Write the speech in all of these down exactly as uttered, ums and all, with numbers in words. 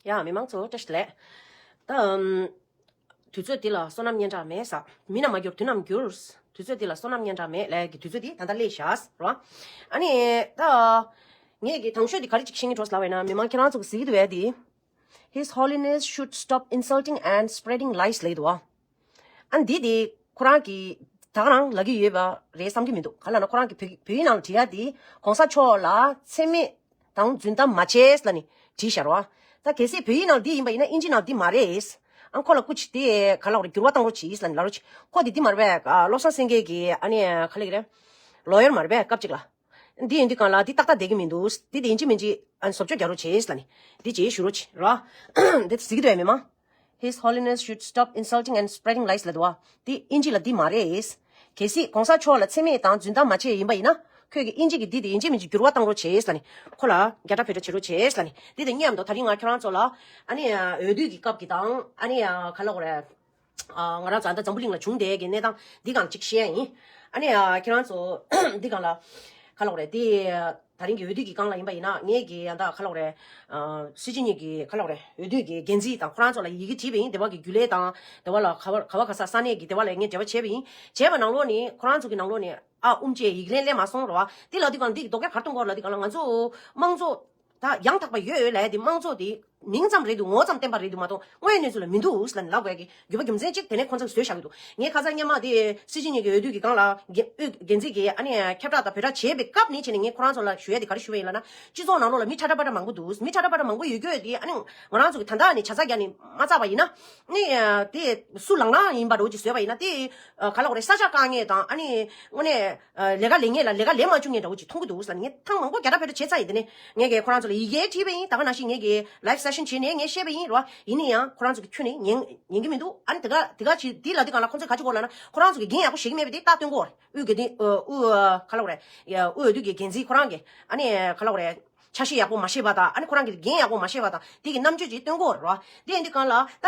ཡ་མི་མང་ཚོ་བཀྲ་ཤིས་བདེ་ལེགས། ད་ཨམ། དུས་ཚོད་འདི་ལ་བསོད་ནམས་སྙན་གྲགས་མེད་ས། མི་རྣམས་མ་གྱུར་དུས་རྣམས་གྱུར། དུས་ཚོད་འདི་ལ་བསོད་ནམས་སྙན་གྲགས་མེད་ལས་ཀྱི་དུས་ཚོད་འདི་ད་ལྟ་སླེབས་ཤག་རོ། ཨ་ནི་ད་ངས་ཀྱི་དང་ཤོས་འདི་ག་རེ་ཅིག་ཤེས་ཀྱི་འགྲོ་ལབ་པ་ཡིན་ན། མི་མང་ཁྱེད་རང་ཚོ་གི་གཟིགས་ཀྱི་འདུག་པས་འདི། His Holiness should stop insulting and spreading lies ལབ་འདུག་བ། ཨ་འདི་དེ་ཁོ་རང་གིས་ད་ག་རང་ལབ་ཀྱི་ཡོད་པ་རེད་བསམ་གྱི་མི་འདུག་ག་ལབ་ན་ཁོ་རང་གིས་བོད་བོད་ཡིག་ནང་ལ་བྲིས་ཡ་དེ་གོང་ས་མཆོག་ལ་མཚན་སྨད་དང་རྫུན་གཏམ་མ་བྱེད་ལབ་ནས་བྲིས་ཤག་རོ། ད་གལ་སྲིད་བོད་ཡིག་ནང་འདི་ཡིན་པ་ཡིན་ན་ཨིན་ཇི་ནང་འདི་མ་རེད། ཨ་ཁོ་ལ་སྐུ་མཁྱེན་དེ་ག་ལབ་རེད། འགྱུར་བ་གཏང་རོགས་གྱིས་ལབ་ནས་ལབ་རོགས་གྱིས། ཁོ་དེ་འདི་མ་རེད་པས། བློ་བཟང་སེང་གེ་གི་ཨ་ནི་ག་ལབ་ཀྱི་རེད། ལོ་ཡར་མ་རེད་པས་སྐབས་གཅིག་ལ། འདི་ཡིན་དུས་གང་ལ་འདི་ཏག་ཏག་བསྡད་ཀྱི་མི་འདུག་འདི་དེ་ཡིན་གཅིག་མིན་གཅིག་ཨ་ནི་བཟོ་བཅོས་རྒྱག་རོགས་བྱེད་ལབ་ནས་འདི་བྱེད་ཞུ་རོགས་བྱེད་རོ། འདི་གཟིགས་ཀྱི་འདུག་པས་མི་མང་། His Holiness should stop insulting and spreading lies ལབ་འདུག་བ། འདི་ཨིན་ཇི་ལ་འདི་མ་རེད། གལ་སྲིད་གོང་ས་མཆོག་ལ་མཚན་སྨད་དང་རྫུན་གཏམ་མ་བྱས་ཡིན་པ་ཡིན་ན། ཁོས་ཀྱི་ཨིན་ཇི་གི་འདི་དེ་ཡིན་གཅིག་མིན་གཅིག་འགྱུར་བ་གཏང་རོགས་བྱེད་ལབ་ནས་ཁོ་ལ་རྒྱ་གྲ་བོད་གྲ་བྱེད་རོགས་བྱེད་ལབ་ནས་འདི་དེ་སྙམ་དུ། ད་རིང་ང་ཁྱོད་རང་ཚོ་ལ་ཨ་ནི་འོས་བསྡུ་གི་སྐབས་ཀྱི་དང་ཨ་ནི་ག་ལབ་དགོས་རེད། ཨ་ང་རང་ཚོ་ཨ་ད་འཛམ་བུ་གླིང་ལ་བྱུང་བསྡད་ཀྱི་གནས་སྟངས་འདི་སྒང་ཅིག་བཤད་ཡིན། ཨ་ནི་ཨ་ཁྱེད་རང་ཚོ་འདི་སྒང་ལ་ག་ལབ་དགོས་རེད། འདི་ད་རིང་གི་འོས་བསྡུ་གི་སྒང་ལ་ཡིན་པ་ཡིན་ན་ངས་ཀྱི་ཨ་ད་ག་ལབ་དགོས་རེད། ཨ་སྲིད་སྤྱི་གཉིས་ཀྱི་ག་ལབ་དགོས་རེད། འོས་བསྡུ་གི་འགན་འཛིན་དང་ཁོ་རང་ཚོ་ལ་ཡི་གེ་བྲིས་པ་ཡིན། དེ་བ་གི་རྒྱུན་ལས་དང་དེ་བ་ལ་ག་བ་ག་བ་ག་ས་ས་གནས་ཀྱི་དེ་བ་ལ་ངས་འབྲེལ་བ་བྱས་པ་ཡིན། བྱས་པ་ནང་ལོགས་ནས་ཁོ་རང་ཚོ་གི་ནང་ལོགས་ནས་ཨ་དབུ་མ་ཅན་ཡིག་ལན་སླེབས་མ་སོང་རེད་བ། འདི་ལབ་དུས་སྒང་འདི་གི་དོ་གལ་ག་རེ་གཏོང་དགོས་རེད་ལབ་དུས་སྒང་ལ་ང་ཚོ་དམངས་གཙོ་ད་ཡང་དག་པ་ཡོད་ལབ་ཡ་དེ་དམངས་གཙོ་དེ་མིང་ཙམ་རེད་འདུག་ངོ་ཙམ་བསྟན་པ་རེད་འདུག་མ་གཏོགས་དངོས་གནས་ཚུལ་ལ་མི་འདུག་ལབ་ནས་ལབ་དགོས་ཀྱི་རྒྱུ་བ་རྒྱུ་མཚན་གཅིག་དེ་ནས་ཁོང་ཚོས་བཟོས་བཞག་གི་འདུག་ངས་ཁ་སང་སྔོན་མ་དེ་སྲིད་སྤྱི་གཉིས་ཀྱི་འོས་བསྡུ་གི་སྒང་ལ་འོས་འགན་འཛིན་གྱིས་ཨ་ནི་ཁྱབ་བསྒྲགས་དང་བོད་སྒྲ་བྱས་པའི་སྐབས་ནས་བྱས་ནས་ངས་ཁོ་རང་ཚོ་ལ་ཞུ་ཡ་དེ་ག་རེ་ཞུ་བ་ཡིན་ལབ་ན། སྤྱི་ཚོགས་ནང་ལོགས་ལ་མི་ཁྲ་ཁྲ་པ་ཁྲ་མང་པོ་འདུག་མི་ཁྲ་ཁྲ་པ་ཁྲ་མང་པོ་ཡོད་རྒྱུ་དེ་ཨ་ནི་ང་རང་ཚོ་གི་ད་ལྟ་ནས་བྱ་ཚ་རྒྱག་ནས་མ་བཙགས་པ་ཡིན་ན་ནི་དེ་སུ་ལངས་ལངས་ཡིན་པ་འདྲ་བོ་ཅིག་བཟོས་པ་ཡིན་ན་དེ་ག་ལབ་དགོས་རེད། ས་ཆ་དཀའ་ངལ་དང་ཨ་ནི་དངོས་གནས། ལས་ཀ་ལས་ངེས་ལ་ལས་ཀ་ལས་མ་བཅུག་ངེས་འདྲ་བོ་ཅིག་མཐོང་གི་འདུག་ཟེར་ནས་ངས་ཐེངས་མང་པོ་རྒྱ་གྲ་བོད་གྲ་བྱས་ཚར་ཡིན། དེ་ནས་ངས་ཀྱི་ཁོ་རང་ཚོ་ལ་ཡི་གེ་བྲིས་པ་ཡིན། ད་ག་ནང་བཞིན་ངས་ཀྱི་live session བྱས་ནས་ངས་བཤད་པ་ཡིན་རོ། ཡིན་ན་ཡང་ཁོ་རང་ཚོ་གི་ཁྱོན་ནས་ཉན་ཉན་གི་མི་འདུག་ཨ་ནི་དེ་ག་དེ་ག་ཅིག་དེ་ལ་དེ་ག་ལ་ཁོ་ཚོས་ག་ཅིག་གོ་ལབ་ན་ཁོ་རང་ཚོ་གི་འགན་ཡག་པོ་བཞེས་ཀྱི་མེད་པ་དེ་ད་སྟོན་གོ་རེད། དབུས་དགེ་འདུན་དབུ་ག་ལབ་དགོས་རེད། དབུས་འོས་བསྡུ་གི་འགན་འཛིན་ཁོ་རང་གི་ཨ་ནི་ག་ལབ་དགོས་རེད། ཆ་ཤས་ཡག་པོ་མ་ཤེས་པ་དང་ཨ་ནི་ཁོ་རང་གི་འགན་ཡག་པོ་མ་ཤེས་པ་དང་དེ་གི་རྣམ་དཔྱོད་ཅིག་སྟོན་གོ་རེད་བ། དེ་ཡིན་དུས་གང་ལ་ད་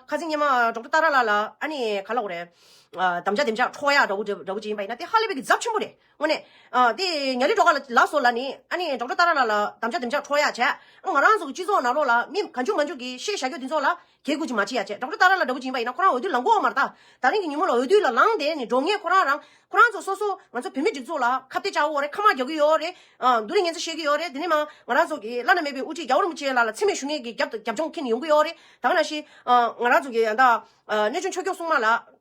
ཁ་སང་ཉི་མ་ཌོག་ཊར་ཏཱ་ར་ལགས་ལ་ཨ་ནི་ག་ལབ་དགོས་རེད། དམ་བཅའ་དེམ་ཅག་འཕྲོག་ཡག་འདྲ་བོ་འདྲ་བོ་ཅིག་ཡིན་པ་ཡིན་ན་དེ་ཧ་ལས་པའི་གི་ཚབས་ཆེན་པོ་རེད། དངོས་གནས། དེ་ཉ་རི་ཌོ་ཀ་ལ་ལགས་སོ་ལ་ནི་ཨ་ནི་ཌོག་ཊར་ཏཱ་ར་ལགས་ལ་དམ་བཅའ་དེམ་ཅག་འཕྲོག་ཡག་བྱས། ང་རང་ཚོ་གི་སྤྱི་ཚོགས་ནང་ལོགས་ལ་མི་གང་བྱུང་མང་བྱུང་གི་བཤད་བཞག་རྒྱུ་དེ་ཚོ་ལ་གད་སྐུ་ཅིག་མ་བྱེད་ཡག་བྱས། ཌོག་ཊར་ཏཱ་ར་ལགས་འདྲ་བོ་ཅིག་ཡིན་པ་ཡིན་ན་ཁོ་རང་འོས་བསྡུ་ལངས་གོ་མ་རེད་ད། ད་རིང་གི་ཉིན་མོ་ལ་འོས་བསྡུ་ལ་ལངས་དེ་ནི་འགྲོ་ངེས་ཁོ་རང་རང་ཁོ་རང་ཚོ་སོ་སོ་ང་ཚོ་བོད་མི་སྒྲིག་འཛུགས་ལ་ཁ་གཏད་བཅག་གི་ཡོད་རེད། ཁ་དམག་རྒྱག་གི་ཡོད་རེད། ཨ་བསྡུ་རིས་ངན་ཚ་བཤད་ཀྱི་ཡོད་རེད། དེ་ནས་མ་ང་རང་ཚོ་གི་བླ་ན་མེད་པའི་དབུ་ཁྲིད་རྒྱལ་བ་རིན་པོ་ཆེ་ལགས་ལ་མཚན་སྨད་ཞུ་མཁན་གྱི་རྒྱབ་རྒྱབ་ལྗོངས་འཁྱེར་ནས་ཡོང་གི་ཡོད་རེད། ད་ག་ནང་བཞིན་ཨ་ང་རང་ཚོ་གི་ད་ཨ་གནས་ཆུང་ཆོས་སྐྱོང་སྲུང་མ་ལགས་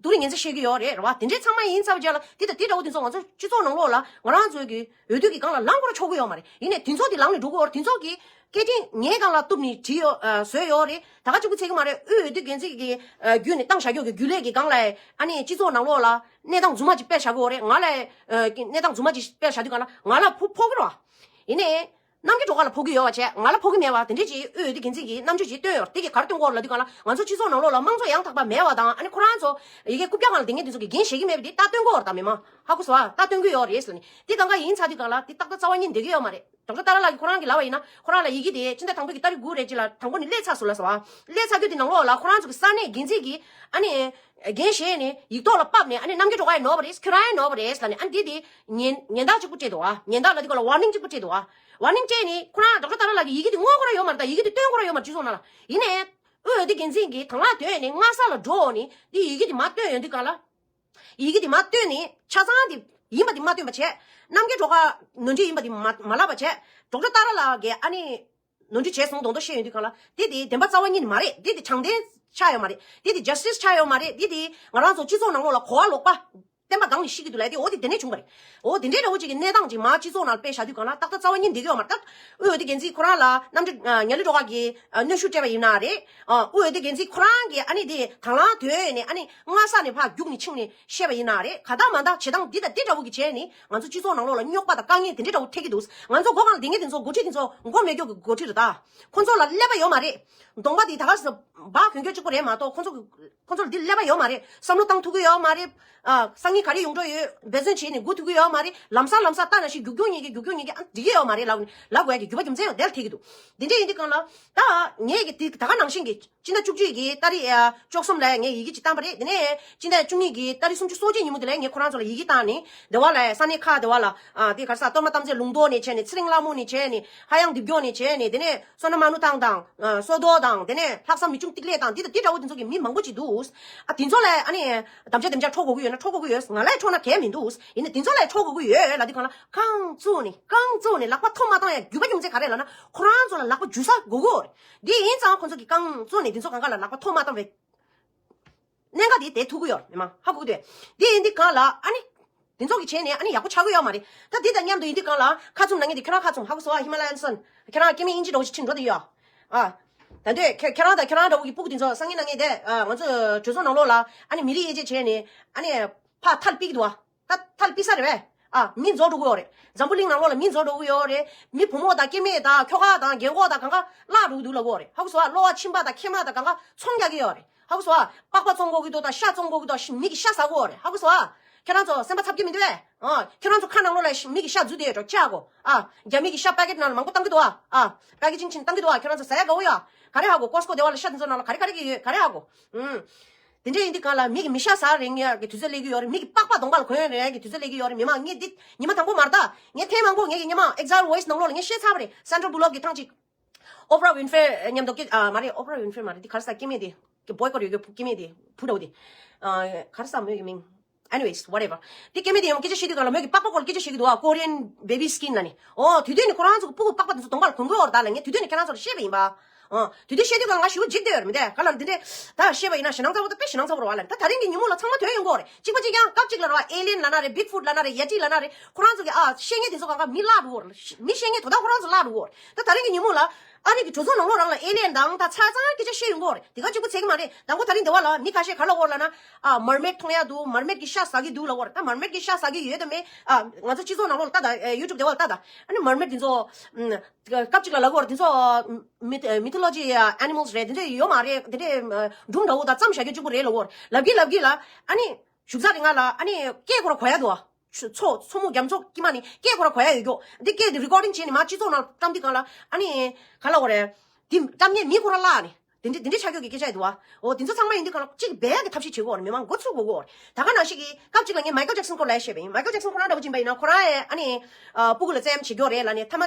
བསྡུ་རིས་ངན་ཚ་བཤད་ཀྱི་ཡོད་རེད་རེད་བ། དེ་འདྲའི་ཚང་མ་ཡིན་ཚར་བ་རྗེས་ལ་དེ་དང་དེ་འདྲ་བོ་དེ་ཚོ་ང་ཚོ་སྤྱི་ཚོགས་ནང་ལོགས་ལ་ང་རང་ཚོའི་གི་འོས་བསྡུ་གི་སྒང་ལ་ལངས་དགོས་ར་ཆོག་གི་ཡོད་མ་རེད། ཡིན་ནའི་དེ་ཚོ་དེ་ལངས་ནས་འགྲོ་གི་ཡོད་རེད། དེ་ཚོ་གི་སྐད་འཕྲིན་ངའི་སྒང་ལ་གཏུབ་ནས་བྲིས་ཡོད་ཨ་བཟོས་ཡོད་རེད། ད་ག་གཅིག་པུ་ཚད་གི་མ་རེད། དབུས་འོས་བསྡུ་འགན་འཛིན་གི་ཨ་བརྒྱུད་ནས་བཏང་བཞག་ཡོད་གི་རྒྱུན་ལས་གི་སྒང་ལ་ཨ་ནི་སྤྱི་ཚོགས་ནང་ལོགས་ལ་གནས་སྟངས་རྫུན་མ་ཅིག་སྤེལ་བཞག་གི་ཡོད་རེད། ང་ལ་ཨ་གནས་སྟངས་རྫུན་མ་ཅིག་སྤེལ་བཞག་དུས་ག་ལ་ང་ལ་ཕོག་ཕོག་གི་རེད་བ། ཡིན་ནའི། རྣམ་རྒྱལ་སྒྲོལ་དཀར་ལ་ཕོག་གི་ཡོད་པ་བྱས། ང་ལ་ཕོག་གི་མེད་པ་དེ་འདྲས་ཀྱི་དབུས་འོས་བསྡུ་འགན་འཛིན་གྱིས་རྣམ་དཔྱོད་ཅིག་བཏོན་ཡོད་རེད། དེ་གིས་ག་རེ་བཏོན་གྱི་ཡོད་རེད་ལབ་དུས་ག་ལ་ང་ཚོ་སྤྱི་ཚོགས་ནང་ལོགས་ལ་དམངས་གཙོ་ཡང་དག་པ་མེད་པ་དང་ཨ་ནི་ཁོ་རང་ཚོ་ཡི་གེ་རྐུབ་བཀྱག་སྒང་ལ་བསྡད་མཁན་དེ་ཚོ་གིས་འགན་བཞེས་ཀྱི་མེད་པ་དེ་ད་བཏོན་གྱི་ཡོད་རེད། ད་མི་མང་ཧ་གོ་སོང་ཨ། ད་བཏོན་གྱི་ཡོད་རེད་ཟེར་ནས་དེ་གང་ག་ཡིན་ཚར་དུས་ག་ལ་དེ་ཏག་ཏག་རྩ་བ་ཉིད་བསྡད་ཀྱི་ཡོད་མ་རེད། ཌོག་ཊར་ཏཱ་ར་ལགས་ཀྱིས་ཁོ་རང་གིས་ལབ་པ་ཡིན་ན་ཁོ་རང་ལ་ཡི་གེ་དེ་ཕྱི་ཟླ་དང་པོ་གི་ཏ་རིག་དགུ་རེད་ཅིག་ལ་དང་པོ་ནས་སླེབས་ཚར་སོང་ལབ་སོང་ཨ། སླེབས་ཚར་དུས་དེ་ནང་ལོགས་ལ་ཁོ་རང་ཚོ་གི་ས་གནས་འགན་འཛིན་གྱིས་ཨ་ནི་འགན་བཞེས་ནས་ཡིག་ཐོག་ལ་ཕབ་ནས་ཨ་ནི་རྣམ་རྒྱལ་སྒྲོལ་དཀར་ཡང་ནོར་བ་རེད། ཁྱོད་རང་ཡང་ནོར་བ་རེད་ལབ་ནས་ཨ་ནི་དེ་དེ་ཉེན་ཉེན་བརྡ་གཅིག་པུ་སྤྲད་འདུག་ཨ། ཉེན་བརྡ་ལབ་དུས་ག་ལ་ཝར་ནིང་གཅིག་པུ་སྤྲད་འདུག་ཨ། ཝར་ནིང་སྤྲད་ནས་ཁོ་རང་ཌོག་ཊར་ཏཱ་ར་ལགས་ཀྱིས་ཡི་གེ་དེ་མངོན་གྱི་ར་ཡོད་མ་རེད། ད་ཡི་གེ་དེ་སྟོན་གྱི་ར་ཡོད་མ་རེད། སྤྱི་ཚོགས་ནང་ལ་ཡིན་ནའི་དབུས་འོས་བསྡུ་འགན་འཛིན་གྱིས་དང་བླངས་བཏོན་ནས་འདི་ཡི་གེ་དེ་མ་བཏོན་ཡོང་དུས་ག་ལ། ཡི་གེ་དེ་མ་བཏོན་ནས་ཆ་ཚང་དེ་ཡིན་པ་དེ་མ་བཏོན་པ་བྱས། རྣམ་རྒྱལ་སྒྲོལ་དཀར་ནོར་འཁྲུལ་ཡིན་པ་དེ་མ་མ་ལབ་པ་བྱས། ཌོག་ཊར་ཏཱ་ར་ལགས་ཀྱིས་ཨ་ནི་ནོར་འཁྲུལ་བྱས་སོང་མདོག་མདོག་བཤད་ཡོང་དུས་གང་ལ་དེ་དེ་བདེན་པ་རྩ་བ་ཉིད་མ་རེད། དེ་དེ་དྲང་བདེན་ཆགས་ཡོད་མ་རེད། དེ་དེ་ཇ་སི་ཊི་སི་ཆགས་ཡོད་མ་རེད། དེ་དེ་ང་རང་ཚོ་སྤྱི་ཚོགས་ནང་ལོགས་ལ་གོ་བ་ལོག་པ་བསྟན་པ་སྒང་ནས་ཤི་གི་འདུག་ལབ་དེ་འོ་དེ་དེ་ནས་བྱུང་བ་རེད། འོ་དེ་འདྲའི་འདྲ་བོ་ཅིག་གི་གནས་སྟངས་ཅིག་མར་སྤྱི་ཚོགས་ནང་སྤེལ་བཞག་དུས་གང་ལ་ཏག་ཏག་རྩ་བ་ཉིད་བསྡད་ཀྱི་ཡོད་མ་རེད། ད་དབུས་འོས་བསྡུ་འགན་འཛིན་ཁོ་རང་ལ་རྣམ་འགྲེལ་ཉ་ལི་སྒྲོལ་དཀར་གྱིས་གནོན་ཤུགས་སྤྲད་པ་ཡིན་ན་རེད། དབུས་འོས་བསྡུ་འགན་འཛིན་ཁོ་རང་གིས་ཨ་ནི་དེ་དང་བླངས་བཏོན་ནས་ཨ་ནི་སྔ་ས་ནས་ཕར་རྒྱུགས་ནས་ཕྱིན་ནས་བཤད་པ་ཡིན་ན་རེད། ག་ད་མ་ད་བྱེད་སྟངས་འདི་དང་འདི་འདྲ་བོ་གི་བྱས་ནས་ང་ཚོ་སྤྱི་ཚོགས་ནང་ལོགས་ལ་རྙོག་པ་དང་དཀའ་ངལ་དེ་འདྲ་འདྲ་བོ་འཕྲད་ཀྱི་འདུག་ང་ཚོ་སྒོ་ཁང་ལ་བསྡད་མཁན་དེ་ཚོ་འགོ་ཁྲིད་དེ་ཚོ་མགོ་མེད་སྐྱོག་གི་འགོ་ཁྲིད་རེད། ད་ཁོ་ཚོ་ལ་ཀླད་པ་ཡོད་མ་རེད། གདོང་པ་དེ་ད་ག་སེ་འབག་གྱོན་གྱོན་གཅིག་པོ་རེད་མ་གཏོགས་ཁོ་ཚོ་གི་ཁོ་ཚོ་ལ་འདི་ཀླད་པ་ཡོད་མ་རེད། བསམ་བློ་བཏང་ཐུབ་ཀྱི་ཡོད་མ་རེད། ཨ། སང་ཉིན་ག་རེ་ཡོང་འགྲོ་ཡོད་འབད་བརྩོན་བྱས་ནས་སྒུག་ཐུབ་ཀྱི་ཡོད་མ་རེད། ལམ་སང་ལམ་སང་ལྟ་ན་ཞིག་རྒྱུག་རྒྱུག་ཉན་གྱི་རྒྱུག་རྒྱུག་ཉན་གྱི་ཨ་འགྲིག་གི་ཡོད་མ་རེད་ལབ་ནས་ལབ་དགོས་ཡ་གི་རྒྱུ་བ་རྒྱུ་མཚན་ཡང་དེ་ལ་ཐེག་གི་འདུག་དེ་འདྲ་ཡིན་དུས་གང་ལ་ད་ངས་ཀྱི་དེ་ད་ག་ནང་བཞིན་གྱི་ སྤྱི་ཟླ་བཅུ་གཅིག་གི་ཏ་རིག་ཨ་བཅུ་གསུམ་ལ་ངས་ཡི་གེ་ཅིག་བཏང་པ་རེད། དེ་ནས་སྤྱི་ཟླ་བཅུ་གཉིས་ཀྱི་ཏ་རིག་སུམ་ཅུ་སོ་གཅིག་ཉིན་མོ་དེ་ལ་ངས་ཁོ་རང་ཚོ་ལ་ཡི་གེ་བཏང་ནས་སྡེ་བ་ལ་ས་གནས་ཁག་སྡེ་བ་ལ་ཨ་དེ་ག་རེ་ཟེར། གཏོར་མ་བཏབ་ཚེ་ལུང་རྟོགས་ནས་བྱས་ནས། ཚེ་རིང་ལྷ་མོ་ནས་བྱས་ནས། ཧ་ཡང་འདེབས་སྐྱོར་ནས་བྱས་ནས། དེ་ནས་བསོད་ནམས་མ་ནུ་ཐང་དང་། ཨ་བསོད་རྡོར་དང་། དེ་ནས་ལྷག་བསམ་མི་ཆུང་ཏིག་ལེ་དང་། དེ་དང་དེ་འདྲ་བོ་དེ་ཚོ་གི་མི་མང་པོ་ཅིག་འདུག་ཨ་དེ་ཚོ་ལ་ཨ་ནི་དམ་བཅའ་དེ་འདྲ་འཕྲོག་དགོས་ཀྱི་ཡོད་ན་འཕྲོག་དགོས་ཀྱི་ཡོད། ང་ལ་འཕྲོག་ན་གལ་མི་འདུག་ཡིན་ནའི་དེ་ཚོ་ལ་འཕྲོག་དགོས་ཀྱི་ཡོད་ལབ་དུས་སྒང་ལ། རྐང་བཙུགས་ནས་རྐང་བཙུགས་ནས་ལག་པ་ཐོག་མ་བཏང་ཡ་རྒྱུ་བ་རྒྱུ་མཚན་ག་རེ་ལབ་ན། ཁོ་རང་ཚོ་ལ་ལག་པ་འཇུ་ས་དགོས་ཀྱི་ཡོད་རེད། འདི་ཡིན་ཙང་ཁོ་ཚོ་གིས་རྐང་བཙུགས་ནས་དེ་ཚོ་སྒང་ག་ལ་ལག་པ་ཐོག་མ་བཏང་བའི་གནད་འགག་དེ་དེ་ཐུག་གི་ཡོད་རེད། མི་མང་ཧ་གོ་གི་འདུག་འདི་ཡིན་དུས་སྒང་ལ་ཨ་ནི་དེ་ཚོ་གིས་བྱས་ནས་ཨ་ནི་ཡག་པོ་ཆགས་ཀྱི་ཡོད་མ་རེད། ད་འདི་དང་མཉམ་དུ་ཡིན་དུས་སྒང་ལ་ཁ་བཙུམ་ན་ངེས་དེ། ཁྱོད་རང་ཁ་བཙུམ། ཧ་གོ་སོང་ཨ། ཧི་མ་ལ་ཡན་སོན། ཁྱོད་རང་སྐྱེ་དམན་དབྱིན་ཇི་འདྲ་བོ་ཞིག་ཁྲིད་འགྲོ་དེ་ཡོད་ཨ། ད་འདོད་ཁྱོད་ཁྱོད་རང་དང་ཁྱོད་རང་འདྲ་བོ་གི་སྤུ་གུ་དེ་ཚོ་སང་ཉིན་གནངས་ཉིན་དེ་ཨ་ང་ཚོ་གྲོས་ཚོགས་ནང་ལོགས་ལ་ཨ་ནི་མི་རིགས་དབྱེ་འབྱེད་བྱས་ནས་ཨ་ནི་ཕར་ཐལ་ཕྱིན་གྱི་འདུག་ཨ། ད་ཐལ་ཕྱིན་ཚར་རེད་པས། ཨ་མི་འཛོམས་འགྲོ་གི་ཡོད་རེད། འཛམ་བུ་གླིང་ནང་ལོགས་ལ་མི་འཛོམས་འགྲོ་གི་ཡོད་རེད། མི་བུ་མོ་དང་སྐྱེ་དམན་དང་ཁྱོ་ག་དང་རྒན་གོག་དང་གང་ག་བརླག་འགྲོ་གི་འདུག་ལབ་ཀྱི་ཡོད་རེད། ཧ་གོ་སོང་ཨ། གློ་བ་མཆིན་པ་དང་མཁལ་མ་དང་གང་ག་ཚོང་རྒྱག་གི་ཡོད་རེད། ཧ་གོ་སོང་ཨ། པགས་པ་བཙོང་དགོས་ཀྱི་འདུག་དང་ཤ་བཙོང་དགོས་ཀྱི་འདུག་མི་གི་ཤ་ཟ་གི་ཡོད་རེད། ཧ་གོ་སོང་ཨ། ཁྱེད་རང་ཚོ་སེམས་པ་འཚབ་ཀྱི་མི་འདུག་གས། ཨ་ཁྱེད་རང་ཚོ་ཁ་ནང་ལོགས་ལ་མི་གི་ཤ་འཛུལ་བསྡད་ཡོད་འགྲོ་ཅག་གོ། ཨ་རྒྱ་མི་གི་ཤ་པ་ཀེ་ཊི་ནང་ལ་མང་པོ་བཏང་གི་འདུག་ཨ། ཨ་པ་ཀེ་ཇིང་བྱས་ནས་བཏང་གི་འདུག་ཨ། ཁྱེད་རང་ཚོ་ཟ་ཡ་དགའ་བོ་ཡོད། ག་རེ་ཧ་གོ། ཀོ་སི་ཀོ་སྡེ་བ་ལ་ཤ་དེ་ཚོ་ནང་ལ་ག་རེ་ག་རེ་གི་ཡོད། ག་རེ་ཧ་གོ། ཨུམ། དེ་འདྲ་ཡིན་དུས་སྒང་ལ་མི་གི་མི་ཤ་ཟ་རེ་ཡག་གི་དུས་ཚོད་སླེབས་ཀྱི་ཡོད་རེད། མི་གི་པགས་པ་གདོང་པ་ལ་གོན་རེ་ཡག་གི་དུས་ཚོད་སླེབས་ཀྱི་ཡོད་རེད། མི་མང་ངས་འདི་ཉི་མ་དང་པོ་མ་རེད་ད། ངས་ཐེངས་མང་པོ་ངས་ཀྱི་སྔོན་མ་Exile Voice ནང་ལོགས་ལ་ངས་བཤད་ཚར་བ་རེད། Sandra Bullock གི་ཐེངས་གཅིག Oprah Winfrey མཉམ་དུ་སྐད་ཨ་མ་རེད། Oprah Winfrey མ་རེད། འདི་ག་རེ་ཟེར། སྐྱེ་དམན་དེ་གི་བྷོའི་ཀོཊ་ཡོད་གི་སྐྱེ་དམན་དེ་བུ་འདྲ་བོ་དེ། ཨ་ག་རེ་ཟེར་མོས་ཀྱི་མིང་། Anyways, whatever. དེ་སྐྱེ་དམན་དེ་ཡང་སྐད་ཆ་བཤད་དུས་སྒང་ལ་མོས་ཀྱི་པགས་པ་སྐོར་ལ་སྐད་ཆ་བཤད་ཀྱི་འདུག་ཨ། Korean baby skin ལབ་ནས། ཨོ་དུས་དུས་ནས་ཁོ་རང་ཚོ་གི་སྤུ་གུ་པགས་པ་དེ་ཚོ་གདོང་པ་ལ་གོན་གྱི་ཡོད་རེད་ད་ལབ་ངས་དུས་དུས་ནས་ཁྱེད་རང་ཚོ་ལ་བཤད་པ་ཡིན་པ། ཨོ་དུས་དུས་བཤད་དུས་སྒང་ང་ཞེ་པོ་འཇིགས་བསྡད་ཡོད་རེད། མི་འདི་ག་ལ་འདི་འདྲས་ད་བཤད་པ་ཡིན་ན་ཞེད་སྣང་ཚ་པོ་དང་དཔེ་ཞེད་སྣང་ཚ་པོ་རེད་བ་ལབ། ད་ད་རིང་གི་ཉིན་མོ་ལ་ཚང་མ་ཐོན་ཡོང་གི་ཡོད་རེད། གཅིག་པ་གཅིག་ཡང་སྐབས་གཅིག་ལ་རེད་བ། Alien ལབ་ན་རེད། Bigfoot ལབ་ན་རེད། Yeti ལབ་ན་རེད། ཁོ་རང་ཚོ་གི་ཨ་བཤད་མཁན་དེ་ཚོ་སྒང་ག་མི་བརླག་འགྲོ་གི་ཡོད་རེད། མི་བཤད་མཁན་དོ་བདག་ཁོ་རང་ཚོ་བརླག་འགྲོ་གི་ཡོད་རེད། ད་ད་རིང་གི་ཉིན་མོ་ལ་ཨ་རི་གི་གྲོས་ཚོགས་ནང་ལོགས་རང་ལ་Alien དང་ད་ཆ་ཚང་སྐད་ཆ་བཤད་ཡོང་གི་ཡོད་རེད། དེ་ག་གཅིག་པུ་ཚད་ཀྱི་མ་རེད། དང་པོ་ད་རིང་སྡེ་བ་ལ་མི་ཁ་ཤས་ག་ལབ་ཀྱི་ཡོད་རེད་ལབ་ན། ཨ་Mermaid མཐོང་ཡ་འདུག Mermaid གི་ཤ་ཟ་གི་འདུག་ལབ་ཀྱི་ཡོད་རེད། ད་Mermaid གི་ཤ་ཟ་གི་ཡོད་དམ་མེད། ཨ་ང་ཚོ་སྤྱི་ཚོགས་ནང་ལོགས་ལ་ལྟ་ད། ཨ་YouTube སྡེ་བ་ལ་ལྟ་ད། ཨ་ནི་Mermaid དེ་ཚོ་ཨམ་སྐབས་གཅིག་ལ་ལབ་ཀྱི་ཡོད་རེད། དེ་ཚོ་Myth- Mythology animals རེད། དེ་འདྲ་ཡོད་མ་རེད། དེ་འདྲ་ཨ་སྒྲུང་འདྲ་བོ་དང་ཙམ་བཞག་རྒྱུ་གཅིག་པུ་རེད་ལབ་ཀྱི་ཡོད་རེད། ལབ་གི་ལབ་གི་ལ་ཨ་ནི་བཞུགས་ས་རིང་ང་ལ་ཨ་ནི་སྐད་ཁོ་རང་གོ་ཡ་འདུག་ཨ། མཚོ་མཚོ་མོ་རྒྱ་མཚོ་དཀྱིལ་མ་ནས་སྐད་ཁོ་རང་གོ་ཡ་ཡོད་རྒྱུ། འདི་སྐད་འདི་recording བྱས་ནས་མར་སྤྱི་ཚོགས་ནང་བཀྲམ་དུས་སྒང་ལ་ཨ་ནི་ག་ལབ་དགོས་རེད། འདི་བཀྲམ་མཁན་མི་ཁོ་རང་བརླག་ནས་དེ་འདྲ་དེ་འདྲ་ཆགས་ཀྱི་སྐད་ཆ་ཡིན་འདུག་བ། འོ་དེ་ཚོ་ཚང་མ་ཡིན་དུས་སྒང་ལ་གཅིག་སྦས་ཀྱི་ཐབས་ཤེས་བྱེད་དགོས་རེད། མི་མང་འགོ་ཚུགས་དགོས་ཀྱི་ཡོད་རེད། ད་ག་ནང་བཞིན་གྱི་སྐབས་གཅིག་ལ་ངས་Michael Jackson སྐོར་ལ་བཤད་པ་ཡིན། Michael Jackson ཁོ་རང་ཡང་ཨ་ནི་ཨ་སྤུ་གུ་ལ་བཙན་གཡེམ་བྱེད་ཀྱི་ཡོད་རེད་ལབ་ནས། མཐའ་མ་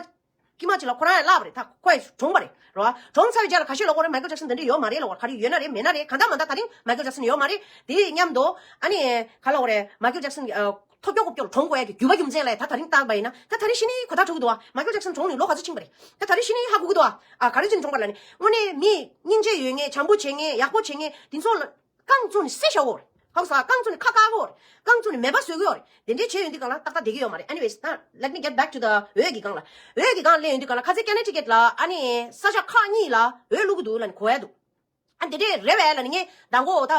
དཀྱིལ་མ་གཅིག་ལ་ཁོ་རང་ཡང་བརླག་པ་རེད། ད་ཁོ་ཡང་གྲོངས་པ་རེད་རོ། གྲོངས་ཚར་བའི་རྗེས་ལ་ཁ་ཤས་ལབ་ཀྱི་ཡོད་རེད། Michael Jackson དེ་འདྲ་ཡོད་མ་རེད་ལབ་ཀྱི་ཡོད་རེད། ག་རེ་ཡོད་ན་རེད་མེད་ན་རེད། གང་ལྟར་མ་ལྟར་ད་རིང་Michael Jackson ཡོད་མ་རེད། དེ་མཉམ་དུ་ཨ་ནི་ག་ལབ་དགོས་རེད། Michael Jackson ཨ་ཐོབ་སྐྱོ་ཀོབ་སྐྱོ་ལ་གྲོངས་དགོས་ཡ་གི་རྒྱུ་བ་རྒྱུ་མཚན་ལ་ད་ད་རིང་བརྟག་པ་ཡིན་ན་ད་ད་རིང་ཤི་ནི་གོ་ཐག་ཆོད་ཀྱི་འདུག་བ། Michael Jackson གྲོངས་ནས་ལོ་ག་ཚོད་ཕྱིན་པ་རེད། ད་ད་རིང་ཤི་ནི་ཧ་གོ་གི་འདུག་བ། ཨ་ག་རེ་བྱས་ནས་གྲོངས་པ་ལབ་ནི། དངོས་གནས་མི་སྙིང་རྗེ་ཡོད་མཁན་བྱམས་པོ་བྱེད་མཁན་ཡག་པོ་བྱེད་མཁན་དེ་ཚོ་ལ་རྐང་བཙུགས་ནས་བསད་བཞག་ཡོད་རེད། ཧ་གོ་སོང་ཨ། རྐང་བཙུགས་ནས་ཁ་བཀག་ཡོད་རེད། རྐང་བཙུགས་ནས་མེད་པ་བཟོ་གི་ཡོད་རེད། དེ་འདྲའི་བྱས་ཡོང་དུས་སྒང་ལ་ཏག་ཏག་བསྡད་ཀྱི་ཡོད་མ་རེད། Anyways ད་let me get back to the འོས་ཀྱི་སྒང་ལ། འོས་ཀྱི་སྒང་སླེབས་ཡོང་དུས་སྒང་ལ་ཁ་སང་Connecticut ལ་ཨ་ནི་ས་ཆ་ཁག་གཉིས་ལ་འོས་བླུག་གི་འདུག་ལབ་ནས་གོ་ཡ་འདུག་ཨ་འདི་འདྲས་རེད་པས་ལབ་ནས་ངས་མདང་དགོང་ད་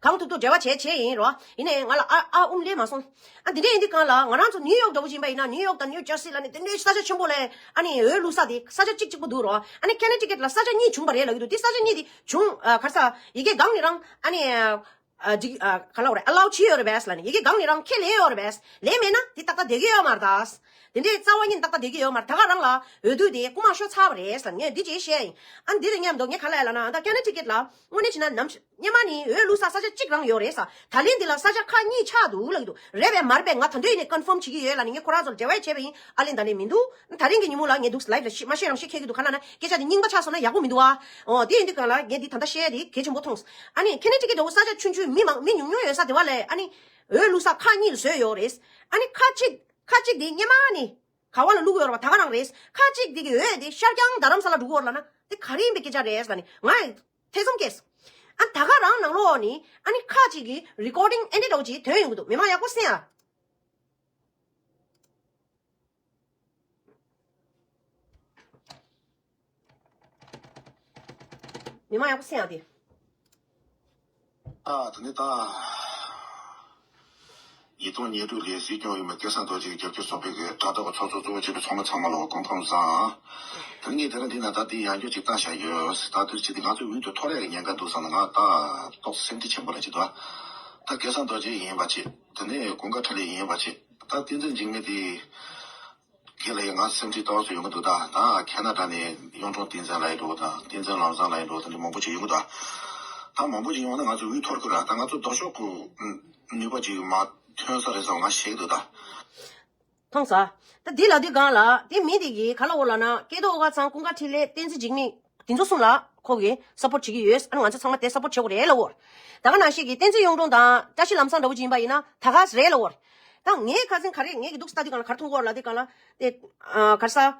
གང་ཐུབ་ཐུབ་འབྲེལ་བ་བྱས་བྱས་ཡིན་རོ། ཡིན་ནའི་ང་ལ་ཨ་ཨ་ཨུམ་ལས་མ་སོང་། ཨ་འདི་འདྲས་ཡིན་དུས་སྒང་ལ་ང་རང་ཚོ་ནིའུ་ཡོག་འདྲ་བོ་ཅིག་ཡིན་པ་ཡིན་ན་ནིའུ་ཡོག་དང་ནིའུ་ཇར་སི་ལབ་ནས་དེ་འདྲའི་ས་ཆ་ཆེན་པོ་ལ་ཨ་ནི་འོས་བླུག་ས་དེ་ས་ཆ་གཅིག་གཅིག་པོ་འདུག་རོ། ཨ་ནི་Connecticut ལ་ས་ཆ་གཉིས་བྱུང་བ་རེད་ལབ་ཀྱི་འདུག་དེ་ས་ཆ་གཉིས་དེ་བྱུང་ཨ་ག་རེ་ཟེར་ཡི་གེ་སྒང་ནས་རང་ཨ་ནི། ཨ་འགྲིག་ཨ་ག་ལབ་དགོས་རེད། ཨ་ལའུ་བྱས་ཡོད་རེད་པས་ལབ་ནས། ཡི་གེ་སྒང་ནས་རང་ཁས་ལེན་ཡོད་རེད་པས། ལེན་མེད་ན་དེ་ཏག་ཏག་བསྡད་ཀྱི་ཡོད་མ་རེད་ད། དེ་འདྲའི་རྩ་བ་ཉིད་ཏག་ཏག་བསྡད་ཀྱི་ཡོད་མ་རེད། ད་ག་རང་ལ་འོས་བསྡུ་དེ་རྐུ་མ་ཤོར་ཚར་བ་རེད་ལབ་ནས་ངས་འདི་བྱས་བཤད་ཡིན། ཨ་འདི་དང་མཉམ་དུ་ངས་ག་ལབ་ཡ་ལབ་ན། ད་Connecticut ལ་དངོས་གནས་བྱས་ན་ནམ་སྔོན་མ་ནས་འོས་བླུག་ས་ས་ཆ་གཅིག་རང་ཡོད་རེད་ཟེར། ད་ལན་འདི་ལ་ས་ཆ་ཁག་གཉིས་ཆགས་འདུག་ལབ་ཀྱི་འདུག་རེད་པས་མ་རེད་པས་ང་ད་དུང་ཡིན་ནའི་confirm བྱེད་ཀྱི་ཡོད་ལབ་ནས་ངས་ཁོ་རང་ཚོར་འབྲེལ་བ་བྱས་པ་ཡིན། ཨ་ལན་ད་ལན་མི་འདུག་ད་རིང་གི་ཉིན་མོ་ལ་ངས་འདུག་live ལ་ཤི་མ་བཤད་རང་བཤད་མཁས་ཀྱི་འདུག་ག་ལབ་ན་སྐད་ཆ་དེ་རྙིང་པ་ཆགས་སོང་ན་ཡག་པོ་མི་འདུག་ཨ། འོ་དེ་ཡིན་དུས་སྒང་ལ་ངས་འདི་ད་ལྟ་བཤད་ཡ་དེ་གལ་ཆེན་པོ་མཐོང་སོང་། ཨ་ནི་Connecticut འདྲ་བོ་ས་ཆ་ཆུང་ཆུང་མི་མང་མི་ཉུང་ཉུང་ཡོད་ས་དེ་བ་ལས་ཨ་ནི་འོས་བླུག་ས་ཁག་གཉིས་ལ་བཟོས་ཡོད་རེད། ཨ་ནི་ཁག་གཅིག་ཁག་གཅིག་དེ་སྔོན་མ་ནས་ག་བ་ལ་བླུག་ཡོད་རེད་པ། ད་ག་རང་རེད། ཁག་གཅིག་དེ་གི་འོས་དེ་ཤར་རྒྱང་རྡ་རམ་ས་ལ་འགྲོ་གི་ཡོད་རེད་ལབ་ན་དེ་ག་རེ་ཡིན་པའི་སྐད་ཆ་རེད་ལབ་ནས་ང་ཐེ་ཚོམ་སྐྱེས་སོང་། ཨ་ད་ག་རང་ནང་ལོགས་ནས་ཨ་ནི་ཁག་གཅིག་གི་recording ཨེ་འདྲ་འདྲ་བོ་ཅིག་ཐོན་ཡོང་གི་འདུག་མི་མང་ཡག་པོ་གསན་ཨ། མི་མང་ཡག་པོ་གསན་ཡག་དེ། ཨ་དེ་ནི་ད་ཉིས་སྟོང་ཉེར་དྲུག་ལ་སྲིད་སྐྱོང་འོས་མི་སྐལ་བཟང་རྡོ་རྗེ་གི་རྒྱབ་སྐྱོར་ཚོགས་པའི་གི་དྲ་ཐོག་གི་ཚོགས་གཙོ་གཙོ་བོ་བྱས་པའི་ཚོགས་མི་ཚང་མ་ལ་གོང་འཕེལ་བཟང་། དེ་ནི་ངས་དེ་རིང་འདི་ན་ད་དེ་ཡང་བསྐྱར་ཅིག་བཏང་བཞག་ཡོད། ད་དུས་ཅིག་དེ་ང་ཚོའི་འོས་དེ་འཐོར་ཡག་གི་ཉེན་ཁ་འདུག་བསམ་ན་ང་ད་ཏོག་ཙམ་སེམས་ཁྲལ་ཆེན་པོ་རང་ཅིག་འདུག་ད་སྐལ་བཟང་རྡོ་རྗེ་ཡིན་པ་བྱས། དེ་ནས་ཀུན་དགའ་འཕྲིན་ལས་ཡིན་པ་བྱས། ད་བསྟན་འཛིན་འཇིགས་མེད་དེ་ག་ལ་ཡ་ ང་སེམས་ཁྲལ་ཏོག་ཙམ་ཡོང་གི་འདུག་ད་ད་ཁེ་ན་ཌ་ནས་གཡུང་དྲུང་བསྟན་འཛིན་ལགས་ཡིན་འགྲོ་ད་བསྟན་འཛིན་ལམ་བཟང་ལགས་ཡིན་འགྲོ་ད་འདི་མང་པོ་ཅིག་ཡོང་གི་འདུག་ད་མང་པོ་ཅིག་ཡོང་ན་ང་ཚོ་འུད་ཐོར་གི་ར་ད་ང་ཚོ་ལྡོག་ཕྱོགས་ཀྱི་ནུས་པ་ཅིག་མ་ཐོན་ས་རེད་བསམ་ང་ཤེས་ཀྱི་འདུག་ད། མཐོང་ས། ད་འདི་ལ་དུས་གང་ལ་དེ་མི་དེ་གིས་ག་ལ་འོ་ལ་ན་སྐལ་རྡོར་ཨོ་དཀར་ཚང་ཀུན་དགའ་འཕྲིན་ལས་བསྟན་འཛིན་འཇིགས་མེད་དེ་ཚོ་གསུམ་ལ་ཁོ་གིས་སཔོར་ཊི་བྱེད་ཀྱི་ཡོད། ཨ་ནི་ང་ཚོ་ཚང་མ་དེ་སཔོར་ཊི་བྱེད་དགོས་རེད་ལབ་འོ། ད་ག་ནང་བཞིན་གྱི་བསྟན་འཛིན་གཡུང་དྲུང་དང་བཀྲ་ཤིས་ལམ་བཟང་འདྲ་བོ་ཅིག་ཡིན་པ་ཡིན་ན་ད་ག་རེད་ལབ་འོ། ད་ངའི་ཁ་སང་ག་རེ་ངའི་གི་འདུག་ས་ད་དུས་གང་ལ་ག་རེ་མཐོང་གི་འོ་ལ་དུས་གང་ལ་དེ་ག་རེ་ས།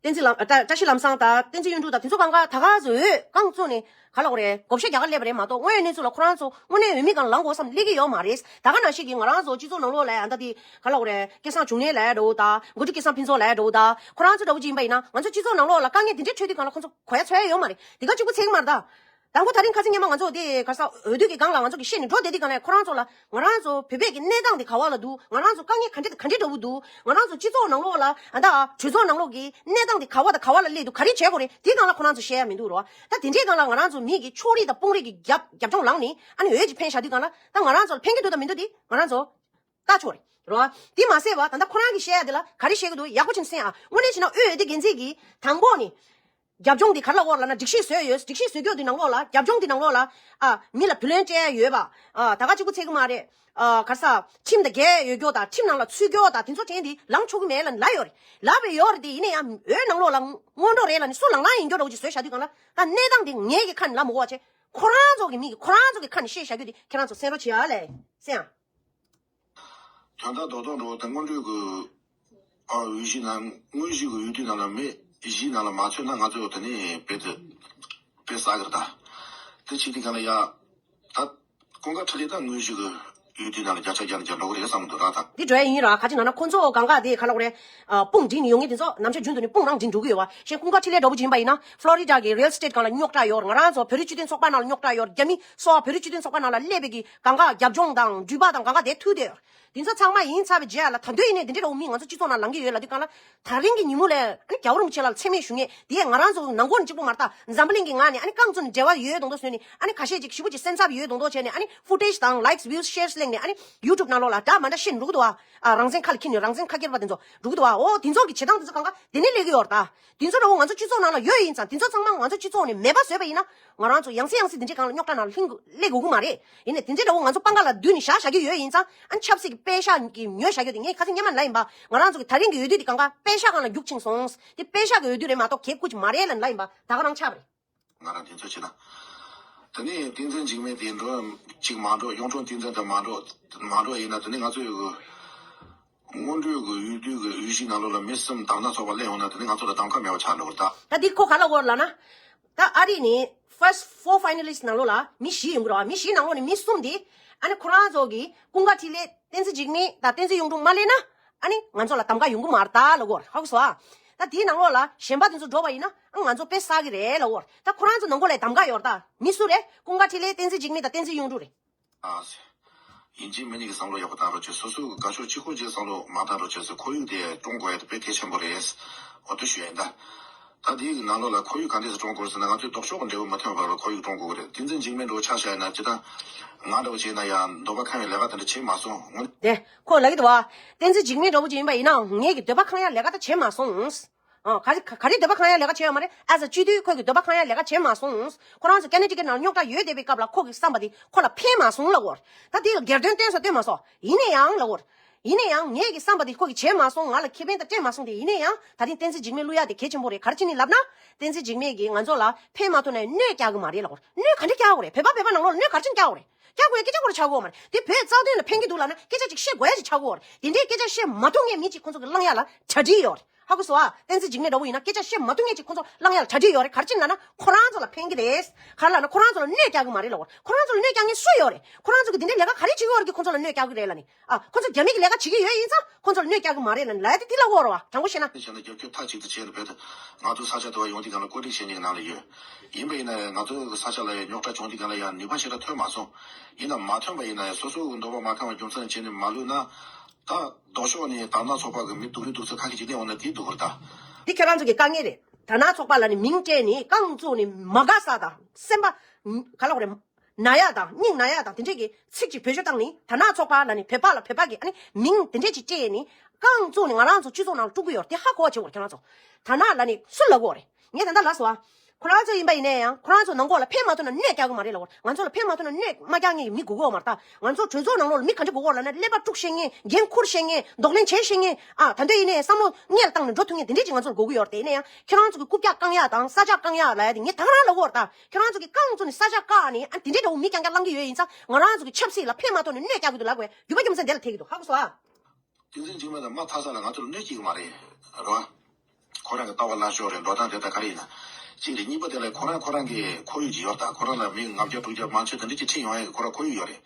བསྟན་འཛིན་ལམ་བཀྲ་བཀྲ་ཤིས་ལམ་བཟང་དང་བསྟན་འཛིན་གཡུང་དྲུང་དང་དེ་ཚོ་གང་ག་ད་ག་ཟོ་འོས་རྐང་བཙུགས་ནས་ག་ལ་འོ་རེད་བགོ་བཤའ་རྒྱག་ག་སླེབས་པ་རེད་མ་གཏོགས་དངོས་ཡོད་གནས་ཚུལ་ལ་ཁོ་རང་ཚོ་དངོས་གནས་འོས་མི་གང་ལངས་དགོས་བསམ་སླེབས་ཀྱི་ཡོད་མ་རེད། ད་ག་ནང་བཞིན་གྱི་ང་རང་ཚོ་སྤྱི་ཚོགས་ནང་ལོགས་ལ་ཡང་ད་དེ་ག་ལ་འོ་རེད་སྐལ་བཟང་འབྱུང་གནས་ལ་འགྲོ་ད་འགོ་ཁྲིད་སྐལ་བཟང་ཕུན་ཚོགས་ལ་འགྲོ་ད་ཁོ་རང་ཚོ་འདྲ་བོ་ཅིག་ཡིན་པ་ཡིན་ན་ང་ཚོ་སྤྱི་ཚོགས་ནང་ལོགས་ལ་དཀའ་ངལ་དེ་འདྲའི་འཕྲད་དུས་གང་ལ་ཁོ་ཚོ་གོ་ཡ་ཚོར་ཡ་ཡོད་མ་རེད། དེ་ག་གཅིག་པུ་ཚད་ཀྱི་མ་རེད་ད། དང་པོ་ད་རིང་ཁ་སང་ཉི་མ་ང་ཚོ་དེ་ག་ས་འོས་བསྡུ་གི་སྒང་ལ་ང་ཚོ་གི་བཤད་ནས་འགྲོ་བསྡད་དུས་སྒང་ལ་ཁོ་རང་ཚོ་ལ་ང་རང་ཚོ་བོད་པའི་གི་གནས་སྟངས་དེ་ག་བ་ལ་འདུག་ང་རང་ཚོ་དཀའ་ངལ་ག་འདྲ་ག་འདྲ་འདྲ་བོ་འདུག་ང་རང་ཚོ་སྤྱི་ཚོགས་ནང་ལོགས་ལ་ཨ་ད་གྲོས་ཚོགས་ནང་ལོགས་གི་གནས་སྟངས་དེ་ག་བ་དང་ག་བ་ལ་སླེབས་འདུག་ག་རེ་བྱེད་དགོས་རེད་དེ་སྒང་ལ་ཁོ་རང་ཚོ་བཤད་ཡ་མི་འདུག་རོ། ད་དེ་འདྲའི་སྒང་ལ་ང་རང་ཚོ་མི་གི་ཕྱོགས་རིས་དང་དཔུང་རིས་གི་རྒྱབ་རྒྱབ་ལྗོངས་ལངས་ནས་ཨ་ནི་འོས་ཅིག་འཕེན་བཞག་དུས་སྒང་ལ་ད་ང་རང་ཚོ་ལ་ཕན་གི་འདུག་དང་མི་འདུག་དེ་ང་རང་ཚོ་ལྟ་ཆོག་རེད་རོ། དེ་མ་ཟད་པ་ད་ལྟ་ཁོ་རང་གིས་བཤད་ཡ་དེ་ལ་ག་རེ་བཤད་གི་འདུག་ཡག་པོ་ཅིག་གསན་ཨ། དངོས་གནས་བྱས་ན་དབུས་འོས་བསྡུ་འགན་འཛིན་གྱིས་དང་པོ་ནི་རྒྱབ་ལྗོངས་དེ་ག་རེ་ལབ་དགོས་རེད་ལབ་ན་སྒྲིག་གཞི་བཟོས་ཡོད། སྒྲིག་གཞི་བཟོས་རྒྱུ་དེ་ནང་ལོགས་ལ་རྒྱབ་ལྗོངས་དེ་ནང་ལོགས་ལ་ཨ་མི་ལ་བུ་ལོན་སྤྲད་ཡ་ཡོད་པ་ཨ་ད་ག་གཅིག་པུ་ཚད་གི་མ་རེད། ཨ་ག་རེ་ཟ་ཁྲིམས་དང་འགལ་ཡོད་རྒྱུ་དང་ཁྲིམས་ནང་ལ་ཚུད་རྒྱུ་དང་དེ་ཚོ་དྲན་དེ་ལངས་ཆོག་གི་མེད་ལབ་ལབ་ཡོད་རེད། ལབ་པའི་ཡོད་རེད་དེ་ཡིན་ན་ཡང་འོས་ནང་ལོགས་ལ་སྔོན་འགྲོ་རེད་ལབ་ནས་སུ་ལངས་ལངས་ཡིན་རྒྱུ་འདྲ་བོ་ཅིག་བཟོས་བཞག་དུས་སྒང་ལ་ད་གནས་སྟངས་དེ་ངའི་གི་ཁ་ནས་ལབ་མི་དགོས་པ་བྱས། ཁོ་རང་ཚོ་གི་མི་གི་ཁོ་རང་ཚོ་གི་ཁ་ནས་བཤད་བཞག་རྒྱུ་དེ་ཁྱེད་རང་ཚོ་གསན་རོགས་བྱེད་ཨ་ལས་སེ་ཡང་། དོན་དག་རྡོག་རྡོག་འགྲོ་དང་སྔོན་འགྲོའི་གི་ཨ་འོས་གཞི་ནང་དངོས་གཞི་གི་འོས་བསྡུ་ནང་ལ་མི་བཞི་ནང་ལ་མ་ཚུད་ན་ང་ཚོ་དེ་ནས་དཔེ་དེ་དཔེ་བསགས་གི་རེད་ད། དེ་བྱེད་དུས་གང་ལ་ཡ་ད་ཀུན་དགའ་འཕྲིན་ལས་ད་དངོས་གཞི་གི་འོས་བསྡུ་ནང་ལ་བརྒྱ་ཆ་བརྒྱ་ནས་བརྒྱ་འགྲོ་གི་རེད་བསམ་གི་འདུག་ར་ད། འདི་འགྲོ་ཡ་ཡིན་ར་ག་ཅི་ན་ན་ཁོ་ཚོ་གང་ག་དེ་ག་ལ་འོ་རེད། ཨ་དཔུང་འགྲིག་ནས་ཡོང་མཁན་དེ་ཚོ་ནམ་ཞག་རྒྱུན་དུ་ནས་དཔུང་རང་འགྲིག་འགྲོ་གི་ཡོད་བ། གཞན་ཀུན་དགའ་འཕྲིན་ལས་འདྲ་བོ་ཅིག་ཡིན་པ་ཡིན་ན་ཕློ་རི་ཌ་གི་རི་ཡལ་སི་ཊེཊ་སྒང་ལ་རྙོག་དྲ་ཡོད། ང་རང་ཚོ་བོད་རིགས་སྤྱི་མཐུན་ཚོགས་པ་ནང་ལ་རྙོག་དྲ་ཡོད། རྒྱ་མི་སོགས་བོད་རིགས་སྤྱི་མཐུན་ཚོགས་པ་ནང་ལ་སླེབས་པའི་གི་གང་ག་རྒྱབ་ལྗོངས་དང་འགྲུལ་པ་དང་གང་ག་དེ་ཐུག་བསྡད་ཡོད། དེ་ཚོ་ཚང་མ་ཡིན་ཚར་བའི་རྗེས་ལ་ད་དུང་ཡིན་ནའི་འདི་འདྲའི་འདྲ་བོ་མི་ང་ཚོ་སྤྱི་ཚོགས་ནང་ལངས་ཀྱི་ཡོད་ལབ་དུས་སྒང་ལ་ད་རིང་གི་ཉིན་མོ་ལ་ཨ་ནི་རྒྱལ་བ་རིན་པོ་ཆེ་ལ་མཚན་སྨད་ཞུ་མཁན་དེ་ང་རང་ཚོ་ནང་སྒོ་ནས་གཅིག་པོ་མ་རེད་ད། འཛམ་བུ་གླིང་གི་ངག་ནས་ཨ་ནི་རྐང་བཙུགས་ནས་འབྲེལ་བ་ཡོད་མདོག་མདོག་བཟོས་ནས་ཨ་ནི་ཁ་ཤས་ཅིག་ཞེ་པོ་ཅིག་སེམས་འཚབ་ཡོད་མདོག་མདོག་བྱས་ནས་ཨ་ནི་ཕུ་ཊེཇ་དང་ལའིཀ་སི་བིའུ་སི་ཤེར་སི་གླེང་ནས་ཨ་ནི་ཡུ་ཊུབ་ནང་ལོགས་ལ་འདྲ་མ་འདྲ་བཤད་འགྲོ་གི་འདུག་བ། ཨ་རང་བཙན་ཁ་ལ་འཁྱེར་ནས་རང་བཙན་ཁ་སྐྱེར་པ་དེ་ཚོ་འགྲོ་གི་འདུག་བ། འོ་དེ་ཚོ་གི་བྱེད་སྟངས་དེ་ཚོ་གང་ག་དེ་ནས་སླེབས་ཀྱི་ཡོད་རེད་ད། དེ་ཚོ་འདྲ་བོ་ང་ཚོ་སྤྱི་ཚོགས་ནང་ལ་ཡོད་ཡིན་ཙང་དེ་ཚོ་ཚང་མ་ང་ཚོ་སྤྱི་ཚོགས་ནས་མེད་པ་བཟོས་པ་ཡིན་ན་ང་རང་ཚོ་ཡང་སེ་ཡང་སེ་དེ་འདྲའི་སྒང་ལ་རྙོག་དྲ་ནང་ལ་ལྷིང་སླེབས་དགོས་ཀྱི་མ་རེད། ཡིན་ནའི་དེ་འདྲའི་འདྲ་བོ་ང་ཚོ་པང་ཁ་ལ་བསྡུས་ནས་བཞག་བཞག་གི་ཡོད་ཡིན་ཙང་ཨ་ནི་ཆབ་སྲིད་ཀྱི་པེ་ཤག་གི་ཉོས་བཞག་རྒྱུ་དེ་ངས་ཁ་སང་སྔོན་མ་ལབ་ཡིན་པ། ང་རང་ཚོ་གི་ད་རིང་གི་འོས་བསྡུ་དེ་གང་ག་པེ་ཤག་སྒང་ལ་རྒྱུག་ཕྱིན་སོང་། དེ་པེ་ཤག་གི་འོས་བསྡུ་རེད་མ་གཏོགས་གལ་ཁུར་གྱི་མ་རེད་ལབ་ལབ་ཡིན་པ་ད་ག་རང་ཆགས་པ་རེད། ང་རང་དེ་ཚོ་བྱེད་ན། དེ་ནས་བསྟན་འཛིན་འཇིགས་མེད་དེ་འགྲོ་གཅིག་མ་འགྲོ་གཡུང་དྲུང་བསྟན་འཛིན་དེ་མ་འགྲོ་མ་འགྲོ་ཡིན་ན་དེ་ནས་ང་ཚོ་ཡོད་གི་སྔོན་འགྲོའི་གི་འོས་བསྡུ་གི་འོས་གཞིའི་ནང་ལོགས་ལ་མི་གསུམ་དམ་ན་ཚོགས་པ་སླེབས་ཡོང་ན་དེ་ནི་ང་ཚོ་ལ་གདམ་ཁ་མེད་པ་ཆགས་འགྲོ་གི་རེད་ད། ད་འདི་ཁོ་ག་ལ་འོར་ལབ་ན། ད་ཨ་རི་ནི་first four finalist ནང་ལོགས་ལ་མི་བཞི་ཡོང་གི་རེད་བ། མི་བཞིའི་ནང་ལོགས་ནས་མི་གསུམ་དེ་ཨ་ནི་ཁོ་རང་ཚོ་གི་ཀུན་དགའ་འཕྲིན་ལས་བསྟན་འཛིན་འཇིགས་མེད་དང་བསྟན་འཛིན་གཡུང་དྲུང་མ་སླེབས་ན་ཨ་ནི་ང་ཚོ་ལ་གདམ་ཁ་ཡོང་གི་མ་རེད་ད་ལབ་གོ་རེད། ཧ་གོ་སོང་ཨ། ད་དེའི་ནང་ལོགས་ལ་གཞན་པ་དེ་ཚོ་འགྲོ་བ་ཡིན་ན་ཨ་ང་ཚོ་དཔེ་བསགས་གི་རེད་ལབ་གོ་རེད། ད་ཁོ་རང་ཚོ་ནང་ལོགས་ལ་གདམ་ཁ་ཡོད་རེད་ད། མི་སུ་རེད། ཀུན་དགའ་འཕྲིན་ལས་བསྟན་འཛིན་འཇིགས་མེད་དང་བསྟན་འཛིན་གཡུང་དྲུང་རེད། ཨ་ཟེར། ཡིན་གཅིག་མིན་གཉིས་ཀྱི་བསམ་བློ་ཡག་པོ་བཏང་རོགས་བྱེད། སོ་སོའི་དགའ་ཕྱོགས་གཅིག་པོ་གཅིག་བསམ་བློ་མ་བཏང་རོགས་བྱེད་ཟེར། ཁོར་ཡུག་དེ་སྐྲུན་དགོས་ཡ་དེ་དཔེ་གལ་ཆེན་པོ་རེད། འོ་དེ་ཞུ་ཡ་ཡིན་ད། ད་དེའི་ནང་ལོགས་ལ་ཁོར་ཡུག་ག་འདྲས་སེ་སྐྲུན་དགོས་ཟེར་ན་ང་ཚོའི་ལྡོག་ཕྱོགས་ཀྱི་འབྲས་བུ་མ་ཐོན་བར་ལ་ཁོར་ཡུག་སྐྲུན་དགོས་ཀྱི་རེད། བསྟན་འཛིན་འཇིགས་མེད་འདྲ་བོ་ཆ་བཞག་ཡིན་ན་ཇི་ལྟར་ང་འདྲ་བོ་བྱས་ན་ཡང་འདོད་པ་ཁེངས་པའི་ལས་ཀ་དེ་འདྲ་བྱེད་མ་སོང་། དངོས་གནས། དེ་ཁོ་ལབ་ཀྱི་འདུག་བ། བསྟན་འཛིན་འཇིགས་མེད་འདྲ་བོ་ཅིག་ཡིན་པ་ཡིན་ནའང་ངེད་ཀྱི་འདོད་པ་ཁེངས་ཡ་ལས་ཀ་ད་བྱེད་མ་སོང་། ཨ། ག་རེ་ག་རེ་འདོད་པ་ཁེངས་ཡ་ལས་ཀ་བྱས་ཡོད་མ་རེད། ཨ་ཟ་སྤྱི་འཐུས་ཁོས་ཀྱི་འདོད་པ་ཁེངས་ཡ་ལས་ཀ་བྱས་མ་སོང་། ཁོ་རང་ཚོ་ཀ་ན་ཊི་ཀེཊ་ནང་རྙོག་དྲ་ཡོད་བསྡད་པའི་སྐབས་ལ་ཁོ་གི་བསམ་པ་དེ་ཁོ་ལ་ཕན་མ་སོང་ལབ་གོ་རེད། ད་དེ་ལ་སྒེར་དོན་སྟོན་ས་སྟོན་མ་སོང་། ཡིན་ན་ཡང་ལབ་གོ་རེད། ཡིན་ན་ཡང་ངེད་ཀྱི་བསམ་པ་དེ་ཁོ་གིས་བྱས་མ་སོང་། ང་ལ་ཁེ་ཕན་དང་སྤྲད་མ་སོང་སྟེ། ཡིན་ན་ཡང་ད་ཐེངས་བསྟན་འཛིན་འཇིགས་མེད་བླུག་ཡ་དེ་གལ་ཆེན་པོ་རེད། ག་རེ་བྱས་ནས་ལབ་ན། བསྟན་འཛིན་འཇིགས་མེད་ཀྱིས་ང་ཚོ་ལ་ཕན་མ་ཐོགས་ན་གནོད་རྒྱག་གི་མ་རེད་ལབ་གོ་རེད། གནོད་ག་འདྲ་རྒྱག་གོ་རེད། བོད་པ་བོད་པ་ནང་ལོགས་ལ་གནོད་ག་རེ་བྱས་ནས་རྒྱག་གོ་རེད། རྒྱག་དགོས་ཡ་སྐད་ཆ་ཁོ་རང་ཆགས་དགོས་ཡ་མ་རེད། དེ་བོད་རྩ་དོན་ལ་ཕན་གྱི་འདུག་ལབ་ན་སྐད་ཆ་ཅིག་བཤད་དགོས་ཡ་ཅིག་ཆགས་དགོས་རེད། དེ་འདྲའི་སྐད་ཆ་བཤད་མ་ཐུབ་མཁན་མི་གཅིག་ཁོང་ཚོ་གི་བླང་ཡ་ལ་གྲ་སྒྲིག་ཡོད་རེད། ཧ་གོ་སོང་ཨ། བསྟན་འཛིན་འཇིགས་མེད་འདྲ་བོ་ཡིན་ན་སྐད་ཆ་བཤད་མ་ཐུབ་མཁན་ཅིག་ཁོང་ཚོ་བླང་ཡ་ལ་གྲ་སྒྲིག་ཡོད་རེད། ག་རེ་བྱས་ནས་ལབ་ན་ཁོ་རང་ཚོ་ལ་ཕན་གྱི་རེད། ག་རེ་ལབ་ན་ཁོ་རང་ཚོ་ལ་གནོད་རྒྱག་གི་མ་རེད་ལབ་གོ་རེད། ཁོ་རང་ཚོ་ལ་གནོད་རྒྱག་མཁན་སུ་ཡོད་རེད། ཁོ་རང་ཚོ་གི་དེ་འདྲའི་ལས་ཀ་ག་རེ་བྱེད་ཀྱི་ཡོད་རེད་ཀྱི་ཁོང་ཚོ་ལ་གནོད་རྒྱག་གི་རེད་ལབ་ནི། ཨ། ཁོ་ཚོ་རྒྱ་མི་གི་ལས་ཀ་བྱེད་ཀྱི་ཡོད་ཡིན་ཙང་ཁོ་ཚོ་ལ་གནོད་རྒྱག་གི་མ་རེད་ལབ་ནི་ལབ་ཡ་དེ་དེ་ལབ་དགོས་རེད་བ། དྲང་པོ་བཤད་ན། བྱས་ན་རྒྱབ་སྐྱོར་མཐའ་གཅིག་ཏུ་བྱས་ནས་བོད་དུ་ང་ཚོ་ས་ཆ་དེ་བ་ཡོང་དུས་སྒང་ལ་བཀོད་སྒྲིག་བྱེད་མཁན་གྱི་ནང་ལ་ཡོད། ཡིན་པ་ཡིན་ན་ཡང་ང་ཚོ་གི་ས་ཆ་ལ་ཡང་རྙོག་དྲ་བྱུང་དུས་སྒང་ལ་ཡང་ནུས་པ་ཞེ་དྲག་ཐོན་མ་སོང་། ཡིན་ན་མ་ཐོན་པ་ཡིན་ན་ཡང་སོ་སོ་གི་འདོད་པ་མ་ཁེངས་པ་རྒྱུ་མཚན་བྱས་ནས་མ་བླུགས་ན། ད་ལྡོག་ཕྱོགས་ནས་དམ་ན་ཚོགས་པ་གི་མི་སྡུག་རུས་སྡུག་ཚད་ཁ་ཤས་ཅིག་བསྟན་འོང་ན་དེ་སྡུག་གི་རེད་ད། འདི་ཁྱེད་རང་ཚོ་གི་དཀའ་ངལ་རེད། དམ་ན་ཚོགས་པ་ལབ་ནས་མིང་སྤྲད་ནས་རྐང་བཙུགས་ནས་མ་དགའ་ས་དང་སེམས་པ་ག་ལབ་དགོས་རེད། ན་ཡ་དང་སྙིང་ན་ཡ་དང་དེ་འདྲས་ཀྱི་ཚིག་ཅིག་བེད་སྤྱོད་བཏང་ནི་དམ་ན་ཚོགས་པ་ལབ་ནི་བོད་པ་ལ་བོད་པ་གི་ཨ་ནི་མིང་དེ་འདྲས་ཅིག་སྤྲད་ནི་ རྐང་བཙུགས་ནས་ང་རང་ཚོ་སྤྱི་ཚོགས་ནང་ལ་དཀྲུག་གི་ཡོད་རེད། དེ་ཧ་གོ་བ་བྱེད་དགོས་རེད་ཁྱེད་རང་ཚོ། ད་ནང་ལ་ནི་སུ་ལབ་དགོས་རེད། ངས་ད་ལྟ་ལབ་སོང་ཨ། ཁོ་རང་ཚོ་ཡིན་པ་ཡིན་ན་ཡང་ཁོ་རང་ཚོ་ནང་ཁོག་ལ་ཕན་མ་ཐོགས་ན་གནོད་རྒྱག་གི་མ་རེད་ལབ་དགོས་རེད། ང་ཚོ་ལ་ཕན་མ་ཐོགས་ན་གནོད་མ་རྒྱག་མཁན་གྱི་མི་དགོས་ཀྱི་ཡོད་མ་རེད་ད། ང་ཚོ་གྲོས་ཚོགས་ནང་ལོགས་ལ་མི་ག་འདྲ་དགོས་ཀྱི་ཡོད་ལབ་ན་ཀླད་པ་དཀྲུག་ཤེས་མཁན། འགན་འཁུར་ཤེས་མཁན། གདོང་ལེན་བྱེད་ཤེས་མཁན། ཨ་ད་འདོད་ཡིན་ནའི་བསམ་བློ་སྔོན་ལ་བཏང་ནས་འགྲོ་ཐུབ་མཁན་དེ་འདྲས་ཅིག་ང་ཚོ་ལ་དགོས་ཀྱི་ཡོད་རེད། དེ་ཡིན་ན་ཡང་ཁྱེད་རང་ཚོ་གི་རྐུབ་བཀྱག་བཀང་ཡག་དང་ས་ཆ་བཀང་ཡག་ལབ་ཡག་དེ་ངས་ད་ག་རང་ལབ་ཀྱི་ཡོད་རེད་ད། ཁྱེད་རང་ཚོ་གི་རྐང་བཙུགས་ནས་ས་ཆ་བཀག་ནས་ཨ་དེ་འདྲས་འདྲ་བོ་མི་རྐྱང་རྐྱང་བསླང་གི་ཡོད་ཡིན་ཙང་ང་རང་ཚོ་གི་ཆབ་སྲིད་ལ་ཕན་མ་ཐོགས་ནས་གནོད་རྒྱག་གི་འདུག་ལབ་དགོས་རྒྱུ་མཚན་དེ་ལ་ཐེག་གི་འདུག་ཧ་གོ་སོང་ཨ། བསྟན་འཛིན་འཇིགས་མེད་དང་མ་མཐའ་ས་ལ་ང་ཚོར་གནོད་སྐྱེལ་གྱི་མ་རེད། རེད་བ། ཁོ་རང་གི་ལྟ་བ་ལ་ཤོར་རེད། འགྲོ་སྟངས་དེ་ལྟར་ག་རེ་ཡིན་ན། གཅིག་རེད། གཉིས་པ་དེ་ལ་ཁོ་རང་ཁོ་རང་གི་ཁོར་ཡུག་ཅིག་ཡོད་ད། ཁོ་རང་ལ་མི་ལྔ་བརྒྱ་དྲུག་བརྒྱ་མང་ཆེ་དེ་འདྲ་ཅིག་ཁྲིད་ཡོང་ཡག་གི་ཁོ་རང་ཁོར་ཡུག་ཡོད་རེད།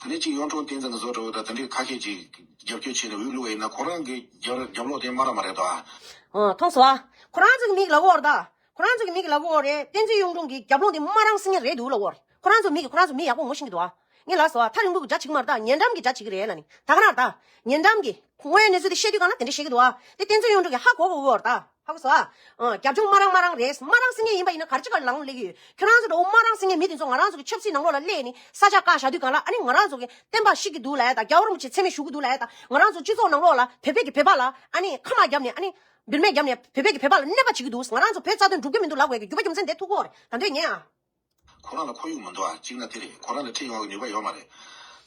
དེ་ནས་གཅིག་གཡུང་དྲུང་བསྟན་འཛིན་གྱི་བཟོ་འདྲ་བོ་དང་དེ་འདྲའི་ཁ་ཤས་ཅིག་རྒྱབ་སྐྱོར་བྱས་ནས་འོས་བླུགས་པ་ཡིན་ན་ཁོ་རང་གི་རྒྱབ་རྒྱབ་ལོག་དེ་སྨ་ར་མ་རེད་ད། ཨ་མཐོང་སོང་ཨ། ཁོ་རང་ཚོ་གི་མིག་ལ་འོར་ད། ཁོ་རང་ཚོ་གི་མིག་ལ་འོར་རེད། བསྟན་འཛིན་གཡུང་དྲུང་གི་རྒྱབ་ལོག་དེ་སྨ་ར་བཟོ་མཁན་རེད་འདུག་ལབ་ཀྱི་ཡོད་རེད། ཁོ་རང་ཚོ་མི་གིས་ཁོ་རང་ཚོ་མི་ཡག་པོ་ངོ་ཤེས་ཀྱི་འདུག་ཨ། ངས་ལབ་སོང་ཨ། ཐག་རིང་པོ་གི་དགྲ་བྱེད་ཀྱི་མ་རེད་ད། ཉེ་འགྲམ་གྱི་དགྲ་བྱེད་ཀྱི་རེད་ལབ་ནི། ད་ག་རང་ད། ཉེ་འགྲམ་གྱི། དངོས་ཡོད་གནས་ཚུལ་དེ་བཤད་དུས་གང་ལ་དེ་འདྲ་བཤད་ཀྱི་འདུག་ཨ། དེ་བསྟན་འཛིན་གཡུང་དྲུང་གིས་ཧ་གོ་གོ་གི་ཡོད་རེད་ད། ཧ་གོ་སོང་ཨ། ཨ། རྒྱབ་ལྗོངས་སྨ་ར་སྨ་ར་རེད། སྨ་ར་བཟོ་མཁན་ཡིན་པ་ཡིན་ན་ག་རེ་བྱེད་ག་ལངས་སླེབས་ཀྱི་ཡོད། ཁྱོད་རང་ཚོ་འདྲ་བོ་སྨ་ར་བཟོ་མཁན་མི་དེ་ཚོ་ང་རང་ཚོ་གི་ཆབ་སྲིད་ནང་ལོགས་ལ་སླེབས་ནས་ས་ཆ་བཀག་བཞག་དུས་གང་ལ་ཨ་ནི་ང་རང་ཚོ་གི་བསྟན་པ་བཤིག་གི་འདུག་ལབ་ཡ་ད། རྒྱལ་བ་རིན་པོ་ཆེ་མཚན་སྨད་ཞུ་གི་འདུག་ལབ་ཡ་ད། ང་རང་ཚོ་སྤྱི་ཚོགས་ནང་ལོགས་ལ་བོད་པའི་གི་བོད་པ་ལ་ཨ་ནི་ཁ་དམག་བརྒྱབ་ནས་ཨ་ནི། འབུལ་མེད་བརྒྱབ་ནས་བོད་པའི་གི་བོད་པ་ལ་གནོད་པ་བྱེད་ཀྱི་འདུག་ང་རང་ཚོ་བོད་རྩ་དོན་སྒྲུབ་ཀྱི་མི་འདུག་ལབ་དགོས་ཀྱི་རྒྱུ་མ་རྒྱུ་མཚན་དེ་ཐུག་གི་ཡོད་རེད་ད་འདོད་ངས་ཨ། ཁོ་རང་ལ་ཁོར་ཡུག་མི་འདུག་ཨ། གཅིག་ན་དེ་རེད། ཁོ་རང་ལ་ཁྲིད་ཡོང་བའི་ནུས་པ་ཡོད་མ་རེད།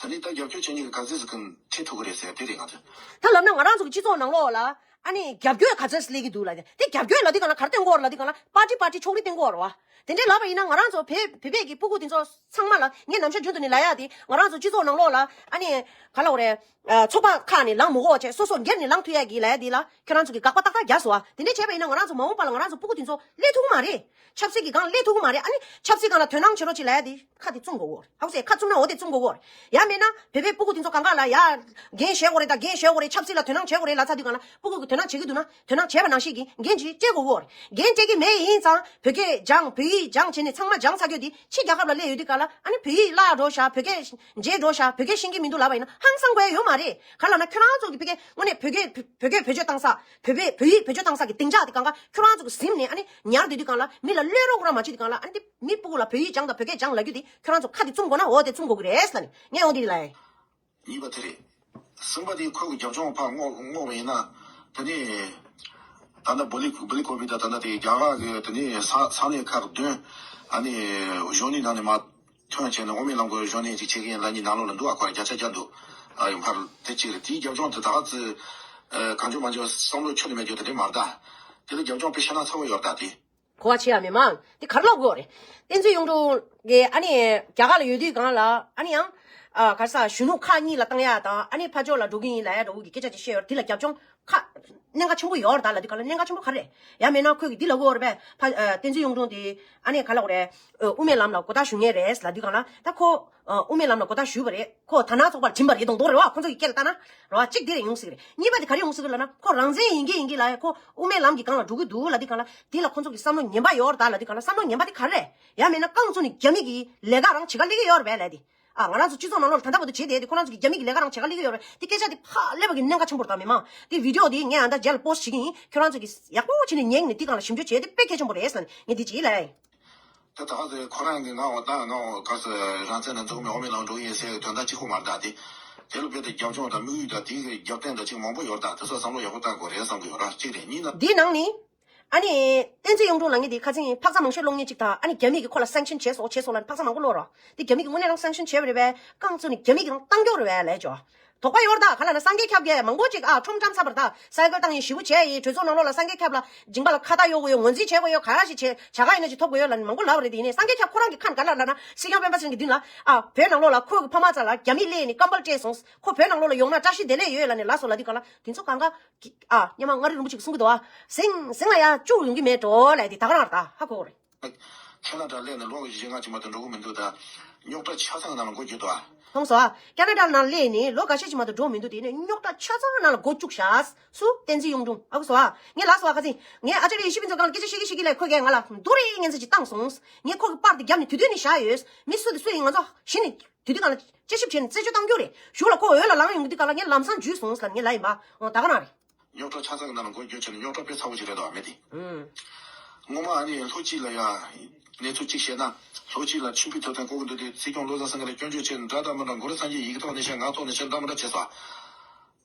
ད་ནི་ད་རྒྱབ་སྐྱོར་བྱེད་མཁན་གྱི་ག་ཚོད་ཟིག་གིས་ཁྲིད་ཐུབ་ཀྱི་རེད་ཟེར་དེ་རེད་ང་ཚོས། ད་ལབ་ན་ང་རང་ཚོ་གི་སྤྱི་ཚོགས་ནང་ལོགས་ལ་ཨ་ནི་རྒྱབ་སྐྱོར་ག་ཚོད་སླེབས་ཀྱི་འདུག་ལབ་དེ། དེ་རྒྱབ་སྐྱོར་ལབ་དུས་གང་ལ་ག་རེ་སྟོན་གྱི་ཡོད་རེད་ལབ་དུས་གང་ལ་པར་ཊི་པར་ཊི་ཕྱོགས་རིས་སྟོན་གྱི་ཡོད་རེད་བ། དེ་འདྲའི་ལབ་པ་ཡིན་ན་ང་རང་ཚོ་བོད་བོད་པའི་གི་སྤུ་གུ་དེ་ཚོ་ཚང་མ་ལ་ངས་ནམ་ཞག་རྒྱུན་དུ་ནས་ལབ་ཡག་དེ། ང་རང་ཚོ་སྤྱི་ཚོགས་ནང་ལོགས་ལ་ཨ་ནི་ག་ལབ་དགོས་རེད། ཨ། ཚོགས་པ་ཁག་ནས་ལངས་མི་དགོས་བྱས་སོ་སོ་སྒེར་ནས་ལངས་ཐུབ་ཡག་གི་ལབ་ཡག་དེ་ལ་ཁྱོད་རང་ཚོ་གིས་དགག་པ་ཏག་ཏག་རྒྱག་སོང་བ། དེ་འདྲ་བྱས་པ་ཡིན་ན་ང་རང་ཚོ་མ་འོངས་པ་ལ་ང་རང་ཚོ་སྤུ་གུ་དེ་ཚོ་སླེབས་ཐུབ་ཀྱི་མ་རེད། ཆབ་སྲིད་ཀྱི་སྒང་སླེབས་ཐུབ་ཀྱི་མ་རེད། ཨ་ནི་ཆབ་སྲིད་སྒང་ལ་དོ་སྣང་བྱེད་རོགས་བྱེད་ལབ་ཡག་དེ་ཁ་དེ་བཙུམ་དགོས་ཀྱི་ཡོད་རེད། ཧ་གོ་སོང་ངས། ཁ་བཙུམ་ན་འོ་དེ་བཙུམ་དགོས་ཀྱི་ཡོད་རེད། ཡང་མིན་ན་བོད་པའི་སྤུ་གུ་དེ་ཚོ་སྒང་ག་ལ་ཡ། འགན་བཞེས་དགོས་རེད་ད། འགན་བཞེས་དགོས་རེད། ཆབ་སྲིད་ལ་དོ་སྣང་བྱེད་དགོས་རེད་ལབ་ཚར་དུས་སྒང་ལ་སྤུ་གུ་གིས་དོ་སྣང་བྱེད་ཀྱི་འདུག་ན་དོ་སྣང་བྱས་པ་ནང་བཞིན་གྱི་འགན་ཅིག་སྤྲད་དགོས་ཀྱི་ཡོད་རེད། འགན་སྤྲད་ཀྱི་མེད་ཡིན་ཙང་བོད་སྐད་སྦྱངས་བོད་ཡིག་སྦྱངས་བྱས་ནས་ཚང་མ་སྦྱངས་ཚར་རྒྱུ་དེ་ཕྱི་རྒྱལ་ཁབ་ལ་སླེབས་ཡོང་དུས་སྒང་ལ་ཨ་ནི་བོད་ཡིག་བརླག་འགྲོ་ཤག་བོད་སྐད་བརྗེད་འགྲོ་ཤག་བོད་སྐད་ཤེས་ཀྱི་མི་འདུག་ལབ་པ་ཡིན་ན་ཧང་སང་དགོས་ཡ་ཡོད་མ་རེད། ག་ལབ་ན་ཁྱོད་རང་ཚོ་གི་བོད་སྐད་དངོས་གནས་བོད་སྐད་བོད་སྐད་བེད་སྤྱོད་བཏང་ས། བོད་པའི་བོད་ཡིག་བེད་སྤྱོད་བཏང་ས་གི་སྡིངས་ཆ་དེ་སྒང་ག་ཁྱོད་རང་ཚོ་གིས་ཟིན་ནས་ཨ་ནི་ཉར་སྡོད་དུས་སྒང་ལ་མི་ལ་བློས་རོགས་ར་མ་བྱེད་དུས་སྒང་ལ་ཨ་ནི་དེ་མི་སྤུ་གུ་ལ་བོད་ཡིག་སྦྱངས་དང་བོད་སྐད་སྦྱངས་ལབ་རྒྱུ་དེ་ཁྱོད་རང་ཚོ་ཁ་དེ་བཙུམ་དགོས་ན་འོ་དེ་བཙུམ་དགོས་ཀྱི་རེད་ལབ་ནས་ངས་འོ་དེ་ལབ་ཡིན། གཉིས་པ་དེ་རེད། གསུམ་པ་དེ་ཁོ་གི་རྒྱབ་ལྗོངས་ཕར་བསྔོག་བསྔོག་པ་ཡིན་ན། དེ་ནས་ད་ལྟ་བོ་ལི་བོ་ལི་ཀོ་བི་དང་ད་ལྟ་དེ་རྒྱ་གར་གི་དེ་ནས་ས་ས་གནས་ཁག་བདུན་ཨ་ནི་གཞོན་ནུའི་ནང་ནས་མར་ཐོན་བྱས་ནས་དབུ་མའི་ལམ་གྱི་གཞོན་ནུ་ཅིག་བྱེད་ཀྱི་ཡིན་ལབ་ནི་ནང་ལོགས་ལ་འདུག་ཨ། ཁོ་རང་བརྒྱ་ཆ་བརྒྱ་འདུག་ཨ། ཡོང་ཕར་དེ་གཅིག་རེད། དེའི་རྒྱབ་ལྗོངས་དེ་ད་ག་ཚོད་གང་བྱུང་མང་བྱུང་བསམ་བློ་ཁྱོན་ནས་མེད་རྒྱུ་དེ་འདྲ་མ་རེད་ད། དེ་ལ་རྒྱབ་ལྗོངས་དཔེ་ཤ་ན་ཚ་བོ་ཡོད་རེད་ད་དེ། གོ་བ་ཆེ་ཡ་མི་མང་དེ་ག་རེ་ལབ་དགོས་རེད། བསྟན་འཛིན་གཡུང་དྲུང་གིས་ཨ་ནི་རྒྱ་གར་ལ་ཡོད་དུས་སྒང་ལ་ཨ་ནི་ཡང་། ཨ། ག་རེ་ཟ། གཞོན་ནུ་ཁག་གཉིས་ལ་བཏང་ཡ་དང་ཨ་ནི་ཕར་ཕྱོགས་ལ་འགྲོ་གི་ཡིན་ལབ་ཡ་འདྲ་བོ་གི་སྐད་ཆ་ཅིག་བཤད་ཡོད་རེད། དེ་ལ་རྒྱབ་ལྗོངས་ཁ་གནད་འགག་ཆེན་པོ་ཡོད་རེད་ད་ལབ་དུས་སྒང་ལ་གནད་འགག་ཆེན་པོ་ག་རེ་རེད། ཡང་མིན་ན་ཁོས་གི་འདི་ལབ་ཀྱི་ཡོད་རེད་པས། ཕ། ཨ། བསྟན་འཛིན་གཡུང་དྲུང་དེ་ཨ་ནི་ག་ལབ་དགོས་རེད། ཨ། དབུ་མའི་ལམ་ལ་མགོ་བཏགས་ཞུ་མཁན་རེད་ལབ་དུས་སྒང་ལ་ད་ཁོ། ཨ། དབུ་མའི་ལམ་ལ་མགོ་བཏགས་ཞུས་པ་རེད། ཁོ་དར་ནག་ཚོགས་པར་བྱིན་པ་རེད་མདོག་མདོག་རེད་བ། ཁོ་ཚོ་གི་སྐད་ལ་བལྟས་ན་རེད་བ། གཅིག་དེ་རེད་ཡོང་སྲིད་གི་རེད། གཉིས་པ་དེ་ག་རེ་ཡོང་སྲིད་གི་ལབ་ན་ཁོ་རང་བཙན་ཡིན་གི་ཡིན་གི་ལབ་ཡ། ཁོ་དབུ་མའི་ལམ་གྱི་སྒང་ལ་འགྲོ་གི་འདུག་ལབ་དུས་སྒང་ལ་དེ་ལ་ཁོ་ཚོ་གི་བསམ་བློ་ངན་པ་ཡོད་རེད་ད་ལབ་དུས་སྒང་ལ་བསམ་བློ་ངན་པ་དེ་ག་རེ་རེད། ཡང་མིན་ན་རྐང་བཙུགས་ནས་རྒྱ་མི་གི་ལས་ཀ་རང་བྱེད་ག་སླེབས་ཀྱི་ཡོད་རེད་པས་ལབ་དེ། ཨ། ང་རང་ཚོ་སྤྱི་ཚོགས་ནང་ལོགས་ལ་ད་ལྟ་བར་དུ་བྱེད་བསྡད་དེ་ཁོ་རང་ཚོ་གི་རྒྱ་མི་གི་ལས་ཀ་རང་བྱེད་ག་སླེབས་ཀྱི་ཡོད་རེད་པས། དེ་སྐད་ཆ་དེ་ཕར་སླེབས་པ་གི་གནད་འགག་ཆེན་པོ་རེད་ད་མི་མང་། དེ་བི་ཌི་ཡོ་དེ་ངས་ཨ་ད་རྗེས་ལ་པོ་སི་ཊི་བྱེད་ཀྱི་ཡིན། ཁྱོད་རང་ཚོ་གིས་ཡག་པོ་བྱས་ནས་ཉན་ནས་དེ་སྒང་ལ་ཞིབ་འཇུག་བྱས་དེ་དཔེ་གལ་ཆེན་པོ་རེད་ཟེར་ནས་ངས་འདི་བྱེད་ལབ་ཡ་ཡིན། ད་ད་ག་ཚོད་ཁོ་རང་གི་ང་འོ་ད་ང་འོ་ག་ཚོད་རང་བཙན་ནང་འཛུལ་མི་དབུ་མའི་ལམ་འགྲོ་ཡིན་ཟེར་གྱི་དོན་དག་གཅིག་པོ་མ་རེད་ད་དེ། དེ་ལ་རྦད་དེ་རྒྱབ་ལྗོངས་དང་དམིགས་ཡུལ་དང་དེའི་རྒྱབ་རྟེན་དང་གཅིག་མང་པོ་ཡོད་རེད་ད། དེ་ཚོ་བསམ་བློ་ཡག་པོ་བཏང་དགོས་རེད་བསམ་གྱི་ཡོད་ར། གཅིག་རེད། གཉིས་ན། འདིའི་ནང་ནས། ཨ་ནི། བསྟན་འཛིན་གཡུང་དྲུང་ལབ་མཁན་དེ་ཁ་སང་ཕག་ཚ་མང་ཤོས་སློང་མཁན་གཅིག་དང་ཨ་ནི་རྒྱ་མི་གིས་ཁོ་ལ་སེང་ཤན་བྱས་སོང་བྱས་སོང་ལབ་ནས་ཕག་ཚ་མང་པོ་སློང་རོགས། དེ་རྒྱ་མི་གིས་དངོས་གནས་རང་སེང་ཤན་བྱས་པ་རེད་པས། རྐང་བཙུགས་ནས་རྒྱ་མི་གིས་རང་བཏང་རྒྱུ་རེད་པས་ལབ་ཅོ། དོགས་པ་ཡོད་རེད་ད། ག་ལབ་ན་སངས་རྒྱས་ཁྱབ་ཀྱིས་མང་པོ་ཅིག་ཨ་ཁྲོམ་ཁྲམ་ཚ་བར་ད་སའི་ཀལ་བཏང་ཡིན། ཞི་བོ་བྱས་ཡིན། གྲོས་ཚོགས་ནང་ལོགས་ལ་སངས་རྒྱས་ཁྱབ་ལ་སྦྱིན་པ་ལ་ཁ་བཏགས་གཡོག་དགོས་ཡོད། ངོས་འཛིན་བྱེད་དགོས་ཡོད། ག་ཡ་ཞིག་བྱས་བྱ་ག་ཡིན་ན་ཅིག་ཐོབ་དགོས་ཡོད་ལབ་ནས་མང་པོ་ལབ་པ་རེད། དེ་ཡིན་ནའི་སངས་རྒྱས་ཁྱབ་ཁོ་རང་གིས་ཁ་ག་ལ་ལབ་ན་སྲིད་སྐྱོང་སྤེན་པ་ཚེ་རིང་གི་མདུན་ལ་ཨ་བོད་ནང་ལོགས་ལ་ཁོ་གི་ཕ་མ་རྩ་ལ་རྒྱ་མི་སླེབས་ནས་སྐམ་པར་སྤྲད་སོང་། ཁོ་བོད་ནང་ལོགས་ལ་ཡོང་ན་བཀྲ་ཤིས་བདེ་ལེགས་ཡོད་ལབ་ནས་ལབ་སོང་ལབ་དུས་ག་ལ་དེ་ཚོ་གང་ག་གི་ཨ་སྔོན་མ་མངའ་རིས་རིན་པོ་ཆེ་གིས་གསུང་གི་འདུག་ཨ། ཟིང་ཟིང་ལ་ཡ་བཅུག་ཡོང་གི་མེད་འགྲོ་ལབ་དེ་ད་ག་རང་རེད་ད། ཧ་གོ་གི་རེད། ཁེ་ན་ཌ་སླེབས་ནས་ལོ་བཞི་ལྔ་ཅིག་མ་གཏོགས་འགྲོ་གི་མི་འདུག་ད་རྙོག་དྲ་ཆ་ཚང་ནང་ལ་མགོ་འགྱུར་འདུག་ཨ། མཐོང་སོང་ཨ། ཁེ་ན་ཌ་ནང་སླེབས་ནས་ལོ་འགའ་ཤས་ཅིག་མ་གཏོགས་འགྲོ་མི་འདུག་དེ་ནས་རྙོག་དྲ་ཆ་ཚང་ནང་ལ་མགོ་བཅུག་བཞག་སུ། བསྟན་འཛིན་གཡུང་དྲུང་། ཨ་གོ་སོང་ཨ། ངས་ལབ་སོང་ཨ། ཁ་སང་ངས་ཨ་ཅར་ཡེ་ཤེས་ཕུན་ཚོགས་སྒང་ལ་སྐད་ཆ་བཤད་ཀྱི་བཤད་ཀྱི་ལས་ཁོས་ཀྱིས་ང་ལ་རྡོ་རིང་ངན་ཚད་ཅིག་བཏང་སོང་། ངས་ཁོ་གི་པར་དེ་བརྒྱབ་ནས་དུས་དུས་ནས་བཞག་ཡོད། མི་སུ་དེ་སུ་ཡིན་ང་ཚོ་གཞི་ནས་དུས་དུས་སྒང་ལ་དཔྱད་ཞིབ་བྱས་ནས་རྩད་གཅོད་བཏང་རྒྱུ་རེད། གཞུག་ལ་ཁོ་འོས་ལ་ལངས་ཡོང་གི་དུས་སྒང་ལ་ངས་ལམ་སང་འཇུས་སོང་ཟེར་ལབ་ངས་ལབ་ཡིན་པ། འོ་ད་ག་རང་རེད། རྙོག་དྲ་ཆ་ཚང་གི་ནང་ལ་མགོ་འགྱུར་བྱས་ནས་རྙོག་དྲ་དཔེ་ཚ་བོ་ཞིག་རེད་དོ་མི་དེ། ཨུམ། སྔོན་མ་ཨ་ནི་ལྷོ་སྤྱི་ལ་ཡ་གནས་ཚུལ་གཅིག་བཤད་ན། ལྷོ་སྤྱི་ལ་ཆོས་འཕེལ་ཐོབ་ཐང་དགོས་ཀྱི་འདུག་དེ་སྲིད་སྐྱོང་བློ་བཟང་སེང་གེ་ལ་སྐྱོན་བརྗོད་བྱས་ནས་འདྲ་འདྲ་མི་འདྲ་མགོ་རུ་སངས་རྒྱས་ཡི་གེ་ཐོག་ནས་བཤད། ངག་ཐོག་ནས་བཤད། འདྲ་མི་འདྲ་བྱས་སོང་།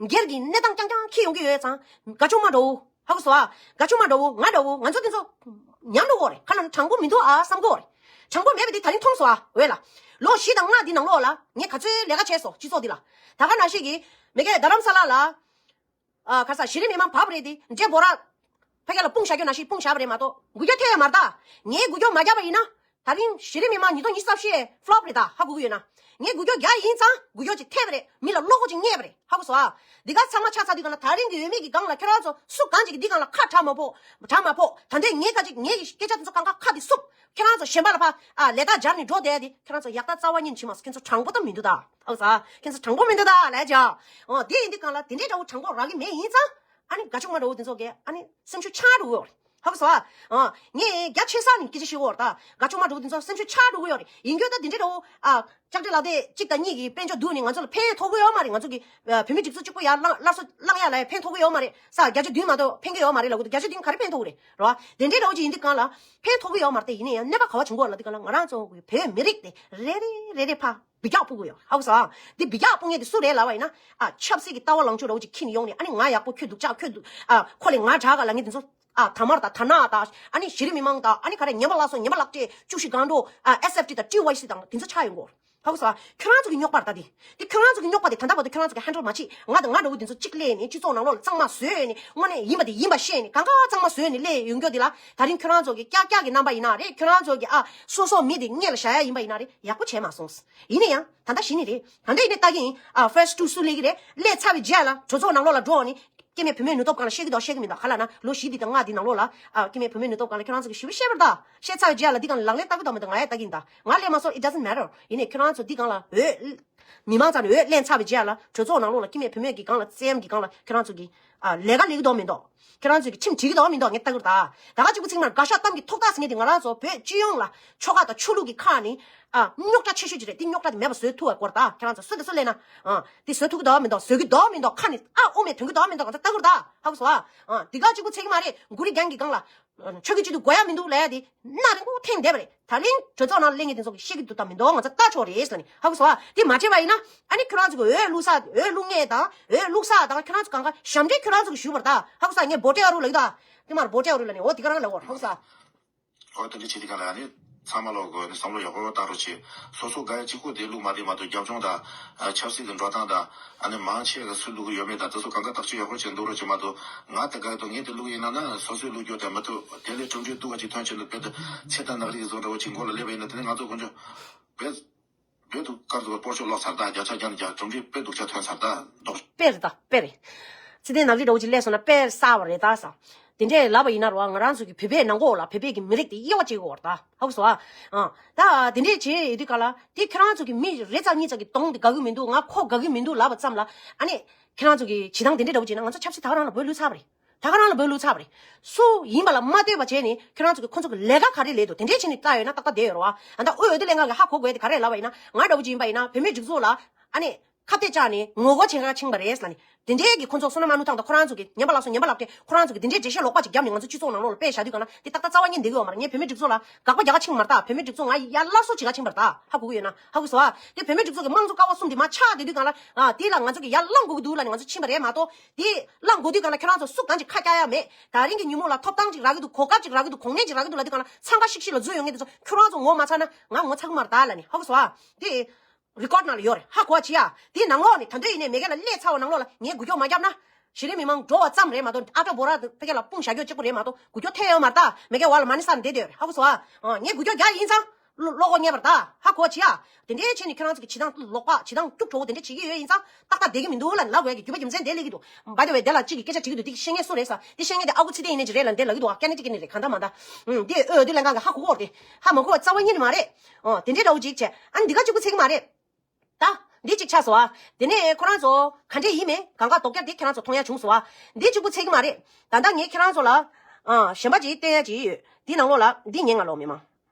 སྒེར་གྱི་གནས་སྟངས་རྐྱང་རྐྱང་འཁྱེར་ཡོང་གི་ཡོད་ཙང་། དགའ་ཆུང་མ་འདྲ་བོ། ཧ་གོ་སོང་ཨ། དགའ་ཆུང་མ་འདྲ་བོ། ང་འདྲ་བོ། ང་ཚོ་དེ་ཚོ་ཉམས་འགྲོ་གི་རེད། ཁ་ལ་ན་དྲང་པོ་མི་འདུག་ཨ་བསམ་གི་རེད། དྲང་པོ་མེད་པ་དེ་ད་རིང་མཐོང་སོང་ཨ། འོས་ལ། ལོ་བཞི་དང་ལྔ་འདི་ནང་ལོགས་ལ་ངས་ག་ཚོད་ལས་ཀ་བྱས་སོང་སྤྱི་ཚོགས་འདི་ལ། ད་ག་ནང་བཞིན་གྱི་མི་སྒེར་རྡ་རམ་ས་ལ་ལ། ཨ་ག་ས་གཞི་རིམ་མི་མང་བབས་རེད་དེ་འདྲེ་འབོ་ར། ཕ་གི་ལ་དཔུང་བཞག་རྒྱུ་ནང་བཞིན་དཔུང་བཞག་པ་རེད་མ་གཏོགས་འགུལ་སྐྱོད་ཐེབས་ཡོད་མ་རེད་ད། ངས་འགུལ་སྐྱོད་མ་རྒྱག་པ་ཡིན་ན། ད་རིང་གཞི་རིམ་མི་མང་ཉིས་སྟོང་ཉི་ཤུ་རྩ་བཞི་ཕློབ་རེད་ད་ཧ་གོ་གི་ཡོད་ན། ངས་འགུལ་སྐྱོད་རྒྱག་ཡིན་ཙང་འགུལ་སྐྱོད་ཅིག་ཐེབས་པ་རེད། མི་ལ་བློ་ཁོག་ཅིག་རྙེད་པ་རེད། ཧ་གོ་སོང་ཨ། འདི་ག་ཚང་མ་ཆ་ཚ་དུས་གང་ལ་ད་རིང་གི་འོས་མི་གི་སྒང་ལ་ཁྱེད་རང་ཚོ་སུ་གང་ཅིག་གི་འདི་སྒང་ལ་ཁ་གྲག་མ་ཕོག་གྲག་མ་ཕོག་ད་འདྲས་ངས་ཁ་ཅིག་ངས་ཀྱི་སྐད་ཆ་དེ་ཚོ་གང་ག་ཁ་དེ་སུབ། ཁྱེད་རང་ཚོ་གཞན་པ་ལ་ཕ་ཨ་ལས་ཐག་སྦྱར་ནས་འགྲོ་བསྡད་དེ་ཁྱེད་རང་ཚོ་ཡག་ད་རྩ་བ་ཉིད་བྱེད་མ་སོང་། ཁྱེད་ཚོ་དྲང་པོ་ད་མི་འདུག་ད། ཨོ་ཟ། ཁྱེད་ཚོ་དྲང་པོ་མི་འདུག་ད་ལས་ཅག་ཨོ་དེ་ཡིན་དུས་གང་ལ་དེ་འདྲའི་འདྲ་བོ་དྲང་པོ་རག་གི་མེད་ཡིན་ཙང་། ཨ་ནི་དགའ་ཕྱུག་མ་འདྲ་བོ་དེ་ཚོ་གས་ཨ་ནི་སེམས་ཤུགས་ཆག་འགྲོ་གི་ཡོད་རེད། ཧ་གོ་སོང་ཨ། ཨོ་ངས་རྒྱ་ཆེ་ས་ནས་སྐད་ཆ་བཤད་གི་ཡོད་རེད་ད། དགའ་ཕྱུག་མ་འདྲ་བོ་དེ་ཚོ་སེམས་ཤུགས་ཆག་འགྲོ་གི་ཡོད་རེད། ཡིན་རྒྱུ་ད་དེ་འདྲའི་འདྲ་བོ་ཨ། ལྕགས་སྤྲེལ་ལག་དེབ་གཅིག་དང་གཉིས་ཀྱི་དཔལ་འབྱོར་བསྡུར་ནས་ང་ཚོ་ལ་ཕན་ཐོགས་ཀྱི་ཡོད་མ་རེད། ང་ཚོ་གི་ཨ་བོད་མི་སྒྲིག་འཛུགས་གཅིག་པོ་ཡར་བླངས་སླར་གསོ་བླངས་ཡ་ལ་ཡ་ཕན་ཐོགས་ཀྱི་ཡོད་མ་རེད་ས། བརྒྱ་ཆ་བདུན་མ་གཏོགས་ཕན་གྱི་ཡོད་མ་རེད་ལབ་གི་འདུག་བརྒྱ་ཆ་བདུན་ག་རེ་ཕན་ཐོགས་གི་རེད་རོ། དེ་འདྲའི་འདྲ་བོ་ཅིག་ཡིན་དུས་གང་ལ་ཕན་ཐོགས་ཀྱི་ཡོད་མ་རེད་དེ། ཡིན་ན་ཡང་གནོད་པ་ག་བ་བྱུང་གི་ཡོད་ལབ་དུས་གང་ལ་ང་རང་ཚོ་གི་བོད་མི་རིགས་དེ་རེ་རེ་རེ་རེ་ཕ་འབུད་རྒྱག་སྤུ་གི་ཡོད། ཧ་གོ་སོང་། འདི་འབུད་རྒྱག་སྤུ་མཁན་དེ་སུ་རེད་ལབ་པ་ཡིན་ན། ཨ་ཆབ་སྲིད་ཀྱི་ལྟ་བ་ལངས་ཕྱོགས་འདྲ་བོ་ཅིག་འཁྱེར་ནས་ཡོང་ནས་ཨ་ནི་ང་ཡག་པོ་ཁྱོད་སྡུག་ཅག་ཁྱོད་སྡུག་ཨ་ཁོ་ལས་ང་དྲག་ག་ལབ་མཁན་དེ་ཚོ། ཨ་དར་དམར་དང་དར་ནག་དང་ཨ་ནི་གཞི་རིམ་མི་མང་དང་ཨ་ནི་ག་རེ་ཉམས་པ་སླར་གསོ་ཉམས་པ་ལག་སྤྲད་བཅུ་བཞི་སྒང་དྲུག་ཨ་ཨེས་ཨེཕ་ཊི་དང་ཊི་ཝའི་སི་དང་དེ་ཚོ་ཆགས་ཡོང་གོ། ཧ་གོ་སོང་། ཁྱོད་རང་ཚོ་གི་རྙོག་པ་རེད་ད་དེ། དེ་ཁྱོད་རང་ཚོ་གི་རྙོག་པ་དེ་ད་ལྟ་བར་དུ་ཁྱོད་རང་ཚོ་གི་ཧེན་ཌལ་མ་བྱེད། ང་དང་ང་འདྲ་བོ་དེ་ཚོ་གཅིག་སླེབས་ནས་སྤྱི་ཚོགས་ནང་ལོགས་ལ་གཙང་མ་བཟོས་ནས་དངོས་གནས་ཡིན་པ་དེ་ཡིན་པ་བཤད་ནས་གང་ག་གཙང་མ་བཟོས་ནས་སླེབས་ཡོང་རྒྱུ་དེ་ལ་ད་རིང་ཁྱོད་རང་ཚོ་གི་ཀྱག་ཀྱག་གི་རྣམ་པ་ཡིན་ན་རེད། ཁྱོད་རང་ཚོ་གི་ཨ་སོ་སོ་མི་དེ་སྔོན་ལ་བཞག་ཡ་ཡིན་པ་ཡིན་ན་རེད། ཡག་པོ་བྱས་མ་སོང་། ཡིན་ན་ཡང་ད་ལྟ་གཞི་ནས་རེད། ད་ལྟ་ཡིན་ནས་ལྟ་གི་ཡིན། ཨ་ཕེ་སི་ཊུ་སུ་སླེབས་ཀྱི་རེད། སླེབས་ཚར་བའི་རྗེས་ལ་གྲོས་ཚོགས་ནང་ལོགས་ལ་འགྲོ་ནས། སྐྱེ་དམན་བུད་མེད་ནུས་སྟོབས་སྒང་ལ་བཤད་ཀྱི་འདུག་བཤད་ཀྱི་མི་འདུག་ག་ལབ་ན་ལོ་བཞི་འདི་དང་ལྔ་འདི་ནང་ལོགས་ལ་ཨ་སྐྱེ་དམན་བུད་མེད་ནུས་སྟོབས་སྒང་ལ་ཁྱོད་རང་ཚོ་གི་ཞིབ་བཤད་པར་ད། བཤད་ཚར་བའི་རྗེས་ལ་འདི་སྒང་ལ་ལག་ལེན་བསྟར་གྱི་འདུག་མི་འདུག་ང་ཡང་ལྟ་གི་ཡིན་ད། ང་སླེབས་མ་སོང་། It doesn't matter། ཡིན་ནའི་ཁྱོད་རང་ཚོ་འདི་སྒང་ལ་འོས། མི་མང་ཚང་ནས་འོས་ལེན་ཚར་བའི་རྗེས་ལ་གྲོས་ཚོགས་ནང་ལོགས་ལ་སྐྱེ་དམན་བུད་མེད་ཀྱི་སྒང་ལ་བཙན་གྱི་སྒང་ལ་ཁྱོད་རང་ཚོ་གི་ཨ་ལས་ཀ་ལས་ཀྱི་འདུག་མི་འདུག་ཁྱོད་རང་ཚོ་གི་ཁྲིམས་འགྲིག་གི་འདུག་མི་འདུག་ངས་ལྟ་གི་ཡོད་ད། ད་ག་གཅིག་པུ་ཚིག་མར་དགའ་ཤོག་གཏམ་གྱི་ཐོག་རྟགས་ཟེར་མཁན་དེ་ང་རང་ཚོ་བོད་སྤྱི་ཡོངས་ལ་ཆོལ་ཁ་དང་ཆོས་ལུགས་ཀྱི་ཁ་ནས་ཨ་རྙོག་དྲ་ཆེ་ཤོས་ཅིག་རེད། དེ་རྙོག་དྲ་དེ་མེད་པ་བཟོས་ཐུབ་པའི་སྐོར་ད། ཁྱེད་རང་ཚོ་སུ་དང་སུ་སླེབས་ན། ཨ་དེ་བཟོ་ཐུབ་ཀྱི་འདུག་མི་འདུག་བཟོ་གི་འདུག་མི་འདུག་ཁ་ནས་ཨ་དབུ་མེད་དོན་གྱི་འདུག་མི་འདུག་ང་ཚོ་ལྟ་གི་ཡོད་ད། ཧ་གོ་སོང་ཨ། ཨ་དེ་ག་གཅིག་པུ་ཚིག་མ་རེད། གུ་རི་རྒྱན་གྱི་སྒང་ལ་ཆོས་ཀྱི་སྤྱི་འཐུས་དགོས་ཡ་མི་འདུག་ལབ་ཡ་དེ་སྣ་རིང་པོ་འཐེན་བསྡད་པ་རེད། ད་རིང་གྲོས་ཚོགས་ནང་སླེབས་མཁན་དེ་ཚོ་གིས་བཤད་ཀྱི་འདུག་དང་མི་འདུག་ང་ཚོ་ལྟ་ཆོག་རེད་ཟེར་ནས། ཧ་གོ་སོང་ཨ། དེ་མ་བྱས་པ་ཡིན་ན་ཨ་ནི་ཁྱོད་རང་ཚོ་གི་འོས་བླུག་ས་འོས་བླུག་མཁན་དང་འོས་བླུག་ས་དང་ཁྱོད་རང་ཚོ་གང་ག་ཞབས་འདྲེན་ཁྱོད་རང་ཚོ་གིས་ཞུ་བར་ད། ཧ་གོ་སོང་ཨ། ངས་བོ་ཊི་ཨ་རུ་ལབ་ཀྱི་འདུག་དེ་མར་བོ་ཊི་ཨ་རུ་ལབ་ནས་འོ་དེ་ག་རང་ལབ་འོ། ཧ་གོ་སོང་ཨ། འོ་དེ་འདྲ་བྱེད་དུས་གང་ལ་ཨ་ནི་ཚང་མ་ལོག་དགོས་ནི་བསམ་བློ་ཡག་པོ་བཏང་རོགས་བྱེད། སོ་སོ་དགའ་ཡ་གཅིག་པོ་དེ་བླུག་མ་དེ་མ་གཏོགས་རྒྱབ་ལྗོངས་དང་ཆབ་སྲིད་ཀྱི་འགྲོ་སྟངས་དང་ཨ་ནི་མང་ཆེ་ག་སུས་བླུག་གི་ཡོད་མེད་དང་དེ་ཚོ་གང་ག་ཐག་གཅོད་ཡག་པོ་བྱེད་འདུག་རོགས་བྱེད་མ་གཏོགས། ང་དེ་དགའ་གི་འདུག་ངས་དེ་བླུག་ཡིན་ན་ན་སོ་སོས་བླུག་རྒྱུ་དེ་མི་ཐུབ། དེ་ལས་གྲུབ་འབྲས་སྡུག་ག་ཅིག་ཐོན་ཆེད་དུ་དཔེ་དེ་ཚེ་ཐར་ནག་རིག་བཟོ་འདྲ་བོ་ཅིག་མགོ་ལ་སླེབས་པ་ཡིན་ན་དེ་ནི་ང་ཚོ་དཀོན་མཆོག་བེད། བོད་དུ་དཀར་དུ་སྤོར་ཆོག་ལོག་ཚར་ད། བརྒྱ་ཆ་བརྒྱ་ནས་བརྒྱ་གྲུབ་འབྲས་དཔེ་སྡུག་ཆ་ཐོན་ཚར་ད། ལྡོག་དཔེ་རེད་ད་དཔེ་རེད། ཚེ་བརྟན་ནག་རིག་འདྲ་བོ་ཅིག་སླེབས་སོང་ན་དཔེ་གསར་བ་རེད་ད་ས། དེ་འདྲས་ལབ་པ་ཡིན་ན་རོ་ང་རང་ཚོ་གི་བོད་པའི་ནང་གོ་ལ་བོད་པའི་གི་མི་རིགས་དེ་དབྱེ་བ་ཕྱེ་དགོས་རེད་ད། ཧ་གོ་སོང་ཨ། ཨ་ད་དེ་འདྲས་བྱེད་ཡོད་དུས་ག་ལ་དེ་ཁྱེད་རང་ཚོ་གི་མི་རེ་ཙམ་གཉིས་ཙམ་གི་གདོང་དེ་དགའ་གི་མི་འདུག་ང་ཁོ་དགའ་གི་མི་འདུག་ལབ་པ་ཙམ་ལ་ཨ་ནི་ཁྱེད་རང་ཚོ་གི་བྱེད་སྟངས་དེ་འདྲས་འདྲ་བོ་བྱས་ན་ང་ཚོ་ཆབ་སྲིད་ད་ག་རང་ལ་བོད་ལུས་ཚར་བ་རེད། ད་ག་རང་ལ་བོད་ལུས་ཚར་བ་རེད། སུ་ཡིན་པ་ལ་མ་ལྟོས་པ་བྱས་ནས་ཁྱོད་རང་ཚོ་གི་ཁོ་ཚོ་གི་ལས་ཀ་ག་རེ་ལས་འདུག་དེ་འདྲས་བྱས་ནས་ལྟ་ཡོད་ན་ཏག་ཏག་བསྡད་ཡོད་རེད་བ། ཨ་ད་དབུས་འོས་བསྡུ་ལྷན་ཁང་གི་ཧ་གོ་དགོས་དེ་ག་རེ་ལབ་པ་ཡིན་ན་ང་འདྲ་བོ་ཅིག་ཡིན་པ་ཡིན་ན་བོད་མིའི་སྒྲིག་འཛུགས་ལ་ཨ་ནི་ཁ་གཏད་བཅག་ནས་ངོ་རྒོལ་བྱེད་ག་ཕྱིན་པ་རེད་ལབ་ནས་དེ་འདྲས་ཀྱི་ཁོ་ཚོ་བསོད་ནམས་མ་ནུ་ཐང་དང་ཁོ་རང་ཚོ་གི་ཉན་པ་ལགས་སོ་ཉན་པ་ལགས་ཏེ་ཁོ་རང་ཚོ་གི་དེ་འདྲས་འགྲེལ་བཤད་ལོག་པ་ཅིག་བརྒྱབ་ནས་ང་ཚོ་སྤྱི་ཚོགས་ནང་ལོགས་ལ་དཔེ་བཞག་དུས་ག་ན་དེ་ཏག་ཏག་རྩ་བ་ཉིད་འདེགས་གི་ཡོད་མ་རེད། ངས་བོད་མིའི་སྒྲིག་འཛུགས་ལ་དགག་པ་རྒྱག་ག་ཕྱིན་པ་མ་རེད་ད། བོད་མིའི་སྒྲིག་འཛུགས་ང་ཡར་སླར་གསོ་བྱེད་ག་ཕྱིན་པ་རེད་ད། ཧ་གོ་གི་ཡོད་ན་ཧ་གོ་སོང་ཨ། དེ་བོད་མིའི་སྒྲིག་འཛུགས་ཀྱི་དམངས་གཙོ་ཀ་བ་གསུམ་དེ་མར་ཆག་བསྡད་དུས་ག་ལ་ཨ་དེ་ལ་ང་ཚོ་གི་ཡར་བླང་དགོས་ཀྱི་འདུག་ལབ་ནས་ང་ཚོ་ཕྱིན་པ་རེད་མ་གཏོགས། དེ་བླང་དགོས་དུས་ག་ལ་ཁྱེད་རང་ཚོ་སུ་གང་ཅིག་ཁ་བཀྱག་ཡ་མེད། ད་རིང་གི་ཉིན་མོ་ལ་ཐོབ་ཐང་ཅིག་རག་གི་འདུག་གོ་སྐབས་ཅིག་རག་གི་འདུག་གོ་གནས་ཅིག་རག་གི་འདུག་ལབ་དུས་ག་ལ་འཚང་ཁ་ཤིག་ཤིག་ལ་འཛུལ་ཡོང་མཁན་དེ་ཚོ་ཁྱེད་རང་ཚོ་ངོ་མ་ཚ་ན་ང་ངོ་ཚ་གི་མ་རེད་ད་ལབ་ནས་ཧ་གོ་སོང་ཨ། དེ་རི་ཀོཌ་ནང་ལ་ཡོད་རེད། ཧ་གོ་བ་བྱེད་ཡ། དེའི་ནང་ལོགས་ནས་ད་དུང་ཡིན་ནའི་མེ་ཀེ་ལ་སླེབས་ཚར་བ་ནང་ལོགས་ལ་ངས་འགུལ་སྐྱོད་མ་བརྒྱབ་ན། གཞི་རིམ་མི་མང་འགྲོ་བ་ཙམ་རེད་མ་གཏོགས་ཨ་ཏྲ་བོ་ར་ཕ་གི་ལ་དཔུང་བཞག་རྒྱུ་གཅིག་པུ་རེད་མ་གཏོགས་འགུལ་སྐྱོད་ཐེབས་ཡོད་མ་རེད་ད། མེ་ཀེ་བ་ལ་མ་ཎི་སར་བསྡད་བསྡད་ཡོད་རེད། ཧ་གོ་སོང་ཨ། ཨ་ངས་འགུལ་སྐྱོད་རྒྱག་ཡིན་ཙང་བློ་བློ་ཁོག་རྙེད་པ་རེད་ད། ཧ་གོ་བྱེད་ཡ། དེ་འདྲའི་བྱས་ནས་ཁྱེད་རང་ཚོ་གི་བྱེད་སྟངས་ལོག་པ་བྱེད་སྟངས་སྐྱུག་བྲོ་བོ་དེ་འདྲ་བྱེད་ཀྱི་ཡོད་ཡིན་ཙང་ཏག་ཏག་བསྡད་ཀྱི་མི་འདུག་ལབ་ལབ་དགོས་ཡ་གི་རྒྱུ་མ་རྒྱུ་མཚན་དེ་སླེབས་ཀྱི་འདུག By the way དེ་ལ་གཅིག་གིས་སྐད་ཆ་དྲིས་ཀྱི་འདུག་དེ་བཤད་མཁན་སུ་རེད་ཟེར། དེ་བཤད་མཁན་དེ་ཨ་ཁུ་ཚེ་བརྟན་ཡིན་ནའི་ཅིག་རེད་ལབ་འདི་ལབ་ཀྱི་འདུག་ཨ་ཀ་ནེ་ཅིག་ནི་རེད་གང་ལྟར་མ་ད། ཨུམ་དེ་ཨོ་དེ་ལས་གང་གི་ཧ་གོ་གོ་རེད། ཧ་མ་གོ་བ་རྩ་བ་ཉིད་ནས་མ་རེད། ཨོ་དེ་འདྲའི་འདྲ་བོ་ཅིག་བྱས་ཨ་ནི་འདི་ག་གཅིག་པུ་ཚིག་གི་མ་རེད། ད། འདི་གཅིག་ཆགས་སོང་ཨ། དེ་ནས་ཁོ་རང་ཚོ་ག་འདྲས་ཡིན་མིན་གང་ག་དོགས་རྒྱ་འདི་ཁྱེད་རང་ཚོ་མཐོང་ཡ་བྱུང་སོང་ཨ། འདི་གཅིག་པུ་ཚིག་གི་མ་རེད། ད་ལྟ་ངས་ཁྱེད་རང་ཚོ་ལ། ཨ་གཞན་པ་ཅིག་བསྟན་ཡ་ཅིག་ཡོད། འདི་ནང་ལོགས་ལ་འདི་ཉན་ང་ལོག་མི་མང་།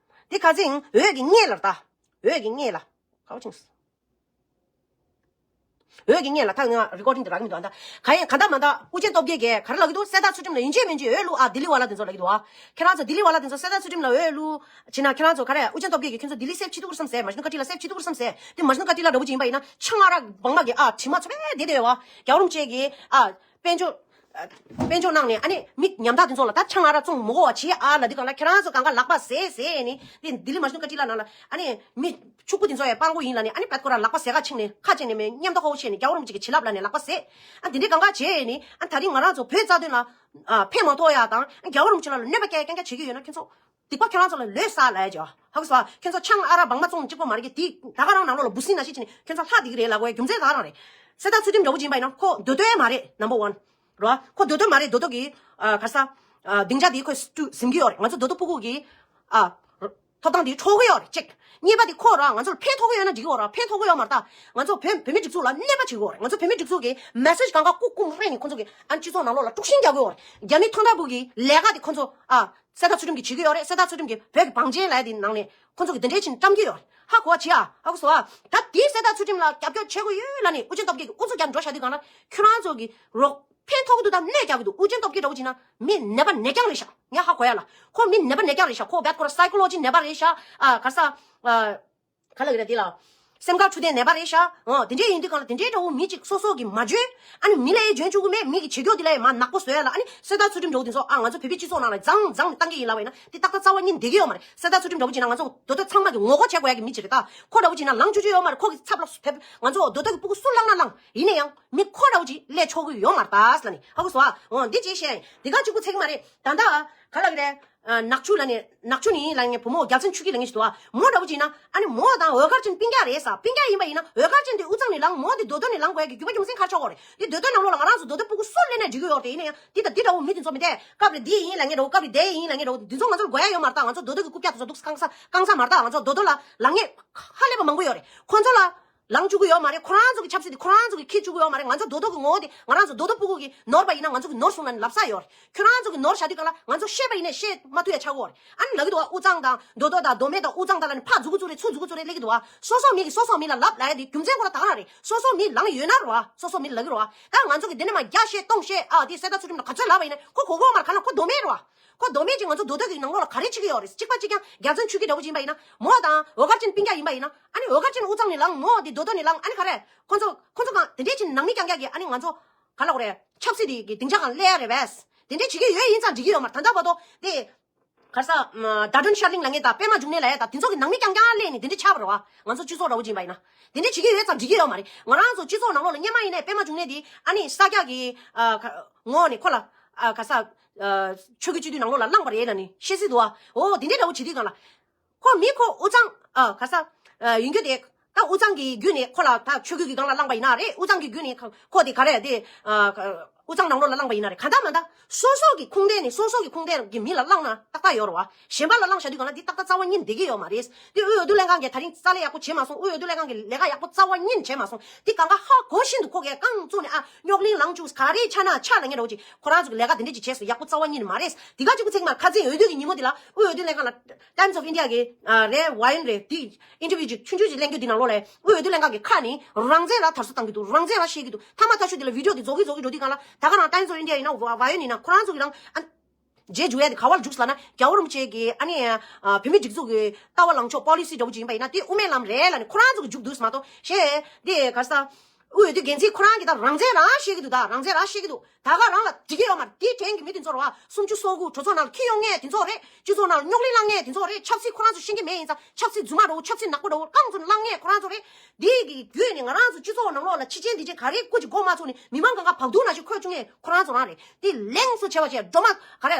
འདི་ཁ་ཚིག་འོས་ཀྱི་སྔོན་ལ་ད། འོས་ཀྱི་སྔོན་ལ། ག་བ་ཅིང་། འོས་ཀྱི་སྔོན་ལ་ད་ང་རི་ཀོར་ཌིང་དེ་རག་གི་མི་འདུག་ཨ། ད་ག་ཡིན་ག་འདྲ་མ་འདྲ་ཨུ་རྒྱན་སྟོབས་རྒྱལ་གྱིས་ག་རེ་ལབ་ཀྱི་འདུག་གསལ་བརྡ་ཚུལ་ཁྲིམས་ལ་ཡིན་གཅིག་མིན་གཅིག་འོས་བླུག་ཨ། ལྡི་ལི་བ་ལ་དེ་ཚོ་ལབ་ཀྱི་འདུག་ཨ། ཁྱེད་རང་ཚོ་ལྡི་ལི་བ་ལ་དེ་ཚོ་གསལ་བརྡ་ཚུལ་ཁྲིམས་ལ་འོས་བླུག་བྱས་ན་ཁྱེད་རང་ཚོ་ག་རེ་ཨུ་རྒྱན་སྟོབས་རྒྱལ་གྱིས་ཁྱེད་ཚོ་ལྡི་ལི་སེབ་བྱེད་ཐུབ་ཀྱི་རེད་བསམ་ཟེར། མ་གཞི་ནས་བཀའ་ཁྲི་ལ་སེབ་བྱེད་ཐུབ་ཀྱི་རེད་བསམ་ཟེར། དེ་མ་གཞི་ནས་བཀའ་ཁྲི་ལ་འདྲ་པོ་ཅིག་ཡིན་པ་ཡིན་ན་ཆང་ཨ་རག་སྦང་མ་གི་ཨ་དྲི་མ་ཚོ་བས་བསྡད་བསྡད་ཡོད་བ། རྒྱལ་བ་རིན་པོ་ཆེ་གིས་ཨ་དཔལ་འབྱོར་དཔལ་འབྱོར་གནང་ནས་ཨ་ནི་མི་ཉམ་ཐག་དེ་ཚོ་ལ་ད་ཆང་ཨ་རག་བཙོང་མི་དགོས་པ་བྱེད་ཨ་ལབ་དུས་སྒང་ལ་ཁྱེད་རང་ཚོ་གང་ག་ལག་པ་བཟས་བཟས་ནས་དེ་ལྡི་ལི་མ་གཞི་ནས་བཀའ་ཁྲི་ལ་ནང་ལ་ཨ་ནི་མི་ཕྱུག་པོ་དེ་ཚོ་ཡང་སྤྲང་པོ་ཡིན་ལབ་ནས་ཨ་ནི་བད་ཁོ་ར་ལག་པ་བཟས་ཁ་ཕྱིན་ནས་ཁ་ཕྱིན་ནས་མི་མཉམ་དུ་ཁོ་བོ་བྱས་ནས་རྒྱལ་བ་རིན་པོ་ཆེ་གི་བྱིན་རླབས་ལབ་ནས་ལག་པ་བཟས། ཨ་དེ་འདྲའི་གང་ག་བྱས་ནས་ཨ་ད་རིང་ང་རང་ཚོ་བོད་རྩ་དོན་ལ་ཨ་ཕན་མ་ཐོགས་ཡ་དང་ཨ་རྒྱལ་བ་རིན་པོ་ཆེ་ལ་ལ་གནོད་པ་སྐྱེལ་རྐྱང་རྐྱང་བྱེད་ཀྱི་ཡོད་ན་ཁྱེད་ཚོ་སྡིག་པ་ཁྱེད་རང་ཚོ་ལ་ལོས་བསགས་ལབ་ཡ་ཅིག་ཧ་གོ་སོང་ཨ། ཁྱེད་ཚོ་ཆང་ཨ་རག་སྦང་མ་བཙོང་གཅིག་པོ་མ་རེད་ཀྱི་དེ་ད་ག་རང་ནང་ལོགས་ལ་འབུ་སྲིན་ནང་བཞིན་བྱས་ནས་ཁྱེད་ཚོ་ལྷག་བསྡད་ཀྱི་རེད་ལབ་དགོས་རྒྱུ་མཚན་ད་ག་རང་རེད། གསལ་བརྡ་ཚུལ་ཁྲིམས་འདྲ་པོ་ཅིག་ཡིན་པ་ཡིན་ན་ཁོ་མདོ་སྟོད་མ་རེད་ནམ་བར་ཝན། རོ། ཁོ་མདོ་སྟོད་མ་རེད། མདོ་སྟོད་ཀྱི་ཨ་ག་རེ་ཟ་ཨ་སྡིངས་ཆ་དེ་ཁོས་སུ་ཟིན་གྱི་ཡོད་རེད། ང་ཚོ་མདོ་སྟོད་ཕྲུ་གུ་གི་ཨ་ཐོབ་ཐང་དེ་འཕྲོག་གི་ཡོད་རེད་གཅིག་གཉིས་པ་དེ་ཁོ་ར་ང་ཚོར་ཕན་ཐོགས་ཀྱི་ཡོད་ན་འགྲིག་གི་ཡོད་ར། ཕན་ཐོགས་ཀྱི་ཡོད་མ་རེད་ད། ང་ཚོ་བོད་བོད་མི་སྒྲིག་འཛུགས་ལ་གནོད་པ་བྱེད་ཀྱི་ཡོད་རེད། ང་ཚོ་བོད་མི་སྒྲིག་འཛུགས་ཀྱི་མེ་སེཇ་གང་ག་ཀུ་ཀུ་རེ་ནི་ཁོ་ཚོ་གི་ཨ་སྤྱི་ཚོགས་ནང་ལོགས་ལ་དཀྲུག་ཤིང་རྒྱག་གི་ཡོད་རེད། རྒྱ་མི་ཐོག་མདའ་བུ་གི་ལས་ཀ་དེ་ཁོ་ཚོ་ཨ་གསལ་བརྡ་ཚུལ་ཁྲིམས་ཀྱིས་བྱེད་ཀྱི་ཡོད་རེད། གསལ་བརྡ་ཚུལ་ཁྲིམས་ཀྱིས་བོད་ཀྱི་བང་ཆེན་ལས་དེ་ནང་ནས་ཁོ་ཚོ་གི་འདི་འདྲའི་ཕྱིན་བཀྲམ་གྱི་ཡོད་རེད། ཧ་གོ་བ་བྱེད་ཨ། ཧ་གོ་སོང་ཨ། ད་དེའི་གསལ་བརྡ་ཚུལ་ཁྲིམས་ལ་རྒྱབ་སྐྱོར་བྱེད་དགོས་ཡོད་ལབ་ནས་ཨུ་རྒྱན་སྟོབས་རྒྱལ་གྱིས་ཨུ་ཚུགས་རྒྱབ་འགྲོ་བཞག་དུས་གང་ལ་ཁྱོད་རང་ཚོ་གི་རོགས་ཕན་ཐོགས་ཀྱི་འདུག་དང་གནོད་རྒྱག་གི་འདུག་ཨུ་རྒྱན་སྟོབས་རྒྱལ་འདྲ་བོ་བྱས་ན་མི་ནད་པ་ནད་རྐྱང་རེད་ཤག་ངས་ཧ་གོ་ཡ་ལ། ཁོ་མི་ནད་པ་ནད་རྐྱང་རེད་ཤག་ཁོ་བད་ཁོ་ར་སའི་ཀོ་ལོ་ཇི་ནད་པ་རེད་ཤག་ཨ་ག་ས་ཨ་ག་ལ་གི་རེད་དེ་ལ། སེམས་ཁམས་འཁྲུལ་ལྡན་ནད་པ་རེད་ཤག་འོ་དེ་འདྲས་ཡིན་དུས་གང་ལ་དེ་འདྲས་འདྲ་བོ་མི་གཅིག་སོ་སོ་གི་མ་འཇོན། ཨ་ནི་མི་ལ་ཡའི་འཇོན་ཆུ་གུ་མེད་མི་གི་བྱེད་སྐྱོ་དེ་ལ་ཡ་མ་ནག་པོ་བཟོ་ཡ་ལ་ཨ་ནི་གསལ་བརྡ་ཚུལ་ཁྲིམས་འདྲ་བོ་དེ་ཚོ་ཨ་ང་ཚོ་བོད་པའི་སྤྱི་ཚོགས་ནང་ལ་མཛངས་མཛངས་ནས་བཏང་གི་ཡིན་ལབ་པ་ཡིན་ན་དེ་ཏག་ཏག་རྩ་བ་ཉིད་འདེགས་ཀྱི་ཡོད་མ་རེད། གསལ་བརྡ་ཚུལ་ཁྲིམས་འདྲ་བོ་བྱས་ན་ང་ཚོ་མདོ་སྟོད་ཚང་མ་གི་ངོ་རྒོལ་བྱེད་དགོས་ཡ་གི་མི་གཅིག་རེད་ད། ཁོ་འདྲ་བོ་བྱས་ན་ལངས་བཅུག་རྒྱུ་ཡོད་མ་རེད། ཁོ་གི་ཚབ་ལ་ཕེབས་ང་ཚོ་མདོ་སྟོད་ཀྱི་སྤུ་གུ་སུ་བླངས་ན་བླངས་ཡིན་ན་ཡང་མི་ཁོ་འདྲ་བོ་ཅིག་སླེབས་ཆོག་གི་ཡོད་མ་རེད་ད་ཟེར་ལབ་ནས་ཧ་གོ་སོང་ཨ། འོ་འདི་ཅིག་བཤད་ཡིན། འདི་ག་གཅིག་པུ་ཚིག་མ་རེད་ད། ད་ག་ལ་གི་རེད། ཨ་ནག་ཆུ་ལ་ནི་ནག་ཆུ་ནི་ལ་ངའི་བུ་མོ་རྒྱལ་མཚན་ཆོས་སྐྱིད་ལ་ངའི་ཞིག་འདུག་ཨ། མོ་འདྲ་བོ་ཅིག་ཡིན་ན་ཨ་ནི་མོ་དང་འོད་དཀར་ཅན་སྤུན་ཀྱག་རེད་ས། སྤུན་ཀྱག་ཡིན་པ་ཡིན་ན་འོད་དཀར་ཅན་དེ་དབུས་གཙང་ནས་ལངས། མོ་དེ་མདོ་སྟོད་ནས་ལངས་དགོས་ཡ་གི་རྒྱུ་མ་རྒྱུ་མཚན་ག་རེ་ཆགས་ཀྱི་ཡོད་རེད། དེ་མདོ་སྟོད་ནང་ལོགས་ལ་ང་རང་ཚོ་མདོ་སྟོད་སྤུ་གུ་སུ་སླེབས་ན་འགྲིག་གི་ཡོད་རེད། དེ་ཡིན་ན་ཡང་དེ་དང་དེ་འདྲ་བོ་མི་དེ་ཚོ་མི་འདས། སྐབས་རེ་འདི་ཡིན་ལ་ངའི་འདྲ་བོ་སྐབས་རེ་དེ་ཡིན་ལ་ངའི་འདྲ་བོ་དེ་ཚོ་ང་ཚོར་དགོས་ཡ་ཡོད་མ་རེད་ད། ང་ཚོ་མདོ་སྟོད་ཀྱི་རྐུབ་བཀྱག་དེ་ཚོ་འདུག་སྐང་ས་སྐང་ས་མ་རེད་ད། ང་ཚོ་མདོ་སྟོད་ལ་ལངས་མཁན་ཧ་ལས་པ་མང་པོ་ཡོད་རེད། ཁོང་ཚོ་ལ་ལངས་བཅུག་གི་ཡོད་མ་རེད། ཁོ་རང་ཚོ་གི་ཆབ་སྲིད་དེ་ཁོ་རང་ཚོ་གི་འཁྱེར་བཅུག་གི་ཡོད་མ་རེད། ང་ཚོ་མདོ་སྟོད་ཀྱི་ངོ་བོ་དེ་ང་རང་ཚོ་མདོ་སྟོད་སྤུ་གུ་གི་ནོར་བ་ཡིན་ན་ང་ཚོ་གི་ནོར་སོང་ལབ་ནས་ལབ་ས་ཡོད་རེད། ཁྱོད་རང་ཚོ་གི་ནོར་བཞག་དུས་གང་ལ་ང་ཚོ་བཤད་པ་ཡིན་ནའི་བཤད་མ་ཐུབ་ཡ་ཆགས་ཀྱི་ཡོད་རེད། ཨ་ནི་ལབ་ཀྱི་འདུག་བ། དབུས་གཙང་དང་མདོ་སྟོད་དང་མདོ་སྨད་དང་དབུས་གཙང་དང་ལབ་ནས་ཕར་མཛུབ་གུ་བཙུགས་རེད་ཚུར་མཛུབ་གུ་བཙུགས་རེད་སླེབས་ཀྱི་འདུག་བ། སོ་སོ་མི་གིས་སོ་སོ་མི་ལ་ལབ་ལབ་ཡ་དེ་རྒྱུ་མཚན་ཁོ་རང་ད་ག་རང་རེད། སོ་སོ་མི་ལངས་ཡོད་ན་རེད་བ། སོ་སོ་མི་ལབ་ཀྱི་རེད་བ། ད་ང་ཚོ་གི་འདི་ནས་མར་བརྒྱ་བཤད་སྟོང་བཤད་ཨ་དེ་གསལ་བརྡ་ཚུལ་ཁྲིམས་ལ་ག་ཚོད་ལབ་པ་ཡིན་ནའི་ཁོ་གོ་གོ་མ་རེད། གང་ལ་ཁོ་མདོ་སྨད་རེད་བ། ཁོ་མདོ་སྨད་ཅིག་ང་ཚོ་མདོ་སྟོད་ཀྱི་ནང་ལོགས་ལ་ག་རེ་བྱེད་ཀྱི་ཡོད་རེད། གཅིག་པ་གཅིག་རྐྱང་རྒྱལ་མཚན་ཆོས་སྐྱིད་འདྲ་བོ་ཅིག་ཡིན་པ་ཡིན་ན་མོ་དང་འོད་དཀར་ཅན་སྤུན་ཀྱག་ཡིན་པ་ཡིན་ན་ཨ་ནི་འོད་དཀར་ཅན་དབུས་གཙང་ནས་ལངས། མོ་དེ་མདོ་སྟོད་ནས་ལངས། ཨ་ནི་ག་རེ་ཁོ་ཚོ་ཁོ་ཚོ་གང་དེ་འདྲས་ཅིག་ནང་མི་རྐྱང་རྐྱང་གིས་ཨ་ནི་ང་ཚོ་ག་ལབ་དགོས་རེད། ཆབ་སྲིད་དེ་གི་སྡིངས་ཆ་སྒང་སླེབས་ཡ་རེད་པས། དེ་འདྲས་བྱེད་ཀྱི་ཡོད་ཡིན་ཙང་འགྲིག་གི་ཡོད་མ་རེད། ད་ལྟ་བར་དུ་དེ་ག་རེ་ཟ་ཟླ་སྒྲོན་ཤར་གླིང་ལབ་མཁན་དང་པད་མ་འབྱུང་གནས་ལབ་ཡ་དང་དེ་ཚོ་གི་ནང་མི་རྐྱང་རྐྱང་སླེབས་ནས་དེ་འདྲས་ཆགས་པ་རེད་བ། ང་ཚོ་སྤྱི་ཚོགས་འདྲ་བོ་ཅིག་ཡིན་པ་ཡིན་ན་དེ་འདྲས་བྱེད་ཀྱི་ཡོད་ཙང་འགྲིག་གི་ཡོད་མ་རེད། ང་རང་ཚོ་སྤྱི་ཚོགས་ནང་ལོགས་ལ་སྔོན་མ་ཡིན་ནའི་པད་མ་འབྱུང་གནས་དེ་ཨ་ནི་ས་སྐྱ་གི་ཨ་ག་ངོ་ནས་ཁོ་ལ་ཨ་ག་རེ་ཟ་ཨ་ཆོས་ཀྱི་སྤྱི་འཐུས་ནང་ལོགས་ལ་བླངས་པ་རེད་ལབ་ནས་བཤད་སྲིད་འདུག་བ། འོ་དེ་འདྲས་འདྲ་བོ་བྱེད་དུས་གང་ལ། ཁོ་མི་ཁོ་དབུས་གཙང་ཨ་ག་རེ་ཟ་ཨ་ཡིན་རྒྱུ་དེ་ད་དབུས་གཙང་གི་བརྒྱུད་ནས་ཁོ་ལ་ད་ཆོས་བརྒྱུད་ཀྱི་སྒང་ལ་བླངས་པ་ཡིན་ན་རེད། དབུས་གཙང་གི་བརྒྱུད་ནས་ཁོ་དེ་ག་རེ་དེ་ཨ་དབུས་གཙང་ནང་ལོགས་ལ་བླངས་པ་ཡིན་ན་རེད། གང་ལྟར་མ་ལྟར་སོ་སོ་གི་ཁུངས་ལྡན་ནས་སོ་སོ་གི་ཁུངས་ལྡན་གྱི་མི་ལ་བླངས་ན་ཏག་ཏག་ཡོད་རེད་བ། གཞན་པ་ལ་བླངས་བཞག་དུས་གང་ལ་འདི་ཏག་ཏག་རྩ་བ་ཉིད་བསྡད་ཀྱི་ཡོད་མ་རེད། འདི་དབུས་འོས་བསྡུ་ལྷན་ཁང་གིས་ད་རིང་རྩ་ལས་ཡག་པོ་བྱས་མ་སོང་། དབུས་འོས་བསྡུ་ལྷན་ཁང་གིས་ལས་ཀ་ཡག་པོ་རྩ་བ་ཉིད་བྱས་མ་སོང་། འདི་གང་ག་ཧ་གོ་བཞིན་དུ་ཁོ་གིས་རྐང་བཙུགས་ནས་ཨ་རྙོག་གླེང་ལངས་བཅུག་ག་རེ་ཆགས་ན་ཆགས་ལབ་མཁན་འདྲ་བོ་ཅིག་ཁོ་རང་ཚོ་གི་ལས་ཀ་དེ་འདྲས་ཅིག་བྱས་སོང་། ཡག་པོ་རྩ་བ་ཉིད་མ་རེད། འདི་ག་གཅིག་པུ་ཚིག་མ་ཁ་རྩང་འོས་བསྡུ་གི་ཉིན་མོ་འདི་ལ་དབུས་འོས་བསྡུ་ལྷན་ཁང་ལ་Times of India གི་ཨ་རེད་ཝ་ཡོན་རེད། དེ་ཨིན་ཊར་བིའུ་ཅིག་ཆུང་ཆུང་ཅིག་གླེང་རྒྱུ་དེ་ནང་ལོགས་ལ་དབུས་འོས་བསྡུ་ལྷན་ཁང་གི་ཁ་ནས་རང་བཙན་ལ་དར་སྲོལ་བཏང་གི་འདུག་རང་བཙན་ལ་བཤད་ཀྱི་འདུག་མཐའ་མ་མཐའ་མཇུག་དེ་ལ་བི་ཌི་ཡོ་དེ་རྫོགས་གི་རྫོགས་གི་འགྲོ་དུས་གང་ལ་ད་ག་རང་Times of India ཡིན་ན་ཝ་ཡོན་ཡིན་ན་ཁོ་རང་ཚོ་གི་རང་ཨ་རྗེས་འཇུག་ཡ་དེ་ག་བ་ལ་འཇུག་ཟེར་ན་རྒྱལ་བ་རིན་པོ་ཆེ་གི་ཨ་ནི་ཨ་བོད་མི་སྒྲིག་འཛུགས་ཀྱི་ལྟ་བ་ལངས་ཕྱོགས་པོ་ལི་སི་འདྲ་བོ་ཅིག་ཡིན་པ་ཡིན་ན་དེ་དབུ་མའི་ལམ་རེད་ལབ་ནས་ཁོ་རང་ཚོ་གི་འཇུག་འདུག་མ་གཏོགས་གཞན་དེ་ག་རེ་ཟ། དབུས་འོས་བསྡུ་འགན་འཛིན་ཁོ་རང་གིས་ད་རང་བཙན་རང་བཤད་ཀྱི་འདུག་ད་རང་བཙན་རང་བཤད་ཀྱི་འདུག་ད་ག་རང་ལ་འགྲིག་གི་ཡོད་མ་རེད། དེའི་དྲན་གྱི་མི་དེ་ཚོ་རེད་བ། སུམ་ཅུ་སོ་དགུ་གྲོས་ཚོགས་ནང་ལ་འཁྱེར་ཡོང་མཁན་དེ་ཚོ་རེད། སྤྱི་ཚོགས་ནང་ལ་རྙོག་གླེང་བསླངས་མཁན་དེ་ཚོ་རེད། ཆབ་སྲིད་ཁོ་རང་ཚོ་ཤེས་ཀྱི་མེད་ཡིན་ཙང་ཆབ་སྲིད་རྫུན་མ་འདྲ་བོ་ཆབ་སྲིད་ནག་པོ་འདྲ་བོ་རྐང་བཙུགས་ནས་བསླངས་མཁན་ཁོ་རང་ཚོ་རེད། དེ་གི་བརྒྱུད་ནས་ང་རང་ཚོ་སྤྱི་ཚོགས་ནང་ལོགས་ལ་ཕྱི་རྐྱེན་འདི་རྐྱེན་ག་རེ་སྐུ་མཁྱེན་དགོངས་མ་ཚོམ་ནས་མི་མང་གང་ག་བག་སྟོང་ནང་བཞིན་འཁོད་བཅུག་མཁན་ཁོ་རང་ཚོ་རང་རེད། དེ་ལན་སོ་བྱས་པ་བྱས་སྒྲོལ་མ་ག་རེ།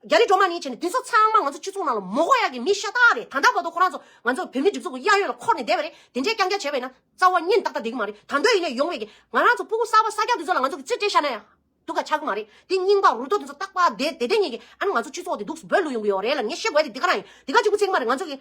རྒྱ་རི་སྒྲོལ་མ་ནི་བྱས་ནས་དེ་ཚོ་ཚང་མ་ང་ཚོ་སྤྱི་ཚོགས་ནང་ལ་མ་དགོས་ཡག་གི་མི་ཤ་སྟག་རེད། ད་ལྟ་བར་དུ་ཁོ་རང་ཚོ་ང་ཚོ་བོད་མི་སྒྲིག་འཛུགས་ཀྱི་གཡས་གཡོན་ལ་འཁོར་ནས་བསྡད་པ་རེད། དེ་འདྲའི་རྐྱང་རྐྱང་བྱས་པ་ཡིན་ན་རྩ་བ་ཉིད་ཏག་ཏག་བསྡད་ཀྱི་མ་རེད། ད་དུང་ཡིན་ནའི་ཡོང་བའི་གི་ང་རང་ཚོ་ཕྲུ་གུ་གསར་པ་གསར་རྐྱང་དེ་ཚོ་ལ་ང་ཚོ་གི་རྩིས་སྤྲད་བཞག་ན་ཡང་སྡུག་ག་ཆགས་ཀྱི་མ་རེད། དེ་རྙིང་པ་རུ་ཏོ་དེ་ཚོ་རྟག་པར་བསྡད་བསྡད་བསྡད་མཁན་གྱི་ཨ་ནི་ང་ཚོ་སྤྱི་ཚོགས་དེ་འདུག་སེ་འབོད་བླུག་ཡོང་གི་ཡོད་རེད་ལབ་ངས་བཤད་དགོས་ཡ་དེ་འདི་ག་རང་ཡིན། དེ་ག་གཅིག་པུ་ཚིག་མ་རེད། ང་ཚོ་གི་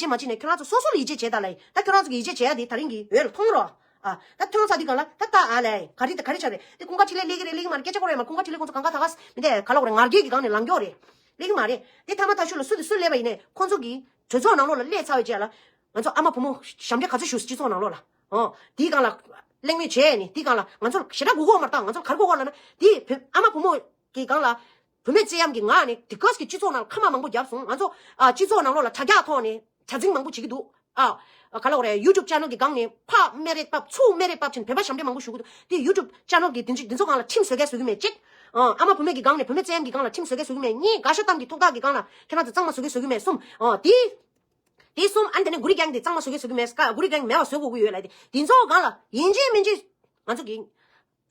ཆེ་མ་བྱེད་ནས་ཁྱོད་རང་ཚོ་སོ་སོ་ལ་ཡིད་ཆེས་བྱེད་ད་ལ་ཡིན། ད་ཁྱོད་རང་ཚོ་གི་ཡིད་ཆེས་བྱེད་ཡ་དེ་ད་རིང་གི་འོད་ལ་མཐོང་རོགས། ཨ། ད་ཐོན་ཚར་དུས་སྒང་ལ་ད་ད་ཨ་ལས་ག་རེ་ད་ག་རེ་ཆགས་རེད། དེ་ཀུན་དགའ་འཕྲིན་ལས་སླེབས་ཀྱི་རེད་སླེབས་ཀྱི་མ་རེད། སྐད་ཆ་ཁོ་རེད་མ། ཀུན་དགའ་འཕྲིན་ལས་ཁོང་ཚོ་གང་ག་ད་ག་མི་འདས་ག་ལ་གོ་རེད། ངར་སྐད་ཀྱི་སྒང་ནས་ལངས་ཀྱོག་རེད། སླེབས་ཀྱི་མ་རེད། དེ་མཐའ་མ་ད་ཤུ་ལ་སུ་དེ་སུ་སླེབས་པ་ཡིན་ནས་ཁོང་ཚོ་གི་གྲོས་ཚོགས་ནང་ལོགས་ལ་སླེབས་ཚར་བའི་རྗེས་ལ། ང་ཚོ་ཨ་མ་བུ་མོ་ཞབས་འདྲེན་ག་ཚོད་ཞུ་སྤྱི་ཚོགས་ནང་ལོགས་ལ། ཨོ། དེའི་སྒང་ལ་གླེང་མོལ་བྱས་ནས་དེའི་སྒང་ལ་ང་ཚོ་ཞེ་དྲག་གོ་གོ་མ་རེད། ད་ང་ཚོ་ག་རེ་གོ་གོ་ལབ་ན་དེ་བོད་ཨ་མ་བུ་མོ་གི་སྒང་ལ་བུད་མེད་བཙན་གཡེམ་གྱི་ངག་ནས་དེ་གོས་ཀྱི་སྤྱི་ཚོགས་ནང་ལ་ཁ་མ་མང་པོ་བརྒྱབ་སོང་། ང་ཚོ་ཨ་སྤྱི་ཚོགས་ནང་ལོགས་ལ་དྲ་རྒྱ་ཐོག་ནས་གྲ་འཛིང་མང་པོ་བྱེད་ཀྱི་འདུག་ཨ། ག་ལ་བ་རེད། ཡུ་ཊུབ་ཅེ་ནལ་གྱི་སྒང་ནས་ཕ་སྨད་རེད་པ་ཚུར་སྨད་རེད་པ་ཕྱིན་བོད་པ་ཞབས་འདྲེན་མང་པོ་ཞུ་གི་འདུག་དེ་ཡུ་ཊུབ་ཅེ་ནལ་གྱི་དེ་འདི་ཚོ་སྒང་ལ་ཁྲིམས་བཟོ་གལ་བཟོ་གི་མེད་གཅིག་ཨ། ཨ་མ་བུད་མེད་ཀྱི་སྒང་ནས་བུད་མེད་བཙན་གཡེམ་གྱི་སྒང་ལ་ཁྲིམས་བཟོ་གལ་བཟོ་གི་མེད་གཉིས། དགའ་ཤོས་གཏམ་གྱི་ཐོག་ཐག་གི་སྒང་ལ་ཁྱེད་རང་ཚོ་གཙང་མ་བཟོ་གལ་བཟོ་གི་མེད་གསུམ། ཨ། དེ་དེ་གསུམ། ཨ་ནི་དེ་ནས་གུ་རི་གེང་དེ་གཙང་མ་བཟོ་གལ་བཟོ་གི་མེད། ཀ་གུ་རི་གེང་མེད་པ་བཟོ་དགོས་ཀྱི་ཡོད་ལབ་དེ་དེ་ཚོ་སྒང་ལ་ཡིན་གཅིག་མིན་གཅིག་ང་ཚོ་གི་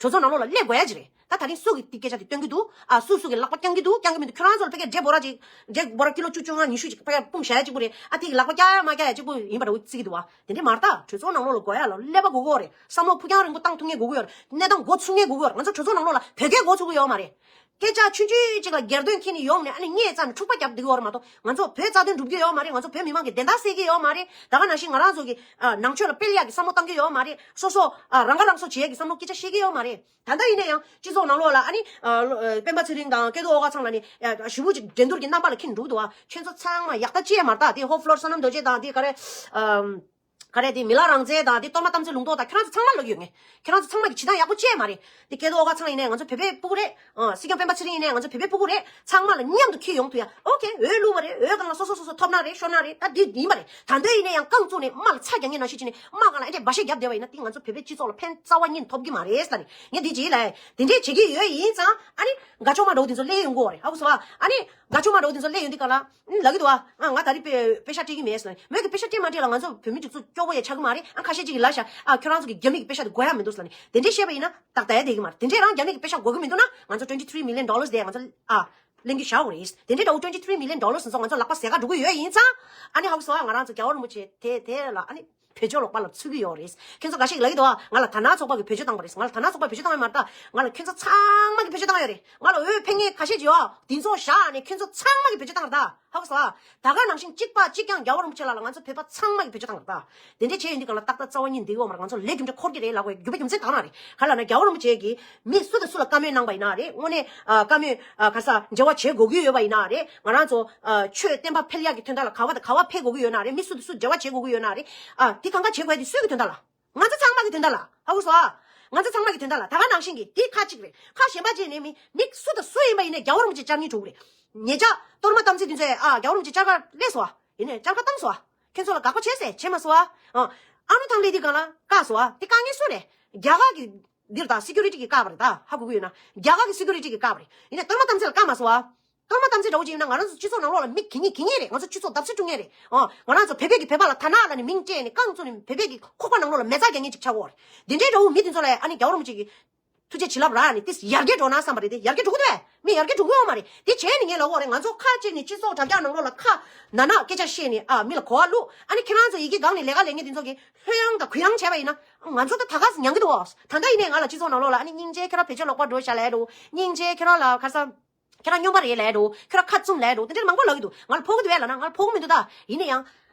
གྲོས་ཚོགས་ནང་ལོགས་ལ་སླེབས་དགོས་ཡ་ཅིག་རེད། ད་ད་རིང་སུ་གིས་དེ་སྐད་ཆ་དེ་སྟོན་གྱི་འདུག་ཨ། སུ་སུ་གིས་ལག་པ་བརྐྱང་གི་འདུག་བརྐྱང་གི་མི་འདུག་ཁྱོད་རང་ཚོ་ལ་ཕ་གིར་འབྲས་བོ་ར་ཅིག་འབྲས་བོ་ར་ཀི་ལོ་བཅུ་བཅོ་ལྔ་ཉི་ཤུ་ཅིག་ཕ་གིར་སྤུངས་བཞག་ཡ་གཅིག་པུ་རེད། ཨ། དེ་གི་ལག་པ་བརྐྱང་ཡ་མ་བརྐྱང་ཡ་གཅིག་པུ་ཡིན་པ་འདྲ་བོ་བརྩི་གི་འདུག་བ། དེ་འདྲས་མ་རེད། ད་གྲོས་ཚོགས་ནང་ལོགས་ལ་དགོས་ཡ་ལ་ཀླད་པ་དགོས་ཀྱི་ཡོད་རེད། བསམ་བློ་ཕུགས་རྒྱང་རིང་པོ་བཏང་ཐུབ་མཁན་དགོས་ཀྱི་ཡོད་རེད། གནས་སྟངས་འགོ་ཚུགས་མཁན་དགོས་ཀྱི་ཡོད་རེད། ང་ཚོ་གྲོས་ཚོགས་ནང་ལོགས་ལ་བོད་སྐད་འགོ་ཚུགས་ཀྱི་ཡོད་མ་རེད། སྐད་ཆ་ཆུང་ཆུང་ཅིག་ལ་སྒེར་དོན་འཁྱེར་ནས་ཡོང་ནས་ཨ་ནི་བརྙས་བཙལ་ནས་འཁྲུག་པ་རྒྱབ་བསྡད་ཀྱི་ཡོད་རེད་མ་གཏོགས། ང་ཚོ་བོད་རྩ་དོན་སྒྲུབ་ཀྱི་ཡོད་མ་རེད། ང་ཚོ་བོད་མི་མང་གི་བདེན་མཐའ་གསལ་གྱི་ཡོད་མ་རེད། ད་ག་ནང་བཞིན་ང་རང་ཚོ་གི་ཨ། ནང་ཆོས་ལ་སྤེལ་ཡག་གི་བསམ་བློ་བཏང་གི་ཡོད་མ་རེད། སོ་སོ་ཨ། རང་ཁ་རང་གསོ་བྱེད་ཡག་གི་བསམ་བློ་སྐད་ཆ་བཤད་ཀྱི་ཡོད་མ་རེད། ད་ལྟ་ཡིན་ན་ཡང་སྤྱི་ཚོགས་ནང་ལོགས་ལ་ཨ་ནི་ཨ། སྤེན་པ་ཚེ་རིང་དང་སྐལ་རྡོར་ཨོ་དཀར་ཚང་ལ་ནི་ཨ། ཞེ་པོ་ཅིག་འགྲན་བསྡུར་གྱི་རྣམ་པ་ལ་འཁྱེར་འགྲོ་གི་འདུག་བ། ཁྱོད་ཚོ་ཚང་མ་ཡག་ཐག་བཅད་མ་རེད། ད་དེ་ཧོ་ཕློར་བསོད་ནམས་རྡོ་རྗེ་དང་དེ་ག་རེ་ཨ། ག་རེ་དེ་མི་ལ་རང་བཙན་དང་དེ་གཏོར་མ་དམ་ཚིག་ལུང་རྟོགས་དང་ཁྱོད་རང་ཚོ་ཚང་མ་ལབ་ཀྱི་ཡོད་ངས། ཁྱོད་རང་ཚོ་ཚང་མ་གི་བྱེད་སྟངས་ཡག་པོ་བཅད་མ་རེད། དེ་སྐལ་རྡོར་ཨོ་དཀར་ཚང་ཡིན་ནའི་ང་ཚོ་བོད་པའི་ཕྲུ་གུ་རེད། ཨ། སྲིད་སྐྱོང་སྤེན་པ་ཚེ་རིང་ཡིན་ནའི་ང་ཚོ་བོད་པའི་ཕྲུ་གུ་རེད། ཚང་མ་ལ་མཉམ་དུ་འཁྱེར་ཡོང་ཐུབ་ཡ། ཨོ་ཁེ། འོས་བླུགས་པ་རེད། འོས་སྒང་ལ་སོ་སོ་སོ་སོ་ཐོབ་ན་རེད། ཤོར་ན་རེད། ད་འདི་ཡིན་པ་རེད། ད་འདོད་ཡིན་ནའི་ཡང་རྐང་བཙུགས་ནས་དམག་ལ་ཚ་རྒྱག་མཁན་ནང་བཞིན་བྱས་ནས་དམག་སྒང་ལ་ཨེ་འདྲས་འབའ་ཤད་རྒྱབ་བསྡད་པ་ཡིན་ན་དེ་ང་ཚོ་བོད་པའི་སྤྱི་ཚོགས་ལ་ཕན་རྩ་བ་ཉིད་ཐོབ་ཀྱི་མ་རེད་ཟེར་ནས་ངས་འདི་བྱེད་ལ། དེ་འདྲས་བྱེད་ཀྱི་ཡོད་ཡིན་ཙང་ཨ་ནི་དགའ་ཕྱོགས་མ་འདྲ་བོ་དེ་ཚོ་སླེབས་ཡོང་གི་ཡོད་རེད། ཧ་གོ་སོང་ཨ། ཨ་ནི་དགའ་ཕྱོགས་མ་འདྲ་བོ་དེ་ཚོ་སླེབས་ཡོང་དུས་སྒང་ལ། ཨང་། ལབ་ཀྱི་འདུག་ཨ། ཨ། ང་ད་རེས་པེ་པེ་ཤག་སྤྲད་ཀྱི་མེད་ཟེར་ནས། མོས་ཀྱི་པེ་ཤག་སྤྲད་མ་སྤྲད་ལ་ང་ཚོ་བོད་མི་སྒྲིག་འཛུགས་སྐྱོ་པོ་ཡང་ཆགས་ཀྱི་མ་རེད། ཨ། ཁ་ཤས་ཅིག་གིས་ལབ་ཤག་ཨ། ཁྱོད་རང་ཚོ་གི་རྒྱ་མི་གི་པེ་ཤག་དེ་དགོས་ཡ་མི་འདུག་ཟེར་ནས། དེ་འདྲས་བཤད་པ་ཡིན་ན་ཏག་ཏག་བསྡད་ཀྱི་མ་རེད། དེ་འདྲས་རང་རྒྱ་མི་གི་པེ་ཤག་དགོས་ཀྱི་མི་འདུག་ན་ང་ཚོ་twenty three million dollars་དེ་ང་ཚོ་ཨ། ལེན་རྒྱུ་བཞག་དགོས་རེད། དེ་འདྲས་འདྲ་བོ་twenty three million dollars་ཚོ་ང་ཚོ་ལག་པ་ཟད་ག་འགྲོ་གི་ཡོད་ཡིན་ཙང་། ཨ་ནི་ཧ་གོ་སོང་ཨ། ང་རང་ཚོ་རྒྱལ་བ་རིན་པོ་ཆེ་དེ་དེ་ལ་ཨ་ནི་བེད་སྤྱོད་ལོག་པ་ལ་ཚུད་ཀྱི་ཡོད་རེད། ཁྱོད་ཚོ་འགའ་ཞིག་ལབ་ཀྱི་འདུག་ཨ། ང་ལ་དར་ནག་ཚོགས་པ་གིས་བེད་སྤྱོད་བཏང་པ་རེད། ང་ལ་དར་ནག་ཚོགས་པས་བེད་སྤྱོད་བཏང་ཡོད་མ་རེད། ད་ང་ལ་ཁྱོད་ཚོ་ཚང་མ་གིས་བེད་སྤྱོད་བཏང་ཡོད་རེད། ང་ལ་འོས་འཕེན་མཁན་ཁ་ཤས་ཅིག་ཡོད། དེ་ཚོ་བཞག་ནས་ཁྱོད་ཚོ་ཚང་མ་གིས་བེད་སྤྱོད་བཏང་རེད་ད། ཧ་གོ་སོང་ཨ། ད་ག་ནང་བཞིན་གཅིག་པ་གཅིག་རྐྱང་རྒྱལ་བ་རིན་པོ་ཆེ་ལགས་ལ་ང་ཚོ་བོད་པ་ཚང་མ་གིས་བེད་སྤྱོད་བཏང་རེད་ད། དེ་འདྲས་བྱས་ཡོང་དུས་སྒང་ལ་ཏག་ཏག་རྩ་བ་ཉིད་འདི་ཡོད་མ་རེད། ང་ཚོ་ལས་རྒྱུ་འབྲས་འཁོར་གྱི་རེད་ལབ་དགོས་རྒྱུ་མཚན་དེ་རང་རེད། ག་ལབ་ན་རྒྱལ་བ་རིན་པོ་ཆེ་གིས་མི་སུ་དང་སུ་ལ་བཀའ་མོལ་གནང་པ་ཡིན་ན་རེད། དངོས་གནས་ཨ། བཀའ་མོལ་ཨ། ག་ས་འབྲེལ་བ་བྱེད་དགོས་ཀྱི་ཡོད་པ་ཡིན་ན་རེད། ང་རང་ཚོ་ཨ། ཆོས་བསྟན་པ་འཕེལ་ཡག་གི་དོན་དག་ལ་ག་བ་དང་ག་བ་ཕེབས་དགོས་ཀྱི་ཡོད་ན་རེད། མི་སུ་དང་སུ་འབྲེལ་བ་བྱེད་དགོས་ཀྱི་ཡོད་ན་རེད། ཨ། དེ་གང་ག་བྱེད་དགོས་དེ་སུའི་གི་དོན་དག་ལ། ང་ཚོ་ཚང་མ་གི་དོན་དག་ལ། ཧ་གོ་སོང་ཨ། ང་ཚོ་ཚང་མ་གི་དོན་དག་ལ། ད་ག་ནང་བཞིན་གི་དེ་ཁ་གཅིག་རེད། ཁ་གཞན་པ་ཅིག་ནས་མི་མི་སུ་དང་སུ་ཡིན་པ་ཡིན་ནའི་རྒྱལ་བ་རིན་པོ་ཆེ་བཅར་སྙིང་བྲོ་གི་རེད། ཉེ་ཆར་གཏོར་མ་དམ་ཚིག་དེ་ཚོས་ཨ། རྒྱལ་བ་རིན་པོ་ཆེ་བཅར་ག་སླེབས་སོང་ཨ། ཡིན་ནའི་བཅར་ག་བཏང་སོང་ཨ། ཁྱོད་ཚོ་ལ་དགག་པ་བྱས་ཟེར་བྱས་མ་སོང་ཨ། ཨ། ཨ་ནུ་ཐང་ལེ་དེ་སྒང་ལ་བཀག་སོང་ཨ། དེ་དཀའ་ངལ་སུ་རེད། རྒྱ་གར་གི་འདིར་ད་སི་ཀུ་རི་ཊི་གི་བཀག་པ་རེད་ད། ཧ་གོ་གི་ཡོད་ན། རྒྱ་གར་གི་སི་ཀུ་རི་ཊི་གི་བཀག་པ་རེད། ཡིན་ནའི་གཏོར་མ་དམ་ཚིག་ལ་བཀག་མ་སོང་ཨ། གཏོར་མ་དམ་ཚིག་འདྲ་བོ་ཅིག་ཡིན་ན་ང་རང་ཚོ་སྤྱི་ཚོགས་ནང་ལོགས་ལ་མི་གི་ཉེན་གི་ཉེན་རེད། ང་ཚོ་སྤྱི་ཚོགས་བརྡབ་གསིག་སྤྲོད་མཁན་རེད། ཨོ། ང་རང་ཚོ་བོད་པའི་གི་བོད་པ་ལ་དར་ནག་ལབ་ནས་མིང་སྤྲད་ནས་རྐང་བཙུགས་ནས་བོད་པའི་གི་ཁོག་པ་ནང་ལོགས་ལ་མེ་བཙའ་རྒྱག་མཁན་ཅིག་ཆགས་ཡོད་རེད། དེ་འདྲའི་འདྲ་བོ་མི་དེ་ཚོ་ལ་ཨ་ནི་རྒྱལ་བ་རིན་པོ་ཆེ་གིས་ཐུགས་རྗེ་བྱིན་རླབས་རག་ནས་དེ་ཡར་རྒྱས་འགྲོ་གི་འདུག་བས། མི་ཡར་རྒྱས་འགྲོ་གི་ཡོད་མ་རེད། དེ་བྱས་ནས་ངས་ལབ་ཡོད་རེད། ང་ཚོ་ཁ་གཅིག་ནས་སྤྱི་ཚོགས་དྲ་རྒྱ་ནང་ལོགས་ལ་ཁ་ནང་ནང་སྐད་ཆ་བཤད་ནས་ཨ། མི་ལ་གོ་བ་བླུགས། ཨ་ནི་ཁྱེད་རང་ཚོ་ཡི་གེ་སྒང་ནས་ལས་ཀ་ལས་མཁན་དེ་ཚོ་གིས་ལྷོད་ཡངས་དང་གུ་ཡངས་བྱས་པ་ཡིན་ན། ང་ཚོ་ད་ད་ག་ཟེ་མྱང་གི་འདུག་བ། ད་ལྟ་ཡིན་ནའི་ང་ལ་སྤྱི་ཚོགས་ནང་ལོགས་ལ་ཨ་ནི་སྙིང་རྗེ་ཁྱེད་རང་བེད་སྤྱོད་ལོག་པ་འགྲོ་ཤག་ལབ་འགྲོ། སྙིང་རྗེ་ཁྱེད་རང་ལ་ག་ས། ཁྱེད་རང་སྨྱོན་པ་རེད་ལབ་འགྲོ། ཁྱེད་རང་ཁ་བཙུམ་ལབ་འགྲོ། དེ་འདྲ་མང་པོ་ལབ་ཀྱི་འདུག་ང་ལ་ཕོག་གི་འདུག་བས་ལབ་ན་ང་ལ་ཕོག་གི་མི་འདུག་ད་ཡིན་ན་ཡང་།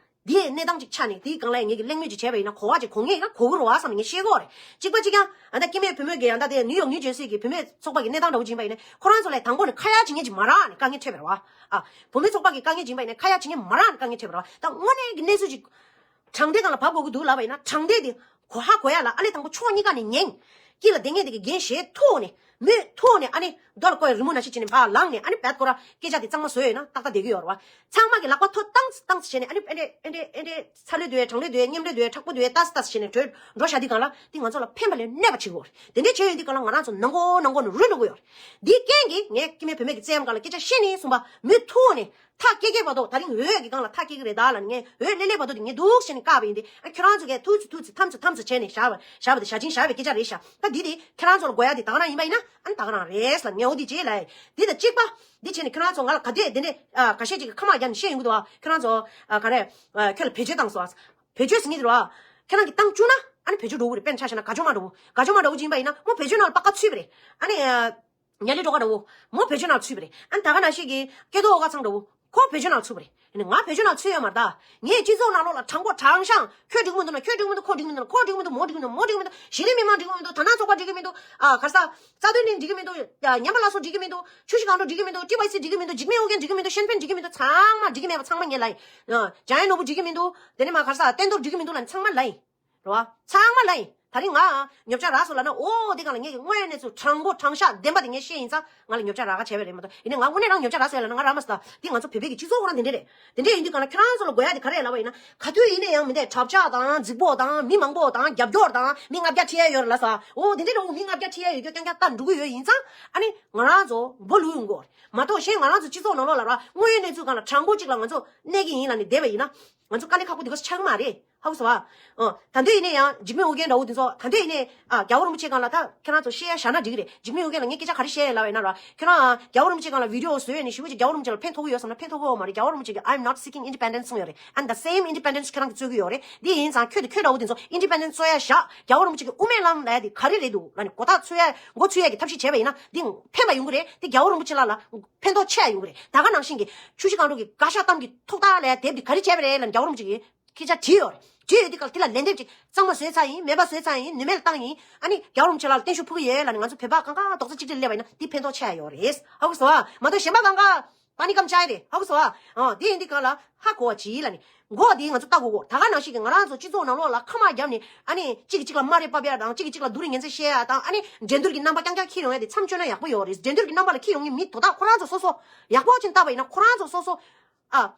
དེའི་གནས་སྟངས་ཅིག་ཆགས་ནས་དེའི་སྒང་ལ་ངེད་ཀྱིས་གླེང་མོལ་ཅིག་བྱས་པ་ཡིན་ན་གོ་བ་ཅིག་གོ་ངེས་ཡིན་ན་གོ་གི་རེད་བ་བསམ་ནས་ངས་བཤད་ཀྱི་ཡོད་རེད། གཅིག་པ་གཅིག་རྐྱང་ཨ། ད་སྐྱེ་དམན་བུ་མོ་གི་ཡང་ད་དེ་ནིའུ་ཡོག་ནིའུ་ཇར་སི་གི་བུད་མེད་ཚོགས་པ་གི་གནས་སྟངས་འདྲ་བོ་ཅིག་ཡིན་པ་ཡིན་ན་ཁོ་རང་ཚོ་ལ་དང་པོ་ནས་ཁ་ཡ་བྱེད་མཁན་ཅིག་མ་རག་ནས་དཀའ་ངལ་འཕྲད་པ་རེད་བ། ཨ། བུད་མེད་ཚོགས་པ་གི་དཀའ་ངལ་ཅིག་ཡིན་པ་ཡིན་ན་ཁ་ཡ་བྱེད་མཁན་མ་རག་ནས་དཀའ་ངལ་འཕྲད་པ་རེད་བ། ད་དངོས་གནས་ཀྱི་གནས་ཚུལ་ཅིག་དྲང་བདེན་སྒང་ལ་བབས་དགོས་ཀྱི་འདུག་ལབ་པ་ཡིན་ན་དྲང་བདེན་དེ་གོ་ཧ་གོ་ཡ་ལ་ཨ་ལས་དང་པོ་ཕྱོགས་གཉིས་ཀ་ནས་ཉན། དཀྱིལ་ལ་བསྡད་མཁན་དེ་གི་འགན་བཞེས་ཐུབ་ནས་མོས་ཐུབ་ནས་ཨ་ནི་རྡོ་ལ་བཀོད་རི་མོ་ནང་བཞིན་བྱས་ནས་ཕར་ལངས་ནས་ཨ་ནི་བད་ཁོ་ར་སྐད་ཆ་དེ་གཙང་མ་བཟོས་ཡོད་ན་ཏག་ཏག་བསྡད་ཀྱི་ཡོད་རེད་བ། ཚང་མ་གི་ལག་པ་ཐོ་བཏང་བཏང་བྱས་ནས་ཨ་ནི་ཨེ་འདྲས་ཨེ་འདྲས་ཨེ་འདྲས་ཚ་ལོས་འདུག་ཡ་དྲང་ལོས་འདུག་ཡ་མཉམ་ལོས་འདུག་ཡ་མཁྲེགས་པོ་འདུག་ཡ་ཏག་ཏག་བྱས་ནས་བྲོས་འགྲོ་བཞག་དུས་སྒང་ལ་དེ་ང་ཚོ་ལ་ཕན་པ་ལས་གནོད་པ་བྱེད་ཀྱི་ཡོད་རེད། དེ་འདྲས་བྱས་ཡོང་དུས་སྒང་ལ་ང་རང་ཚོ་ནང་མགོ་ནང་མགོ་ནས་རུལ་འགྲོ་གི་ཡོད་རེད། འདིའི་རྐྱེན་གྱིས་ངས་སྐྱེ་དམན་བུད་མེད་ཀྱི་བཙན་གཡེམ་སྒང་ལ་སྐད་ཆ་བཤད་ནས་གསུངས་པ། མུ་མཐུད་ནས་ཐག་སྐྱེ་སྐྱེ་བར་དུ་ད་རིང་འོས་ཀྱི་སྒང་ལ་ཐག་སྐྱེ་གི་རེད་ད་ལབ་ནས་ངས་འོས་སླེབས་སླེབས་བར་དུ་དེ་ངས་འདུག་བྱས་ནས་བཀག་པ་ཡིན་ཏེ། ཨ། ཁྱོད་རང་ཚོ་གས་ཐུགས་ཚུ་ཐུགས་ཚུ་ཐམས་ཚུ་ཐམས་ཚུ་བྱས་ནས་བཞག་པ་བཞག་པ་དེ་བཞག་ཅིང་བཞག་པའི་སྐད་ཆ་རེད་ཤག་ད་འདི་དེ་ཁྱེད་རང་ཚོ་ལ་དགོས་ཡ་དེ་ད་ག་རང་ཡིན་པ་ཡིན་ན་ཨ་ནི་ད་ག་རང་རེད་ལབ་ངས་འོ་དེ་བྱས་ལབ། འདི་དང་གཅིག་པ་འདི་བྱས་ནས་ཁྱོད་རང་ཚོ་ང་ལ་ག་དེ་དེ་འདྲས་ཨ་ཁ་ཤས་ཅིག་གིས་ཁ་མ་བརྒྱབ་ནས་བཤད་ཡོང་གི་འདུག་ཨ། ཁྱོད་རང་ཚོ་ཨ་ག་རེ་ཨ་ཁྱོད་ལ་བེད་སྤྱོད་བཏང་སོང་ཨ། བེད་སྤྱོད་ཟེར་མཁན་དེ་རེད་བ། ཁྱེད་རང་གིས་བཏང་བཅུག་ན་ཨ་ནི་བེད་སྤྱོད་འགྲོ་གི་རེད། དཔེར་ན་ཆ་བཞག་ན་དགའ་ཕྱོགས་མ་འདྲ་བོ། དགའ་ཕྱོགས་མ་འདྲ་བོ་ཅིག་ཡིན་པ་ཡིན་ན་མོ་བེད་སྤྱོད་ནང་ལ་པ་ཀ་ཚུད་པ་རེད། ཨ་ནི་ཨ། ཉ་ལི་སྒྲོལ་དཀར་འདྲ་བོ། མོ་བེད་སྤྱོད་ནང་ཚུད་པ་རེད། ཨ་ནི་ད་ག་ནང་བཞིན་གྱི་སྐལ་རྡོར་ཨོ་དཀར་ཚང་འདྲ་བོ། ཁོ་བོད་ལྗོངས་ནང་ཚུད་པ་རེད། ཡིན་ནའི་ང་བོད་ལྗོངས་ནང་ཚུད་ཡོད་མ་རེད་ད། ངས་སྤྱི་ཚོགས་ནང་ལོགས་ལ་དྲང་པོ་དྲང་བཞག་ཁྱོད་འགྲིག་མི་འདུག་ན་ཁྱོད་འགྲིག་མི་འདུག་ཁོ་འགྲིག་མི་འདུག་ན་ཁོ་འགྲིག་མི་འདུག་མོ་འགྲིག་མི་འདུག་མོ་འགྲིག་མི་འདུག་གཞི་ནས་མི་མང་འགྲིག་མི་འདུག་དར་ནག་ཚོགས་པ་འགྲིག་གི་མི་འདུག་ཨ་ག་རེ་ཟ་རྩ་དོན་ནས་འགྲིག་གི་མི་འདུག་ཉམས་པ་སླར་གསོ་འགྲིག་གི་མི་འདུག་ཆུ་བཞི་སྒང་དྲུག་འགྲིག་གི་མི་འདུག་ཊི་ཝའི་སི་འགྲིག་གི་མི་འདུག་འཇིགས་མེད་ཨོ་རྒྱན་འགྲིག་གི་མི་འདུག་ཤན་ཕན་འགྲིག་གི་མི་འདུག་ཚང་མ་འགྲིག་གི་མེད་པ་ཚང་མ་ངས་ལབ་ཡིན། འཇམ་དབྱངས་ནོར་བུ་འགྲིག་གི་མི་འདུག་དེ་ནས་མ་ག་རེ་ཟ་བསྟན་རྡོར་འགྲིག་གི་མི་འདུག་ལབ་ནས་ཚང་མ་ལབ་ཡིན། རེད་བ། ཚང་མ་ལབ་ཡིན། ད་རིང་ང་ཉོ་ཆ་རག་སོང་ལབ་ན་ཨོ་དེ་གང་ལ་ངས་ཀྱི་དངོས་ཡོད་གནས་ཚུལ་དྲང་པོ་དྲང་བཞག་བདེན་པ་དེ་ངས་བཤད་ཡིན་ཙང་ང་ལ་ཉོ་ཆ་རག་ག་བྱས་པ་རེད་མ་གཏོགས། ཡིན་ནའི་ང་དངོས་གནས་རང་ཉོ་ཆ་རག་སོང་ལབ་ན་ང་རག་མ་སོང་ད། དེ་ང་ཚོ་བོད་པའི་གི་སྤྱི་ཚོགས་ཁོ་རང་དེ་འདྲས་རེད། དེ་འདྲས་ཡིན་དུས་གང་ལ་ཁྱོད་རང་ཚོ་ལ་དགོས་ཡ་དེ་ག་རེ་ལབ་པ་ཡིན་ན། ག་དུས་ཡིན་ན་ཡང་མི་འདྲས་གྲབས་ཆག་དང་རྫིག་པོ་དང་མི་མང་པོ་དང་རྒྱབ་སྐྱོར་དང་མི་ལྔ་བརྒྱ་ཁྲི་ཡ་ཡོད་རེད་ལབ་ས། ཨོ་དེ་འདྲས་རེད། འོ་མི་ལྔ་བརྒྱ་ཁྲི་ཡ་ཡོད་རྒྱུ་རྐྱང་རྐྱང་ལྟ་འགྲོ་གི་ཡོད་ཡིན་ཙང་ཨ་ནི་ང་རང་ཚོ་མགོ་ལུས་ཡོང་གི་ཡོད་རེད་མ་གཏོགས། གཞན་ང་རང་ཚོ་སྤྱི་ཚོགས་ནང་ལོགས་ལ་ར་དངོས་ཡོད་གནས་ཚུལ་སྒང་ལ་དྲང་པོ་གཅིག་ལ་ང་ཚོ་གནས་ཀྱི་ཡིན་ལབ་ནས་བསྡད་པ་ཡིན་ན། ང་ཚོ་དཀའ་ལས་ཁག་པོ་འདི་ག་ཆགས་ཀྱི་མ་རེད། ཧ་གོ་སོང་ཨ། ཨ། ད་འདོད་ཡིན་ནའི་ཡང་འཇིགས་མེད་ཨོ་རྒྱན་འདྲ་བོ་འདི་ཚོ་ད་འདོད་ཡིན་ནའི་ཨ་རྒྱལ་བ་རིན་པོ་ཆེ་སྒང་ལ་ད་ཁྱེད་རང་ཚོ་བཤད་ཡ་བཞག་ན་འགྲིག་གི་རེད། འཇིགས་མེད་ཨོ་རྒྱན་ལ་ངས་སྐད་ཆ་ག་རེ་བཤད་ཡ་ལབ་ཡིན་ན་ར། ཁྱེད་རང་ཨ་རྒྱལ་བ་རིན་པོ་ཆེ་སྒང་ལ་བི་ཌི་ཡོ་བཟོས་ནས་ཞེ་པོ་ཅིག་རྒྱལ་བ་རིན་པོ་ཆེ་ལ་ཕན་ཐོགས་ཀྱི་ཡོད་བསམ་ན་ཕན་ཐོགས་ཀྱི་ཡོད་མ་རེད། རྒྱལ་བ་རིན་པོ་ཆེ་གིས་I'm not seeking independence གསུངས་ཡོད་རེད། And the same independence ཁྱེད་རང་གིས་རྩོད་ཀྱི་ཡོད་རེད། འདི་ཡིན་ཙང་ཁྱོད་དེ་ཁྱོད་འདྲ་བོ་དེ་ཚོ་independence རྩོད་ཡ་བཞག་རྒྱལ་བ་རིན་པོ་ཆེ་གི་དབུ་མའི་ལམ་ལབ་ཡ་དེ་ག་རེ་རེད་འདུག་ལབ་ནས་མགོ་ཐག་ཆོད་ཡ་མགོ་ཆོད་ཡ་གི་ཐབས་ཤེས་བྱས་པ་ཡིན་ན་འདི་ཕན་པ་ཡོང་གི་རེད། འདི་རྒྱལ་བ་རིན་པོ་ཆེ་ལགས་ལ་ཕན་ཐོགས་ཆེ་ཡ་ཡོང་གི་རེད། ད་ག་ནང་བཞིན་གྱི་ཆུ་བཞི་སྒང་དྲུག་གི་བཀའ་ཤག་གཏམ་གྱི་ཐོག་ཐག་ལ་དེབ་འདི་ག་རེ་བྱས་པ་རེད་ལབ་ནས་རྒྱལ་བ་རིན་པོ་ཆེ་གིས་སྐད་ཆ་དྲིས་ཡོད་རེད། དྲིས་ཡོད་དེ་ག་ལ་དེ་ལ་ལན་འདེབས་ཅིག་གཙང་མ་བཟོས་ཚར་ཡིན། མེད་པ་བཟོས་ཚར་ཡིན། ནུས་མེད་ལ་བཏང་ཡིན། ཨ་ནི་རྒྱལ་བ་རིན་པོ་ཆེ་ལགས་ལ་བརྟན་བཞུགས་ཕུལ་གི་ཡོད་ལབ་ནས་ང་ཚོ་བོད་པ་གང་ག་རྡོག་རྩ་གཅིག་སྒྲིལ་སླེབས་པ་ཡིན་ན་འདི་ཕན་ཐོགས་ཆེ་ཡ་ཡོད་རེད། ཧ་གོ་སོང་ཨ། མ་གཏོགས་གཞན་པ་གང་ག་པ་ནི་ཀམ་ཅའི་རེད། ཧ་གོ་སོང་ཨ། ཨ་དེ་ཡིན་དེ་ག་ལ་ཧ་གོ་བ་ཅིག་ལབ་ནས་མགོ་དེ་ང་ཚོ་ལྟ་དགོས་གོ་ད་ག་ནང་བཞིན་གྱི་ང་རང་ཚོ་སྤྱི་ཚོགས་ནང་ལོགས་ལ་ཁ་མ་བརྒྱབ་ནས་ཨ་ནི་གཅིག་གིས་གཅིག་ལ་སྨ་རེ་ཕབ་ཡ་དང་གཅིག་གིས་གཅིག་ལ་སྡུག་རུས་ངན་ཚད་བཤད་ཡ་དང་ཨ་ནི་འགྲན་བསྡུར་གྱི་རྣམ་པ་རྐྱང་རྐྱང་འཁྱེར་ཡོང་ཡ་དེ་མཚམས་གཅོད་ན་ཡག་པོ་ཡོད་རེད། འགྲན་བསྡུར་གྱི་རྣམ་པ་ལ་འཁྱེར་ཡོང་མཁན་མི་དོ་བདག་ཁོ་རང་ཚོ་སོ་སོ་ཡག་པོ་ཅིག་བལྟས་པ་ཡིན་ན་ཁོ་རང་ཚོ་སོ་སོ་ཨ།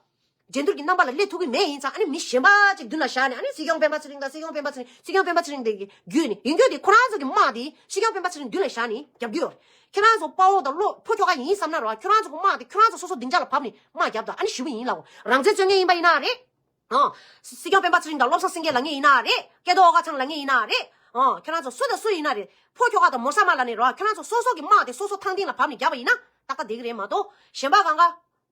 འགྲན་བསྡུར་གྱི་རྣམ་པ་ལ་སླེབས་ཐུབ་ཀྱི་མེད་ཡིན་ཙང་ཨ་ནི་མི་གཞན་པ་ཅིག་མདུན་ལ་བཞག་ནས་ཨ་ནི་སྲིད་སྐྱོང་སྤེན་པ་ཚེ་རིང་སྲིད་སྐྱོང་སྤེན་པ་ཚེ་རིང་སྲིད་སྐྱོང་སྤེན་པ་ཚེ་རིང་དེ་གི་བརྒྱུད་ནས་ཡིན་རྒྱུ་དེ་ཁོ་རང་ཚོ་གི་དམག་དེ་སྲིད་སྐྱོང་སྤེན་པ་ཚེ་རིང་མདུན་ལ་བཞག་ནས་རྒྱབ་ཀྱི་ཡོད་རེད། ཁྱེད་རང་ཚོ་དཔའ་བོ་དང་བློ་ཕོ་ཁྱོ་ག་ཡིན་བསམ་ན་རོ་ཁྱོད་རང་ཚོ་གི་དམག་དེ་ཁྱོད་རང་ཚོ་སོ་སོ་སྡིངས་ཆ་ལ་བབས་ནས་དམག་རྒྱབ་དང་ཨ་ནི་ཞུ་གི་ཡིན་ལ་འོ། རང་བཙན་རྩོད་མཁན་ཡིན་པ་ཡིན་ན་རེད། ཨ། སྲིད་སྐྱོང་སྤེན་པ་ཚེ་རིང་དང་བློ་བཟང་སེང་གེ་ལབ་མཁན་ཡིན་ན་རེད། སྐལ་རྡོར་ཨོ་དཀར་ཚང་ལབ་མཁན་ཡིན་ན་རེད། ཨ། ཁྱེད་རང་ཚོ་སུ་དང་སུ་ཡིན་ན་རེད། ཕོ་ཁྱོ་ག་དང་མོ་ས་མ་ལབ་ནས་རོ་ཁྱེད་རང་ཚོ་སོ་སོ་གི་དམག་དེ་སོ་སོ་ཐང་སྟེང་ལ་བབས་ནས་རྒྱབ་པ་ཡིན་ན་ཏག་ཏག་བསྡད་ཀྱི་རེད་མ་གཏོགས་གཞན་པ་གང་ག་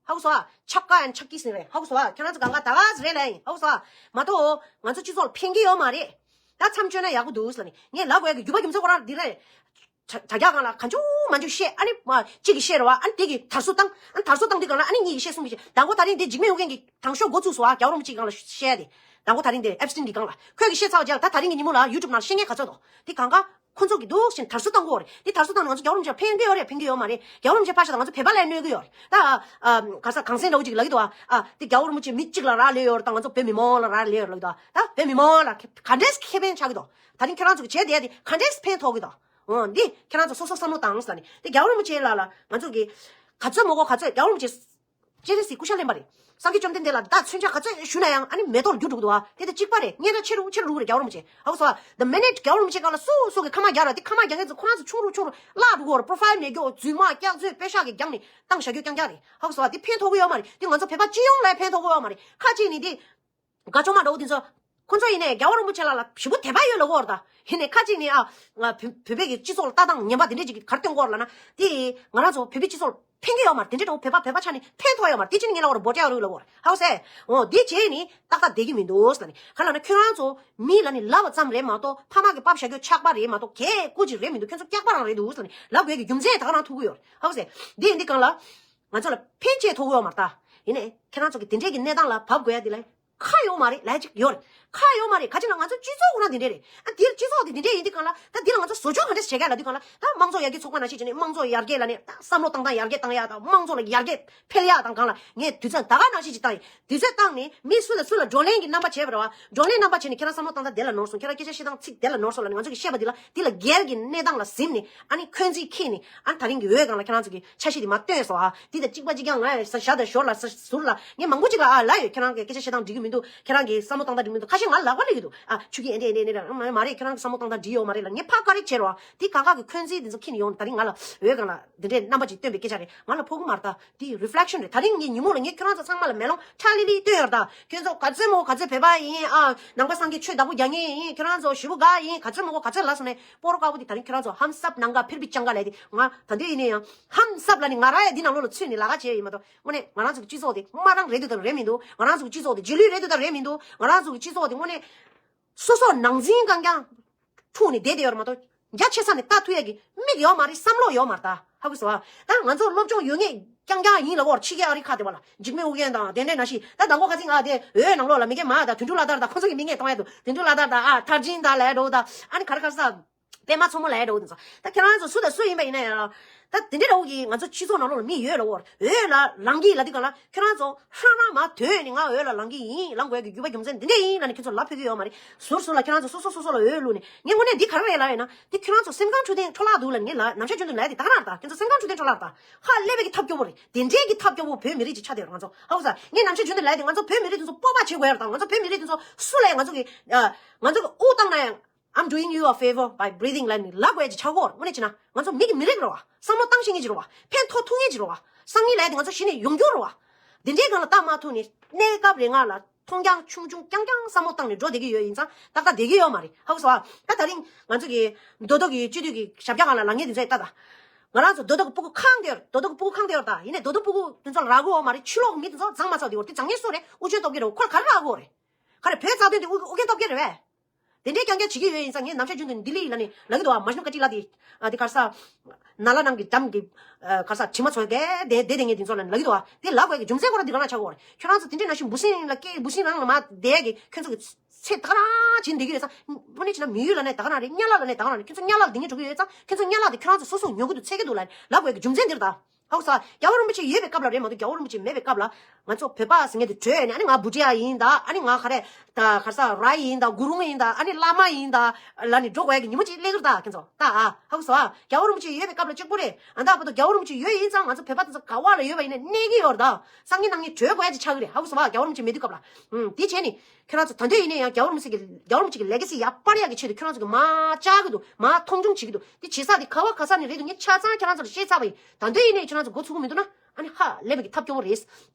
ཧ་གོ་སོང་ཨ། ཆག་ཀ་ཡང་ཆག་ཀི་ཟིན་རེད། ཧ་གོ་སོང་ཨ། ཁྱེད་རང་ཚོ་གང་ག་ད་ག་ཟིན་རེད་ལབ་ཡིན། ཧ་གོ་སོང་ཨ། མ་གཏོགས་ང་ཚོ་སྤྱི་ཚོགས་ལ་ཕན་གྱི་ཡོད་མ་རེད། ད་མཚམས་གཅོད་ན་ཡག་པོ་འདུག་ཟེར་ནས་ངས་ལབ་དགོས་ཡ་གི་རྒྱུ་བ་རྒྱུ་མཚན་ཁོ་རང་འདི་རེད། དྲ་དྲ་རྒྱ་སྒང་ལ་གང་བྱུང་མང་བྱུང་བཤད་ཨ་ནི་མ་གཅིག་གིས་བཤད་རེད་བ། ཨ་ནི་དེ་གིས་དར་སྲོལ་བཏང་ཨ་ནི་དར་སྲོལ་བཏང་དུས་སྒང་ལ་ཨ་ནི་གཉིས་ཀྱིས་བཤད་གསུམ་གྱིས་བཤད། མདང་དགོང་ད་རིང་འདི་འཇིགས་མེད་ཨོ་རྒྱན་གྱིས་དང་ཤོག་འགོ་བཙུགས་སོང་ཨ། རྒྱལ་བ་རིན་པོ་ཆེའི་སྒང་ལ་བཤད་དེ། མདང་དགོང་ད་རིང་འདི་ཨེབ་སི་ཊིན་གྱི་སྒང་ལ་ཁོས་གིས་བཤད་ཚར་བ་རྗེས་ལ་ད་ད་རིང་གི་ཉིན་མོ་ལ་ཡུ་ཊུབ་ནང་བཤད་མཁན་ག་ཚོད་འདུག་དེ་གང་ག་ཁོ་ཚོ་གི་འདུག་བཞིན་དར་སྲོལ་བཏང་གི་ཡོད་རེད། དེ་དར་སྲོལ་བཏང་ན་ང་ཚོ་རྒྱལ་བ་རིན་པོ་ཆེ་ལ་ཕན་གྱི་ཡོད་རེད་ཕན་གྱི་ཡོད་མ་རེད། རྒྱལ་བ་རིན་པོ་ཆེ་ཕར་བཞག་ད་ང་ཚོ་བོད་པ་ལ་གནོད་ཀྱི་ཡོད་རེད། ད་ཨ་ག་ས་གངས་སེང་འདྲ་བོ་ཅིག་ལབ་ཀྱི་འདུག་ཨ། ཨ་དེ་རྒྱལ་བ་རིན་པོ་ཆེ་མི་གཅིག་ལ་རག་ལས་ཡོད་རེད། ད་ང་ཚོ་བོད་མི་མང་ལ་རག་ལས་ཡོད་རེད་ལབ་ཀྱི་འདུག་ཨ། ད་བོད་མི་མང་ལ་ག་འདྲས་ཁེ་ཕན་ཆགས་ཀྱི་འདུག་ད་རིང་ཁྱེད་རང་ཚོ་གི་བྱས་བསྡད་ཡ་དེ་ག་འདྲས་ཕན་ཐོགས་ཀྱི་འདུག་འོ་འདི་ཁྱེད་རང་ཚོ་སོ་སོ་བསམ་བློ་བཏང་ཟེར་ནས་དེ་རྒྱལ་བ་རིན་པོ་ཆེ་ལགས་ལ་ང་ཚོ་གི་ག་ཚོད་མ་གོ་ག་ཚོད་རྒྱལ་བ་རིན་པོ་ཆེ་སྤྱན་རས་གཟིགས་སྐུ་ཤ་བརླན་པ་རེད། སངས་རྒྱས་བཅོམ་ལྡན་འདས་ལ་ད་མཚོན་ཆ་ག་ཚོད་ཞུ་ན་ཡང་ཨ་ནི་མེ་ཏོག་ལ་འགྱུར་འགྲོ་གི་འདུག་ཨ། དེ་ལྟ་གཅིག་པ་རེད། སྙན་གྲགས་ཆེ་རུ་ཆེ་རུ་འགྲོ་གི་རེད་རྒྱལ་བ་རིན་པོ་ཆེ། ཧ་གོ་སོང་ཨ། The minute རྒྱལ་བ་རིན་པོ་ཆེ་སྒང་ལ་སུ་སུ་གི་ཁ་མ་རྒྱག་ར་དེ་ཁ་མ་རྒྱག་མཁན་ཚོ་ཁོ་རང་ཚོ་ཆུང་རུ་ཆུང་རུ་བརླག་འགྲོ་གི་རེད། པོ་རོ་ཕའིལ་མེད་རྒྱུ་རྫུན་མ་སྐྱག་རྫུན་པེ་ཤག་གི་རྒྱབ་ནས་བཏང་བཞག་རྒྱུ་རྐྱང་རྐྱང་རེད། ཧ་གོ་སོང་ཨ། དེ་ཕན་ཐོགས་གི་ཡོད་མ་རེད། དེ་ང་ཚོ་བོད་པ་སྤྱི་ཡོངས་ལ་ཕན་ཐོགས་གི་ཡོད་མ་རེད། ཁ་ཅིག་ནས་དེ། དགའ་ཆུང་མ་འདྲ་བོ་དེ་ཚོ། ཁོ་ཚོ་ཡིན་ནའི་རྒྱལ་བ་རིན་པོ་ཆེ་ལགས་ལ་ཞེ་པོ་དད་པ་ཡོད་ལབ་ཀྱི་ཡོད་རེད་ད། ཡིན་ནའི་ཁ་ཅིག་ནས་ཨ། ང་བོད་བོད་པའི་གི་སྤྱི་ཚོགས་ལ་ལྟ་སྟངས་ངན་པ་དེ་འདྲས་ཅིག་གིས་ག་རེ་སྟོན་གྱི་ཡོད་རེད་ལབ་ན། དེ་ང་རང་ཚོ་བོད་པའི་སྤྱི་ཚོགས་ལ་ཕན་གྱི་ཡོད་མ་རེད། དེ་འདྲས་འདྲ་བོ་བོད་པ་བོད་པ་ཆ་ནས་ཕན་ཐོགས་ཡོད་མ་རེད། དེ་ཅི་ནས་ངས་ལབ་པ་རེད། འབོད་སྒྲ་ཡོད་རེད་ལབ་ཀྱི་ཡོད་རེད། ཧ་གོ་སོང་ཨ། འོ་དེ་བྱས་ནས་ཏག་ཏག་བསྡད་ཀྱི་མི་འདུག་ཟེར་ནས། ག་ལབ་ན་ཁྱོད་རང་ཚོ་མི་ལབ་ནས་ལབ་པ་ཙམ་རེད་མ་གཏོགས་ཕ་མ་གིས་ཕབ་བཞག་རྒྱུ་ཆག་པ་རེད་མ་གཏོགས་གལ་ཀུ་ཅི་རེད་མི་འདུག་ཁྱོད་ཚོ་སྐྱག་པ་རང་རེད་འདུག་ཟེར་ནས་ལབ་དགོས་ཀྱི་རྒྱུ་མཚན་ད་ག་རང་ཐུག་གི་ཡོད་རེད། ཧ་གོ་སོང་ཨ། འདི་ཡིན་འདི་གང་ལ། ང་ཚོ་ལ་ཕན་ཆེ་ཐོགས་ཡོད་མ་རེད་ད། ཡིན་ནའི་ཁྱེད་རང་ཚོ་གི་དེ་འདྲས་ཀྱི་གནས་སྟངས་ལ་བབས་དགོས་ཡ་དེ་ལ་ཁག་ཡོད་མ་རེད་ལབ་ཅིག་ཡོད་རེད། ཁག་ཡོད་མ་རེད། ག་ཅི་ན་ང་ཚོ་སྤྱི་ཚོགས་ཁོ་ན་དེ་འདྲས་རེད། ཨ་དེ་སྤྱི་ཚོགས་དེ་དེ་འདྲས་ཡིན་དུས་གང་ལ་ད་དེ་ལ་ང་ཚོ་བཟོ་བཅོས་ག་འདྲས་བྱེད་ག་ལབ་དུས་གང་ལ་ད་དམངས་གཙོ་ཡར་རྒྱས་ཚོགས་པ་ནང་བཞིན་བྱས་ནས་དམངས་གཙོ་ལ་ཡར་རྒྱས་ལབ་ནས་ད་བསམ་བློ་བཏང་སྟངས་ཡར་རྒྱས་བཏང་ཡ་དང་དམངས་གཙོ་ལ་ཡར་རྒྱས་འཕེལ་ཡ་དང་གང་ལ་ངས་དུས་ཚོད་ད་ག་ནང་བཞིན་ཅིག་བཏང་ཡིན། དུས་ཚོད་བཏང་ནས་མི་སུ་ལ་སུ་ལ་བགྲོ་གླེང་གི་རྣམ་པ་བྱས་པ་རེད་བ། བགྲོ་གླེང་རྣམ་པ་བྱས་ནས་ཁྱེད་རང་བསམ་བློ་བཏང་སྟངས་དེ་ལ་ནོར་སོང་། ཁྱེད་རང་སྐད་ཆ་བཤད་སྟངས་ཚིག་དེ་ལ་ནོར་སོང་ལབ་ནས་ང་ཚོ་གིས་བཤད་པ་འདི་ལ་འདི་ལ་སྒེར་གྱི་གནས་སྟངས་ལ་གཟིམ་ནས་ཨ་ནི་འཁོན་འཛིན་འཁྱེར་ནས་ཨ་ནི་ད་རིང་གི་འོས་སྒང་ལ་ཁྱེད་རང་ཚོ་གི་འཆར་གཞི་དེ་མར་བཏོན་སོང་ཨ། འདི་དང་གཅིག་པ་གཅིག་རྐྱང་ང་ས་ཞ་དང་ཞོར་ལ་ས་ཟུར་ལ་ངས་མང་པོ་ཅིག་ལ་ཨ་ལབ་ཡོད། ཁྱེད་རང་གི་སྐད་ཆ་བཤད་སྟངས་འགྲིག་གི་མི་འདུག་ཁྱེད་རང་གི་བསམ་བློ་བཏང་སྟངས་འགྲིག་གི་མི་འདུག་ཁ་ཤས་ང་ལ་ལག་པ་སླེབས་ཀྱི་འདུག་ཨ་ཆུ་ཁྱི་ཨེ་འདྲས་ཨེ་འདྲས་ཨེ་འདྲས་མ་རེད། ཁྱེད་རང་གི་བསམ་བློ་བཏང་སྟངས་འགྲིག་ཡོད་མ་རེད་ལ་ངས་ཕར་ཀ་རེ་བྱས་རོགས་ཨ། དེ་ག་ག་གི་འཁོན་འཛིན་དེ་ཚོ་འཁྱེར་ནས་ཡོང་ནས་ད་རིང་ང་ལ་འོས་སྒང་ལ་འདི་འདྲའི་རྣམ་པ་ཅིག་སྟོན་པའི་སྐད་ཆ་རེད། ང་ལ་ཕོག་གི་མ་རེད་ད། དེ་རི་ཕི་ལེག་ཤན་རེད། ད་རིང་ངས་ཉིན་མོ་ལ་ངས་ཁྱེད་རང་ཚོ་ཚང་མ་ལ་མེ་ལོང་ཁྲ་ལི་ལི་སྟོན་ཡོད་རེད་ད། ཁྱེད་ཚོ་ག་ཚོད་མོ་ག་ཚོད་བོད་པ་ཡིན་ཨ། ནང་པ་སངས་རྒྱས་ཆོས་བདག་པོ་རྒྱག་མཁན་ཡིན། ཁྱེད་རང་ཚོ་ཞེ་པོ་དགའ་ཡིན། ག་ཚོད་མོ་ག་ཚོད་ལབ་སོང་ནས་སྤོ་རོ་དཀར་པོ་དེ་ད་རིང་ཁྱེད་རང་ཚོ་ཧམ་སབ་ནང་ག་ཕིར་བི་ཅང་ག་ལབ་དེ་ང་ད་འདོད་ཡིན་ནའི་ཡང་ཧམ་སབ་ལབ་ནས་ང་རང་ཡང་འདི་ནང་ལོགས་ལ་ཚུད་ནས་ལབ་ཁ་བྱས་ཡིན་མ་གཏོགས་དངོས་གནས་ང་རང་ཚོ་གི་སྤྱི་ཚོགས་དེ་དམའ་རང་རེད་འདུག་དང་རེད་མི་འདུག་ང་རང་ཚོ་གི་སྤྱི་ཚོགས་དེ་རྗེས་ལུས་རེད་འདུག་དང་རེད་མི་འདུག་ང་རང་ཚོ་གི་སྤྱི་ཚོགས་དེ་དངོས་གནས་སོ་སོ་ནང་འཛིང་རྐྱང་རྐྱང་འཁྲུག་ནས་བསྡད་བསྡད་ཡོད་རེད་མ་གཏོགས། རྒྱ་ཆེ་ས་ནས་ལྟ་ཐུབ་ཡ་གི་མིག་ཡོད་མ་རེད། བསམ་བློ་ཡོད་མ་རེད། ད་ཧ་གོ་སོང་ཨ། ད་ང་ཚོ་སློབ་སྦྱོང་ཡོད་ངེས་རྐྱང་རྐྱང་ཡིན་ལབ་ཀྱི་ཡོད་རེད། ཕྱི་རྒྱལ་ཨ་རི་ཁག་དེ་བ་ལ་འཇིགས་མེད་ཨོ་རྒྱན་དང་དེ་འདྲས་ནང་བཞིན། ད་མདང་དགོང་ཁ་སང་ང་དེ་འོལ་ནང་ལོགས་ལ་མི་རྒན་མ་དང་དོན་གྲུབ་ལྷ་དར་དང་ཁོང་ཚོ་གི་མི་ངན་གཏོང་ཡ་འདུག་དོན་གྲུབ་ལྷ་དར་དང་ཨ་ཐར་ཇིན་དང་ལས་འགྲོ་དང་ཨ་ནི་ག་རེ་ག་རེ་ས། པད་མ་མཚོ་མོ་ལས་འགྲོ་དེ་ཚོ། ད་ཁྱེད་རང་ཚོ་སུ་དང་སུ་ཡིན་པ་ཡིན་ན་ཡང་། ད་དེ་འདྲའི་འདྲ་བོ་གི་ང་ཚོ་སྤྱི་ཚོགས་ནང་ལོགས་ལ་མི་ཡོད་ལ་འོར་འོད་ལ་ལང་གི་ལ་དེ་ག་ལ་ཁྱེད་རང་ཚོ་ཧྲ་ན་མ་དོན་ནི་ང་འོད་ལ་ལང་གི་ཡིན། ལང་དགོས་ཀྱི་རྒྱུ་བ་རྒྱུ་མཚན་འདི་འདྲ་ཡིན་ལ་ནི་ཁྱེད་ཚོ་ལབ་ཕོད་ཀྱི་ཡོད་མ་རེད། ཟུར་ཟུར་ལ་ཁྱེད་རང་ཚོ་སོ་སོ་སོ་སོ་ལ་འོད་བླུགས་ནས་ངས་དངོས་གནས་འདི་ག་རེ་རེད་ལབ་ཡོད་ན། འདི་ཁྱེད་རང་ཚོ་སེམས་ཁམས་འཕྲོད་བསྟེན་འཕྲོ་བརླག་འདུག་ལ་ངས་ལ་ནམ་ཞག་རྒྱུན་དུ་ལས་དེ་ད་ག་རང་ད་ཁྱེད་ཚོ་སེམས་ཁམས་འཕྲོད་བསྟེན་འཕྲོ་བརླག་ད་ཧ་ལས་པའི་གི་ཐབས་སྐྱོ་བོ་རེད། དེ་འདྲའི་གི་ཐབས་སྐྱོ་བོ་བོད་མི་རིགས་ཀྱི་ཆ་དེ་ང་ཚོ་ཧ་གོ་ས། ངས་ནམ་ཞག་རྒྱུན་དུ་ལས་དེ་ང་ཚོ་བོད་མི་རིགས་དེ་ཚོ་སྤོབས་པ་བྱེད་དགོས་ཡ་རེད་ད། ང་ཚོ་བོད་མི་རིགས་དེ་ཚོ་སུ་ལ་ང་ཚོ་གི་ང་ཚོ་གི་དབུ་བཏང་ན་ཡང་། I'm doing you a favor by breathing ལབ་ནི་ལབ་དགོས་ཀྱི་ཆགས་ཀྱི་ཡོད་རེད། དངོས་གནས་བྱས་ན་ང་ཚོ་མི་གི་མི་རིགས་རེད་བ། བསམ་བློ་བཏང་ཤེས་མཁན་ཅིག་རེད་བ། སང་ཉིན་ལས་ཀ་ཐུག་མཁན་ཅིག་རེད་བ། སང་ཉིན་ལས་དེ་ང་ཚོ་གཞི་ནས་ཡོང་རྒྱུ་རེད་བ། དེ་འདྲའི་སྒང་ལ་ལྟ་མ་ཐུབ་ནས་གནས་སྐབས་རེ་ལྔ་ལ་མཐོང་རྒྱ་ཆུང་ཆུང་རྐྱང་རྐྱང་བསམ་བློ་བཏང་ནས་འགྲོ་བསྡད་ཀྱི་ཡོད་ཡིན་ཙང་ཏག་ཏག་བསྡད་ཀྱི་ཡོད་མ་རེད། ཧ་གོ་སོང་ཨ། ད་དེ་རིང་ང་ཚོ་གི་རྡོ་རྡོ་གི་སྤྱི་འཐུས་ཀྱི་ཞབས་བཀྱག་སྒང་ལ་ལངས་མཁན་དེ་ཚོས་ལྟ་ད། ང་རང་ཚོ་རྡོ་རྡོ་གི་སྤུ་གུ་གང་དེ་ཡོད་རེད། རྡོ་རྡོ་གི་སྤུ་གུ་གང་དེ་ཡོད་རེད་ད། ཡིན་ནའི་རྡོ་རྡོ་སྤུ་གུ་དེ་ཚོ་ལ་རག་གི་ཡོད་མ་རེད། ཕྱི་ལོགས་གི་མི་དེ་ཚོ་ཚང་མ་ཚོ་དེ་ཡོད་རེད། དེ་ཚང་མས་སུ་རེད། དབུ་ཁྲིད་སྟོབས་རྒྱལ་རེད། ཁོ་ལ་ག་རེ་རག་གི་ཡོད་རེད། ག་རེ་བོད་རྩ་དོན་དེ་དབུ་ཨོ་རྒྱན་སྟོབས་རྒྱལ་རེད་པས། དེ་འདྲའི་རྐྱང་རྐྱང་བྱེད་ཀྱི་ཡོད་ཡིན་ཙང་ངས་ནམ་ཞག་རྒྱུན་དུ་ལྡི་ལི་ལ་ནི་ལབ་ཀྱི་འདུག་ཨ། མ་ཤུམ་ཀ་ཅི་ལ་དེ་ཨ་དེ་ག་རེ་ཟ། ན་ལ་ནང་གི་འགྲམ་གྱི་ཨ་ག་རེ་ཟ་དྲི་མ་ཚོ་གས་དེ་དེ་དེ་ངས་དེ་ཚོ་ལ་ལབ་ཀྱི་འདུག་ཨ། དེ་ལབ་དགོས་ཀྱི་རྒྱུ་མཚན་ཁོ་རང་འདི་ག་རང་ཆགས་ཀྱི་ཡོད་རེད། ཁྱོད་རང་ཚོ་དེ་འདྲའི་ནང་བཞིན་འབུ་སྲིན་ལ་སྐད་འབུ་སྲིན་རང་ལ་མ་བསྡད་ཀྱི་ཁྱོད་ཚོ་གི་ཚེ་ད་ག་རང་བྱེད་འདི་གི་ཡོད་ཙང་། དངོས་གནས་བྱས་ན་མི་ཡུལ་ལ་ནི་ད་ག་རང་རེད། དམྱལ་བ་ལ་ནི་ད་ག་རང་རེད། ཁྱོད་ཚོ་དམྱལ་བ་ལ་འདི་ངས་འགྲོ་གི་ཡོད་ཙང་ཁྱོད་ཚོ་དམྱལ་བ་དེ་ཁྱོད་རང་ཚོ་སོ་སོ་ཉོ་གི་འདུག་འཚོལ་གྱི་འདུག་ལབ་ལབ་དགོས་ཀྱི་རྒྱུ་མཚན་འདི་རེད་ད། ཧ་གོ་སོང་ཨ། རྒྱལ་བ་རིན་པོ་ཆེ་ཡོད་པའི་སྐབས་ལ་རེད་མ་གཏོགས་རྒྱལ་བ་རིན་པོ་ཆེ་མེད་པའི་སྐབས་ལ་ང་ཚོ་བོད་པ་ཟེར་མཁན་དེ་བྲོས་ནས་ཨ་ནི་ང་བྷུ་ཊི་ཡ་ཡིན་ད། ཨ་ནི་ང་ག་རེ་ད་ག་རེ་ཟ་ར་ཡིན་ད། གུ་རུང་ཡིན་ད། ཨ་ནི་བླ་མ་ཡིན་ད་ལབ་ནས་འགྲོ་དགོས་ཀྱི་ཉིན་མོ་གཅིག་སླེབས་ཀྱི་རེད་ད། ཁྱེད་ཚོ་ད་ཨ་ཧ་གོ་སོང་ཨ། རྒྱལ་བ་རིན་པོ་ཆེ་ཡོད་པའི་སྐབས་ལ་གཅིག་པོ་རེད། ཨ་ད་བར་དུ་རྒྱལ་བ་རིན་པོ་ཆེ་ཡོད་ཡིན་ཙང་ང་ཚོ་བོད་པ་དེ་ཚོ་ག་བ་ལ་ཡོད་པ་ཡིན་ནའི་གནས་ཀྱི་ཡོད་རེད་ད། སང་ཉིན་གནངས་ཉིན་བྲོས་དགོས་ཡ་ཅིག་ཆགས་ཀྱི་རེད། ཧ་གོ་སོང་ཨ། རྒྱལ་བ་རིན་པོ་ཆེ་མེད་དུས་སྐབས་ལ། ཨུམ། དེ་བྱས་ནས་ཁྱེད་རང་ཚོ་ད་འདོད་ཡིན་ནའི་ཡང་རྒྱལ་བ་རིན་པོ་ཆེ་གི་རྒྱལ་བ་རིན་པོ་ཆེ་གི་ལེ་ག་སི་ཡར་སྤར་ཡག་གི་ཆེད་དུ་ཁྱེད་རང་ཚོ་གི་མར་བཅར་གི་འདུག་མར་མཐོང་ཆུང་བྱེད་ཀྱི་འདུག་དེ་བྱེད་ས་དེ་ག་བ་ག་ས་ནས་རེད་འདུག་ངས་ཆ་ཚང་ཁྱེད་རང་ཚོ་ལ་བཤད་ཚར་བ་ཡིན། ད་འདོད་ཡིན་ནའི་ཁྱེད་རང་ཚོ་མགོ་ཚུགས་ཀྱི་མི་འདུག་ན་ཨ་ནི་ཧ་ལས་པའི་གི་ཐབས་སྐྱོ་བོ་རེད།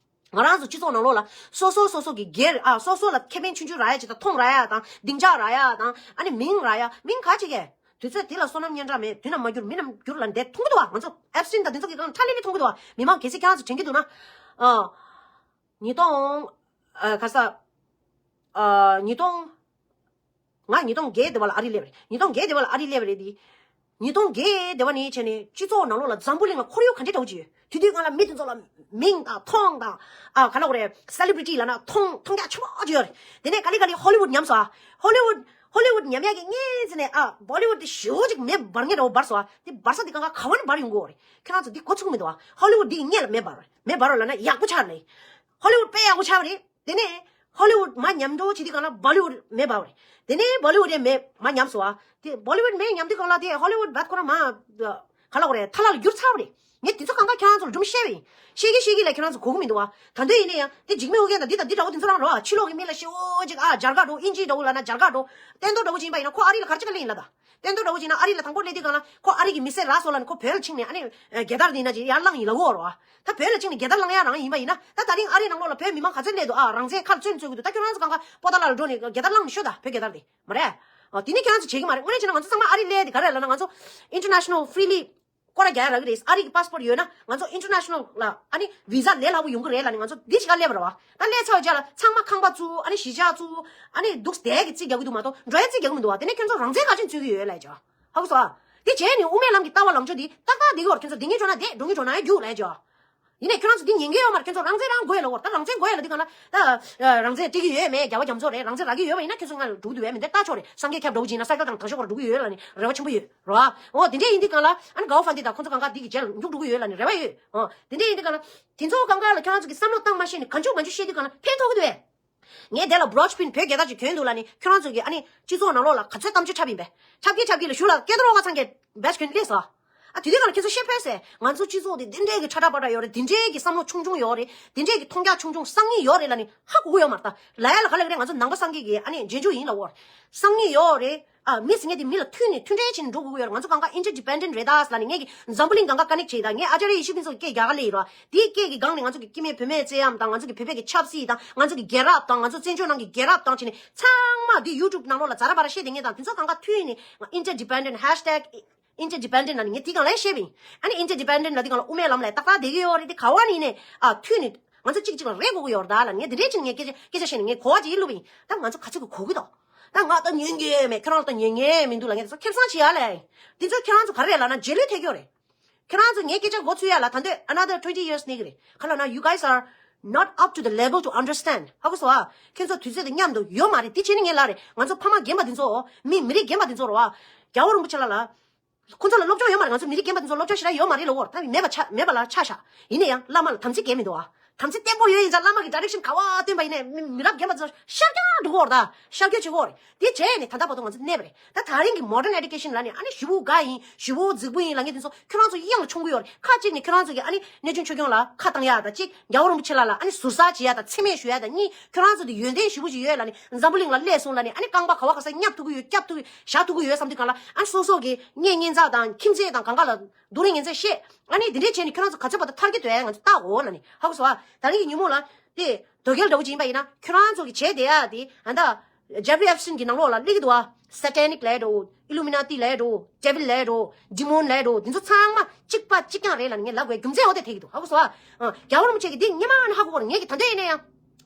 ང་རང་ཚོ་སྤྱི་ཚོགས་ནང་ལོགས་ལ་སོ་སོ་སོ་སོ་གི་སྒེར་ཨ་སོ་སོ་ལ་ཁེ་ཕན་ཆུང་ཆུང་རག་ཡ་ཅིག་དང་མཐོང་རག་ཡ་དང་སྡིངས་ཆ་རག་ཡ་དང་ཨ་ནི་མིང་རག་ཡ། མིང་ག་ཅིག་གས། དུས་ཚོད་དེ་ལ་བསོད་ནམས་སྙན་གྲགས་མེད། དུས་ནམ་མ་འགྱུར་མི་ནམ་འགྱུར་ལ་འདས་མཐོང་གི་འདུག་བ། ང་ཚོ་ཨེབ་སི་ཊིན་དང་དེ་ཚོ་གི་སྒང་ཁྲ་ལི་ལི་མཐོང་གི་འདུག་བ། མི་མང་གལ་སྲིད་ཁྱེད་རང་ཚོ་དྲན་གྱི་འདུག་ན། ཨ། ཉིས་སྟོང་། ཨ། ག་ས། ཨ། ཉིས་སྟོང་། ང་ཉིས་སྟོང་བརྒྱད་དེ་བ་ལ་ཨ་རི་སླེབས་རེད། ཉིས་སྟོང་བརྒྱད་དེ་བ་ལ་ཨ་རི་སླེབས་རེད་དེ། ཉིས་སྟོང་བརྒྱད་དེ་བ་ནས་བྱས་ནས་སྤྱི་ཚོགས་ནང་ལོགས་ལ་འཛམ་བུ་གླིང་ལ་ཁོར་ཡུག་ག་འདྲ་འདྲ་བོ་ཅིག་ཡོད། དུས་དུས་སྒང་ལ་མི་དེ་ཚོ་ལ་མིང་དང་མཐོང་དང་། ཨ། ག་ལབ་དགོས་རེད། སེ་ལི་བྷི་རི་ཊི་ལབ་ན་མཐོང་མཐོང་རྒྱ་ཆེན་པོ་ཅིག་ཡོད་རེད། དེ་ནས་ག་ལེ་ག་ལེ་ཧོ་ལི་ཝུད་ཉམས་སོང་ཨ། ཧོ་ལི་ཝུད། ཧོ་ལི་ཝུད་ཉམས་ཡག་གི་སྔོན་ཚེ་ནས་ཨ་བོ་ལི་ཝུད་དེ་ཞེ་པོ་ཅིག་མེ་འབར་མཁན་འདྲ་བོ་འབར་སོང་ཨ། དེ་འབར་ས་དེ་གང་ག་ག་བ་ནས་འབར་ཡོང་གི་ཡོད་རེད། ཁྱེད་རང་ཚོ་འདི་གོ་ཚུགས་མི་འདུག་ཨ། ཧོ་ལི་ཝུད་འདི་ཡི་སྔོན་ལ་མེ་འབར་བ་རེད། མེ་འབར་བ་ལབ་ན་ཡག་པོ་ཆགས་རེད། ཧོ་ལི་ཝུད་དཔེ་ཡག་པོ་ཆགས་པ་རེད། དེ་ནས་ཧོ་ལི་ཝུད་མར་ཉམས་འགྲོ་བྱེད་དུས་སྒང་ལ་བོ་ལི་ཝུད་མེ་འབར་བ་རེད། དེ་ནས་བོ་ལི་ཝུད་ཡང་མེ་མར་ཉམས་སོང་ཨ། དེ་བོ་ལི་ཝུད་མེ་ཉམས་དུས་སྒང་ལ་དེ་ཧོ་ལི་ཝུད་བད་ཁོ་རང་མར་ག་ལབ་དགོས་རེད། ཐ་ལ་ལ་འགྱུར་ཚར་བ་རེད། ངས་དེ་ཚོ་གང་ག་ཁྱེད་རང་ཚོ་ལ་སྒྲུང་བཤད་པ་ཡིན། བཤད་ཀྱི་བཤད་ཀྱི་ལ་ཁྱེད་རང་ཚོ་གོ་གི་མི་འདུག་བ། ད་དུང་ཡིན་ན་ཡང་དེ་འཇིགས་མེད་ཨོ་རྒྱན་དང་འདི་དང་འདི་འདྲ་བོ་དེ་ཚོ་རང་རེད་བ། ཕྱི་ལོགས་ཀྱི་མི་ལ་ཞེ་པོ་ཅིག་ཨ་སྦྱར་ག་འགྲོ། ཨིན་ཇི་འདྲ་བོ་ལབ་ན་སྦྱར་ག་འགྲོ། བསྟན་རྡོར་འདྲ་བོ་ཅིག་ཡིན་པ་ཡིན་ན་ཁོ་ཨ་རི་ལ་ག་རེ་བྱེད་ག་སླེབས་ཡིན་ལབ་ད། བསྟན་རྡོར་འདྲ་བོ་ཅིག་ཡིན་ན་ཨ་རི་ལ་དང་པོ་སླེབས་དུས་སྒང་ལ་ཁོ་ཨ་རི་གི་མི་སེར་རག་སོང་ལབ་ནས་ཁོ་བོད་ལ་ཕྱིན་ནས་ཨ་ནི་རྒྱལ་དར་འདི་ན་ཅིག་ཡར་བསླངས་ཡིན་ལབ་ཀྱི་ཡོད་རེད་བ། ད་བོད་ལ་ཕྱིན་ནས་རྒྱལ་དར་བསླངས་ཡག་རང་ཡིན་པ་ཡིན་ན། ད་ད་རིང་ཨ་རི་ནང་ལོགས་ལ་བོད་མི་མང་ག་ཚོད་སླེབས་འདུག་ཨ། རང་བཙན་ཁ་ལ་བཙོན་བཙོན་གྱི་འདུག་ད་ཁྱོད་རང་ཚོ་གང་ག་པོ་ཏཱ་ལ་ལ་འགྲོ་ནས་རྒྱལ་དར་བསླངས་ནས་ཤོག་ད་བོད་རྒྱལ་དར་དེ། མ་རེད། ཨ། དེ་ནས་ཁྱེད་རང་ཚོ་བྱེད་ཀྱི་མ་རེད། དངོས་གནས་བྱས་ན་ང་ཚོ་ཚང་མ་ཨ་རི་སླེབས་དེ་ག་རེ་ལབ་ན་ང་ཚོ་international freely སྐོར་ར་རྒྱག་ཡ་རག་གི་རེད། ཨ་རི་གི་པཱ་སི་པོར་ཡོད་ན་ང་ཚོ་international ལ་ཨ་ནི་བི་ཟ་ལས་སླ་པོ་ཡོང་གི་རེད་ལབ་ནས་ང་ཚོ་འདི་ཞིག་ག་སླེབས་པ་རེད་བ། ད་སླེབས་ཚར་བའི་རྗེས་ལ་ཚང་མ་ཁང་པ་བཙུགས། ཨ་ནི་གཞིས་ཆགས་བཙུགས། ཨ་ནི་འདུག་བསྡད་ཀྱི་རྩིས་རྒྱག་གི་འདུག་མ་གཏོགས་འགྲོ་ཡ་རྩིས་རྒྱག་གི་མི་འདུག་བ། དེ་ནས་ཁྱོད་ཚོ་རང་བཙན་ག་ཅིག་རྩོད་ཀྱི་ཡོད་ལབ་ཀྱི་ཡོད། ཧ་གོ་སོང་ཨ། དེ་བྱས་ནས་དབུ་མའི་ལམ་གྱི་ལྟ་བ་ལངས་ཕྱོགས་འདི་ཏག་ཏག་བསྡད་ཀྱི་ཡོད་རེད། ཁྱོད་ཚོ་འདི་ངས་འགྲོ་ན་བསྡད། འགྲོ་ངས་འགྲོ་ན་ཡང་རྒྱུགས་ལབ་ཀྱི་ཡོད། ཡིན་ནའི་ཁྱོད་རང་ཚོ་འདི་ཉན་གྱི་ཡོད་མ་རེད། ཁྱོད་ཚོ་རང་བཙན་རང་དགོས་ལབ་ཀྱི་ཡོད་རེད། ད་རང་བཙན་དགོས་ལབ་དུས་སྒང་ལ་ད་རང་བཙན་སྤྲད་ཀྱི་ཡོད་མེད། རྒྱལ་བ་རྒྱ་མཚོ་རེད། རང་བཙན་རག་གི་ཡོད་པ་ཡིན་ན་ཁྱོད་ཚོ་ང་ལ་འགྲོ་གི་འདུག་བས་མི་འདུག་ལྟ་ཆོག་རེད། སངས་རྒྱས་ཁྱབ་འགྲོ་གི་ཡིན་ན་ས་སྐྱ་དང་དྲག་ཤོས་ཁོ་ར་འགྲོ་གི་ཡོད་ལབ་ནས་རེ་བ་ཆེན་པོ་ཡོད་རེད་བ། འོ་དེ་འདྲས་ཡིན་དུས་སྒང་ལ་ཨ་ནི་གའོ་ཧྥན་ཌི་དང་ཁོང་ཚོ་གང་ག་འདི་གི་རྗེས་ལ་རྒྱུགས་འགྲོ་གི་ཡོད་ལབ་ནས་རེ་བ་ཡོད། འོ་དེ་འདྲས་ཡིན་དུས་སྒང་ལ་དེ་ཚོ་གང་ག་ལ་ཁྱོད་རང་ཚོ་གི་བསམ་བློ་བཏང་མ་ཤེས་ནས་གང་བྱུང་མང་བྱུང་བཤད་དུས་སྒང་ལ་ཕན་ཐོགས་ཀྱི་འདུག་བས། ངས་དེ་ལ་བོ་རོ་ཆི་པིན་བོད་རྒྱལ་དར་ཅིག་གྱོན་འདུག་ལབ་ནས་ཁྱོད་རང་ཚོ་གིས་ཨ་ནི་སྤྱི་ཚོགས་ནང་ལོགས་ལ་ག་ཚོད་གཏམ་བརྗོད་འཁྲབ་ཡིན་པས། འཁྲབ་ཀྱིན་འཁྲབ་ཀྱིན་ལ་གཞུག་ལ་སྐལ་རྡོར་ཨོ་བྷ་ཚང་གིས་བེ་ཇི་གྱོན་སླེབས་སོང་། ཨ་དེ་དུས་སྒང་ལ་ཁྱེད་ཚོ་ཤེས་ཕོད་ཟེར། ང་ཚོ་སྤྱི་ཚོགས་འདི་འདི་འདྲའི་གི་ཁྲ་ཁྲ་པ་ཁྲ་ཡོད་རེད། འདི་འདྲའི་གི་བསམ་བློ་ཆུང་ཆུང་ཡོད་རེད། འདི་འདྲའི་གི་མཐོང་རྒྱ་ཆུང་ཆུང་སང་ཉིན་ཡོད་རེད་ལབ་ནས་ཧ་གོ་གི་ཡོད་མ་རེད། ད་ལ་ཡ་ལ་ག་ལ་ག་རེ་ང་ཚོ་ནང་པ་སངས་རྒྱས་ཀྱི་ཨ་ནི་རྗེས་འཇུག་ཡིན་ལབ་ཀྱི་ཡོད་རེད། སང་ཉིན་ཡོད་རེད། ཨ་མི་ཟེར་མཁན་དེ་མི་ལ་མཐུན་ནས་མཐུན་འབྲེལ་བྱས་ནས་འགྲོ་དགོས་ཀྱི་ཡོད་རེད། ང་ཚོ་གང་ག་ཨིན་ཊར་ཌི་པེན་ཌེན་ཊི་རེད་ད་ཟེར་ལབ་ནས་ངས་ཀྱི་འཛམ་བུ་གླིང་གང་ག་ཀ་ནེག་ཊི་བྱས་ད། ངས་ཨ་ཅཱརྱ་ཡེ་ཤུ་ཕིན་ཚོ་གི་སྐད་རྒྱག་ག་སླེབས་ཡིན་ར། དེའི་སྐད་ཀྱི་སྒང་ནས་ང་ཚོ་གི་སྐྱེ་དམན་བུད་མེད་བཙན་གཡེམ་དང་ང་ཚོ་གི་བོད་པའི་གི་ཆབ་སྲིད་དང་ང་ཚོ་གི་རྒྱལ་རབས་དང་ང་ཚོ་བཙན་བྱོལ་ནང་གི་རྒྱལ་རབས་དང་བྱས་ནས་ཚང་མ་འདི་ཡུ་ཊུབ་ནང་ལོགས་ལ་ཛ་ར་བ་ར་བཤད་བསྡད་མཁན་དང་དེ་ཚོ་གང་ག་མཐུན་ནས་ང་ཨིན་ཊར་ཌི་པེན་ཌེན་ཊི་ཧེཤ་ཊེག་ཨིན་ཊར་ཌི་པེན་ཌེན་ཊི་ལབ་ནས་ངས་དེའི་སྒང་ལ་བཤད་པ་ཡིན། ཨ་ནི་ཨིན་ཊར་ཌི་པེན་ཌེན་ཊི་ལབ་དུས་སྒང་ལ་དབུ་མའི་ལམ་ལ་ཏག་ཏག་བསྡད་ཀྱི་ཡོད་རེད། དེ་ག་བ་ནས་ཡིན་ནའི་ཨ་མཐུན་ནས་ང་ཚོ་གཅིག་གཅིག་ལ་རེ་དགོས་ཀྱི་ཡོད་རེད་ད་ལབ་ནས་ངས་དེ་འདྲའི་ཕྱིར་ངས་སྐད་ཆ་སྐད་ཆ་བཤད་ནས་ངས་གོ་བ་ཅིག་བླུགས་པ་ཡིན། ད་ང་ཚོ་ག་ཚོད་ཀྱི་གོ་གི་འདུག་ད་ང་ད་ཉན་གི་མེད། ཁྱོད་རང་ད་ཉན་ངེས་མི་འདུག་ལབ་མཁན་དེ་ཚོ་ཁེ་བཟང་བྱེད་ཡ་ལས། དེ་ཚོ་ཁྱོད་རང་ཚོ་ག་རེ་རེད་ལབ་ན་རྗེས་ལུས་ཐེབས་ཀྱི་ཡོད་རེད། ཁྱོད་རང་ཚོ་ངའི་སྐད་ཆ་མགོ་ཚོས་ཡ་ལ་ད་འདོད་another twenty years གནས་ཀྱི་རེད། ག་ལབ་ན you guys are not up to the level to understand. ཧ་གོ་སོང་ཨ། ཁྱོད་ཚོ་དུས་ཚོད་དང་མཉམ་དུ་ཡོད་མ་རེད། དེ་བྱས་ནས་ངས་ལབ་རེད། ང་ཚོ་ཕ་མ་རྒན་པ་དེ་ཚོ། མི་མི་རིགས་རྒན་པ་དེ་ཚོ་རེད་བ། རྒྱལ་བ་རིན་པོ་ཆེ་ལགས་ལ། ཁོ་ཚོ་ལ་སློབ་སྦྱོང་ཡོད་མ་རེད། ང་ཚོ་མི་རིགས་རྒན་པ་དེ་ཚོ་སློབ་སྦྱོང་ཞེ་དྲག་ཡོད་མ་རེད་ལབ་ཀྱི་ཡོད་རེད། ད་མེད་པ་ཆགས་མེད་པ་ལ་ཆགས་བཞག་ཡིན་ན་ཡང་བླ་མ་ལ་དམ་ཚིག་འགལ་མི་འདུག་ཨ། དམ་ཚིག་བརྟན་པོ་ཡོད་ཡིན་ཙང་བླ་མ་གི་direction ག་བ་བསྟན་པ་ཡིན་ནའི་མི་མི་རབས་རྒན་པ་ཚོ་ཤར་རྒྱག་འགྲོ་གི་ཡོད་རེད། ད་ཤར་རྒྱག་བྱེད་ཀྱི་ཡོད་རེད། དེ་བྱས་ནས་ད་ལྟ་བར་དུ་ང་ཚོ་གནས་པ་རེད། ད་ད་རིང་གི་modern education ལབ་ནས་ཨ་ནི་ཞེ་པོ་དགའ་ཡིན། ཞེ་པོ་རྫིག་པོ་ཡིན་ལབ་མཁན་དེ་ཚོ་ཁྱོད་རང་ཚོ་གཡང་ལ་མཆོང་གི་ཡོད་རེད། ཁ་ཅིག་ནས་ཁྱོད་རང་ཚོ་གི་ཨ་ནི་གནས་ཆུང་ཆོས་སྐྱོང་ལ་ཁ་བཏང་ཡ་ད་ཅིག་རྒྱལ་བ་རིན་པོ་ཆེ་ལགས་ལ་ཨ་ནི་ཟུར་ཟ་བྱེད་ཡ་དང་མཚན་སྨད་ཞུ་ཡ་དང་གཉིས། ཁྱོད་རང་ཚོ་དེ་ཡོན་ཏན་ཞེ་པོ་ཅིག་ཡོད་ལབ་ནས་འཛམ་བུ་གླིང་ལ་སླེབས་སོང་ལབ་ནས་ཨ་ནི་རྐང་པ་ག་བ་ག་ས་བརྙབ་ཐུབ་ཀྱི་ཡོད། བརྒྱབ་ཐུབ་ཀྱི་བཞག་ཐུབ་ཀྱི་ཡོད་བསམ་དུས་གང་ལ་ཨ་ནི་སོ་སོ་གི་གཉེན་ཉེ་ཚང་དང་ཁྱིམ་མཚེས་དང་གང་ག་ལ་རྡུང་རེས་ངན་ཚད་བཤད། ཨ་ནི་དེ་འདྲས་བྱས་ནས་ཁྱོད་རང་ཚོ་ག་ཚོད་བར་དུ་ཐར་གྱི་འདུག་ང་ཚོ་བལྟ་དགོས་ལབ་ནས། ཧ་གོ་སོང་ཨ། ད་རིང་གི་ཉིན་མོ་ལ་དེ་དོལ་རྒྱལ་འདྲ་བོ་ཅིག་ཡིན་པ་ཡིན་ན་ཁྱོད་རང་ཚོ་གི་བྱས་བསྡད་ཡ་དེ་ཨ་ད་Jeffrey Epstein གི་ནང་ལོགས་ལ་སླེབས་ཀྱི་འདུག་ཨ། Satanic ལབ་འགྲོ། Illuminati ལབ་འགྲོ། Devil ལབ་འགྲོ། Demon ལབ་འགྲོ། འདི་ཚོ་ཚང་མ་གཅིག་པ་གཅིག་རྐྱང་རེད་ལབ་ནས་ངས་ལབ་དགོས་རྒྱུ་མཚན་འོ་དེ་ཐེག་གི་འདུག་ཧ་གོ་སོང་ཨ། རྒྱལ་བ་རིན་པོ་ཆེ་གིས་འདི་སྔོན་མ་ནས་ཧ་གོ་གི་རེད། ངས་ཀྱི་ད་འདོད་ཡིན་ན་ཡང་།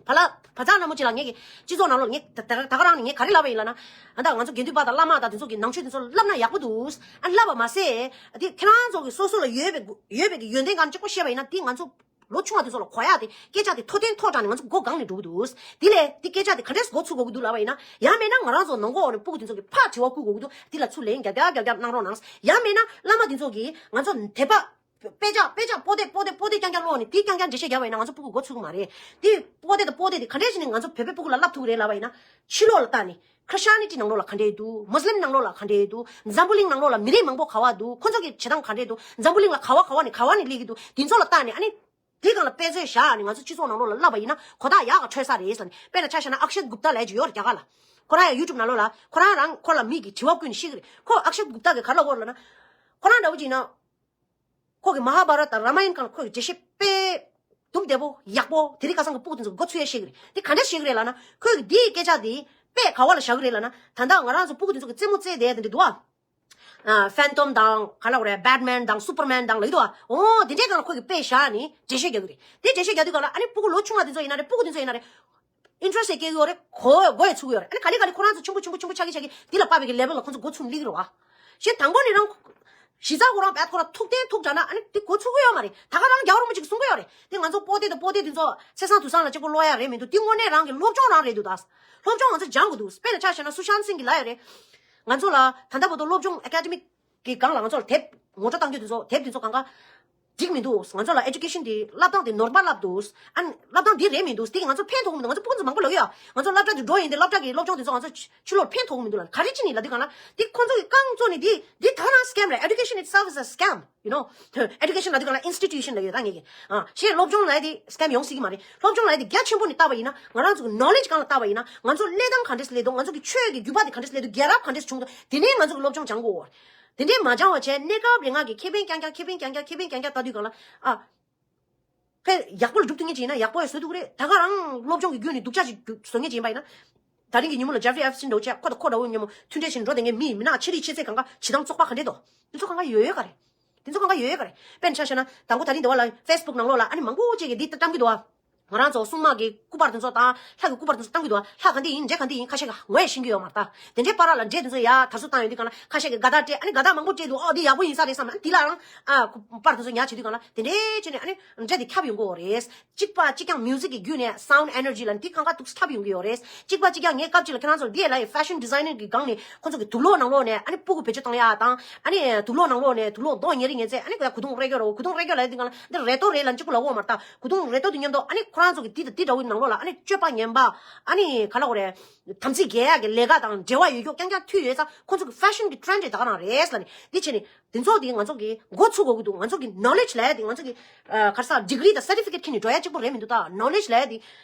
བ་ལ་བ་ཚང་ལྷ་མོ་ཅིག་ལ་ངས་ཀྱི་སྤྱི་ཚོགས་ནང་ལོགས་ངས་ད་ད་ད་ག་རང་ནས་ངས་ག་རེ་ལབ་པ་ཡིན་ལབ་ན། ཨ་ད་ང་ཚོ་དགེ་འདུན་པ་དང་བླ་མ་དང་དེ་ཚོ་གི་ནང་ཆོས་དེ་ཚོ་བསླབ་ན་ཡག་པོ་འདུག་ཨ་བསླབ་པ་མ་ཟད། དེ་ཁྱེད་རང་ཚོ་གི་སོ་སོ་ལ་ཡོད་པའི་ཡོད་པའི་གི་ཡོན་ཏན་གང་གཅིག་པོ་བཤད་པ་ཡིན་ན་དེ་ང་ཚོ་ལོ་ཆུང་བ་དེ་ཚོ་ལ་གོ་ཡག་དེ་སྐད་ཆ་དེ་མཐོ་བརྟན་མཐོ་དྲགས་ནས་ང་ཚོ་མགོ་གང་ནས་འགྲོ་གི་འདུག་དེ་ལས་དེ་སྐད་ཆ་དེ་ག་འདྲས་མགོ་ཚུགས་དགོས་ཀྱི་འདུག་ལབ་པ་ཡིན་ན། ཡང་མེད་ན་ང་རང་ཚོ་ནང་སྒོ་ནས་སྤུ་གུ་དེ་ཚོ་གི་ཕར་དྲི་བ་བསྐུར་དགོས་ཀྱི་འདུག་དེ་ལ་ཚུར་ལན་རྒྱབ་རྒྱབ་རྒྱབ་རྒྱབ་གནང་རོགས་གནང་། ཡང་མེད་ན་བླ་མ་དེ་ཚོ་གིས་ང་ཚོ་དད་པ། དཔེ་ཆ་དཔེ་ཆ་པོ་ཏི་པོ་ཏི་པོ་ཏི་རྐྱང་རྐྱང་ཀློག་ནས་དེ་རྐྱང་རྐྱང་འགྲེལ་བཤད་རྒྱབ་པ་ཡིན་ན་ང་ཚོ་སྤུ་གུ་མགོ་ཚུགས་ཀྱི་མ་རེད། དེ་པོ་ཏི་དང་པོ་ཏི་དེ་ག་འདྲས་བྱས་ནས་ང་ཚོ་བོད་པའི་སྤུ་གུ་ལ་བསླབ་ཐུབ་ཀྱི་རེད་ལབ་པ་ཡིན་ན། ཕྱི་ལོགས་ལ་བལྟས་ནས་Christianity ནང་ལོགས་ལ་ག་འདྲས་འདུག Muslim ནང་ལོགས་ལ་ག་འདྲས་འདུག་འཛམ་བུ་གླིང་ནང་ལོགས་ལ་མི་རིགས་མང་པོ་ག་བ་འདུག་ཁོ་ཚོ་གི་བྱེད་སྟངས་ག་འདྲས་འདུག་འཛམ་བུ་གླིང་ལ་ག་བ་ག་བ་ནས་ག་བ་ནས་སླེབས་ཀྱི་འདུག་དེ་ཚོ་ལ་བལྟས་ནས་ཨ་ནི། དེ་སྒང་ལ་དཔེ་མཛོད་བཞག་ནས་ང་ཚོ་སྤྱི་ཚོགས་ནང་ལོགས་ལ་བསླབ་པ་ཡིན་ན་གོ་རྟོགས་ཡག་ག་འཕྲོད་ས་རེད་ཟེར་ནས། དཔེར་ན་ཆ་བཞག་ན་Akshat Gupta ལབ་ཅིག་ཡོད་རེད་རྒྱ་གར་ལ། ཁོ་རང་ཡང་YouTube ནང་ལོགས་ལ་ཁོ་རང་རང་ཁོ་ལ་མི་གིས་དྲི་བ་བསྐུར་ནས་ཤེས་ཀྱི་རེད། ཁོ་Akshat Gupta གིས་ག་རེ་ལབ་ཡོད་ལབ་ན། ཁོ་རང་འདྲ་བོ་ཅིག་ཡིན་ན། ཁོ་གི་Mahabharata དང་Ramayana སྒང་ལ་ཁོ་གི་འགྲེལ་བཤད་དཔེ་དུམ་བདེ་པོ་ཡག་པོ་དེ་རིང་ཁ་སང་གི་སྤུ་གུ་དེ་ཚོ་མགོ་ཚོས་ཡ་ཤེས་ཀྱི་རེད། དེ་ག་འདྲས་ཤེས་ཀྱི་རེད་ལབ་ན། ཁོས་གི་འདིའི་སྐད་ཆ་དེ་དཔེ་ག་བ་ལ་བཞག་གི་རེད་ལབ་ན། ད་ལྟ་ང་རང་ཚོ་སྤུ་གུ་དེ་ཚོ་གི་རྩེད་མོ་རྩེ་བསྡད་དེ་འདྲ་འདུག་ཨ། ཨ། Phantom དང་ག་ལབ་དགོས་རེད། Batman དང་Superman དང་ལབ་ཀྱི་འདུག་ཨ། འོ་དེ་འདྲའི་སྒང་ལ་ཁོ་གིས་དཔེ་བཞག་ནས་འགྲེལ་བཤད་རྒྱག་གི་རེད། དེ་འགྲེལ་བཤད་རྒྱག་དུས་སྒང་ལ་ཨ་ནི་སྤུ་གུ་ལོ་ཆུང་བ་དེ་ཚོ་ཡིན་ན་རེད། སྤུ་གུ་དེ་ཚོ་ཡིན་ན་རེད། Interest སྐྱེ་གི་ཡོད་རེད། གོ་གོ་ཡི་ཚུགས་ཡོད་རེད། ཨ་ནི་ག་ལེ་ག་ལེ་ཁོ་རང་ཚོ་ཆེན་པོ་ཆེན་པོ་ཆེན་པོ་ཆགས་ཀྱི་ཆགས་ཀྱི་དེ་ལ་དཔག་པའི་གི་level ལ་ཁོ་ཚོ་མགོ་ཚུགས་སླེབས་ཀྱི་རེད་བ། གཞན་དང་པོ་ནས་རང་གཞི་རྩ་ཁོ་རང་བད་ཁོ་རང་ཐུག་བརྟན་ཐུག་དྲགས་ན་ཨ་ནི་དེ་གོ་ཚུགས་ཀྱི་ཡོད་མ་རེད། ད་ག་རང་རྒྱལ་བ་རིན་པོ་ཆེ་གིས་གསུང་གི་ཡོད་རེད། དེ་ང་ཚོ་པོ་ཏི་དང་པོ་ཏི་དེ་ཚོ་ཚེས་བཟང་དུས་བཟང་ལ་གཅིག་པོ་ཀློག་ཡ་རེད་མི་འདུག་དེ་དངོས་གནས་རང་གི་སློབ་སྦྱོང་རང་རེད་འདུག་ད་སློབ་སྦྱོང་ང་ཚོ་སྦྱང་དགོས་འདུག་དཔེར་ན་ཆ་བཞག་ན་Sushant Singh གིས་ལབ་ཡོད་རེད། ང་ཚོ་ལ་ད་ལྟ་བར་དུ་སློབ་སྦྱོང་academic གི་སྒང་ལ་ང་ཚོར་དེབ་ངོ་སྤྲོད་གཏང་རྒྱུ་དེ་ཚོ་དེབ་དེ་ཚོ་གང་ག་འགྲིག་མི་འདུག་ང་ཚོ་ལ་education དེ་བསླབ་སྟངས་དེ་ནོར་བ་བསླབ་འདུག་ཨ་ནི་བསླབ་སྟངས་འདི་རེད་མི་འདུག་དེ་གིས་ང་ཚོ་ཕན་ཐོགས་མི་འདུག་ང་ཚོ་སྤུ་གུ་ཚོ་མང་པོ་ལབ་ཡོད། ང་ཚོ་སློབ་གྲྭ་དུ་འགྲོ་ཡིན་དེ་སློབ་གྲྭ་གི་སློབ་སྦྱོང་དེ་ཚོ་ང་ཚོ་ཕྱི་ལོགས་ཕན་ཐོགས་མི་འདུག་ལ། ག་རེ་བྱས་ནས་ལབ་དུས་གང་ལ་དེ་ཁོ་ཚོ་གི་རྐང་བཙུགས་ནས་དེ་དེ་ད་ག་རང་scam རེད། Education itself is a scam, you know. Education ལབ་དུས་གང་ལ་institution ལབ་ཡོད་ད་ངས་ཀྱི། ཨ་ཞེས་སློབ་སྦྱོང་ལབ་དེ་scam ཡོང་སྲིད་ཀྱི་མ་རེད། སློབ་སྦྱོང་ལབ་དེ་རྒྱ་ཆེན་པོ་ནས་བལྟས་པ་ཡིན་ན་ང་རང་ཚོ་གི་knowledge སྒང་ལ་བལྟས་པ་ཡིན་ན་ང་ཚོ་གླེང་སྟངས་ག་འདྲས་སླེབས་འདུག་ང་ཚོ་གི་ཆོས་ཀྱི་བརྒྱུད་པ་དེ་ག་འདྲས་སླེབས་འདུག་རྒྱལ་རབས་ག་འདྲས་བྱུང་འདུག་དེ་ནས་ང་ཚོ་གི་སློབ་སྦྱོང་སྦྱང་དགོས། དེ་འདྲའི་མ་སྦྱང་བ་བྱས་གནས་སྐབས་རིང་ང་གི་ཁེ་ཕན་རྐྱང་རྐྱང་ཁེ་ཕན་རྐྱང་རྐྱང་ཁེ་ཕན་རྐྱང་རྐྱང་ལྟ་དུས་གང་ལ་ཨ། ཕན་ཡག་པོ་ལ་སྒྲུབ་ཐུབ་མཁན་ཅིག་ཡིན་ན་ཡག་པོ་ཡང་བཟོ་ཐུབ་ཀྱི་རེད། ད་ག་རང་སློབ་སྦྱོང་གི་བརྒྱུད་ནས་སྡུག་ཅག་ཅིག་བཟོ་མཁན་ཅིག་ཡིན་པ་ཡིན་ན། ད་རིང་གི་ཉིན་མོ་ལ་Jeffrey Epstein འདྲ་བོ་བྱས་ཁོ་དང་ཁོ་འདྲ་བོ་མཉམ་པོ་མཐུན་འབྲེལ་བྱས་ནས་འགྲོ་བསྡད་མཁན་མི་མི་ནག་ཆེ་རིགས་ཆེ་ཚད་གང་ག་བྱེད་སྟངས་བཙོག་པ་ག་འདྲས་འདུག་དེ་ཚོ་གང་ག་ཡོད་ཡོད་ག་རེད། དེ་ཚོ་གང་ག་ཡོད་ཡོད་ག་རེད། དཔེར་ན་ཆ་བཞག་ན་དང་པོ་ད་རིང་འདི་བ་ལ་Facebook ནང་ལོགས་ལ་ཨ་ནི་མང་པོ་ཅིག་གིས་འདི་ལྟ་བཏང་གི་འདུག་ཨ། ང་རང་ཚོ་སྲུང་དམག་གི་སྐུ་པར་དེ་ཚོ་དང་ལྷ་གི་སྐུ་པར་དེ་ཚོ་བཏང་གི་འདུག་ཨ། ལྷ་ག་འདི་ཡིན་འདྲེ་ག་འདི་ཡིན་ཁ་ཤས་ཀྱིས་ངོ་ཡང་ཤེས་ཀྱི་ཡོད་མ་རེད་ད། དེ་འདྲའི་པར་ལ་འདྲེ་དེ་ཚོ་ཡར་དར་སྲོལ་བཏང་ཡོད་དུས་གང་ལ་ཁ་ཤས་ཀྱིས་དགའ་རྟགས་སྤྲད། ཨ་ནི་དགའ་རྟགས་མང་པོ་སྤྲད་འདུག་ཨོ་འདི་ཡག་པོ་ཡིན་ས་རེད་བསམ། ཨ་ནི་དེ་ལའང་ཨ་པར་དེ་ཚོ་ཉར་བྱེད་དུས་གང་ལ་དེ་འདྲའི་བྱས་ནས་ཨ་ནི་འདྲེ་དེ་ཁྱབ་ཡོང་གི་ཡོད་རེད། གཅིག་པ་གཅིག་རྐྱང་music གི་བརྒྱུད་ནས་sound energy ལ་འདི་གང་ག་འདུག་ཁྱབ་ཡོང་གི་ཡོད་རེད། གཅིག་པ་གཅིག་རྐྱང་ངའི་སྐབས་གཅིག་ལ་ཁྱེད་རང་ཚོར་འདི་ལ་fashion designer གི་སྒང་ནས་ཁོ་ཚོ་གི་དུག་ལོག་ནང་ལོགས་ནས་ཨ་ནི་སྤུ་གུ་བེད་སྤྱོད་བཏང་ཡ་དང་ཨ་ནི་དུག་ལོག་ནང་ལོགས་ནས་དུག་ལོག་མདོག་ཉེ་རིང་ངན་ཚད་ཨ་ནི་ག་གོས་ཐུང་རེ་གོ་རོ་གོས་ཐུང་རེ་གོ་ལ་འདི་གང་ལ་འདི་རེ་ཏོ་རེད་ལ་གཅིག་པུ་ལ་འོ་མ་ལྟ་གོས་ཐུང་རེ་ཏོ་དེ་མཉམ་དུ་ཨ་ནི་ཁོ་རང་ཚོ་གི་འདི་དང་འདི་འདྲ་བོའི་ནང་ལོགས་ལ་ཨ་ནི་སྤྱོད་པ་ངན་པ་ཨ་ནི་ག་ལ་འོ་རེད། དམ་ཚིག་འགལ་ཡག་གི་ལས་ཀ་དང་འབྲེལ་བ་ཡོད་རྒྱུ་རྐྱང་རྐྱང་མཐུད་ཡོད་ཙང་ཁོ་ཚོ་གི་fashion གི་trend རེད་ད་ག་རང་རེད་ལ་ནི་འདི་བྱས་ནས་དེ་ཚོ་དེ་ང་ཚོ་གི་མགོ་ཚུགས་དགོས་ཀྱི་འདུག་ང་ཚོ་གི་knowledge ལ་དེ་ང་ཚོ་གི་ཨ་ག་རེ་ཟ་degree དང་certificate ཁྱེར་ནས་འགྲོ་ཡ་གཅིག་པོ་རེད་མི་འདུག་ད་knowledge ལ་དེ་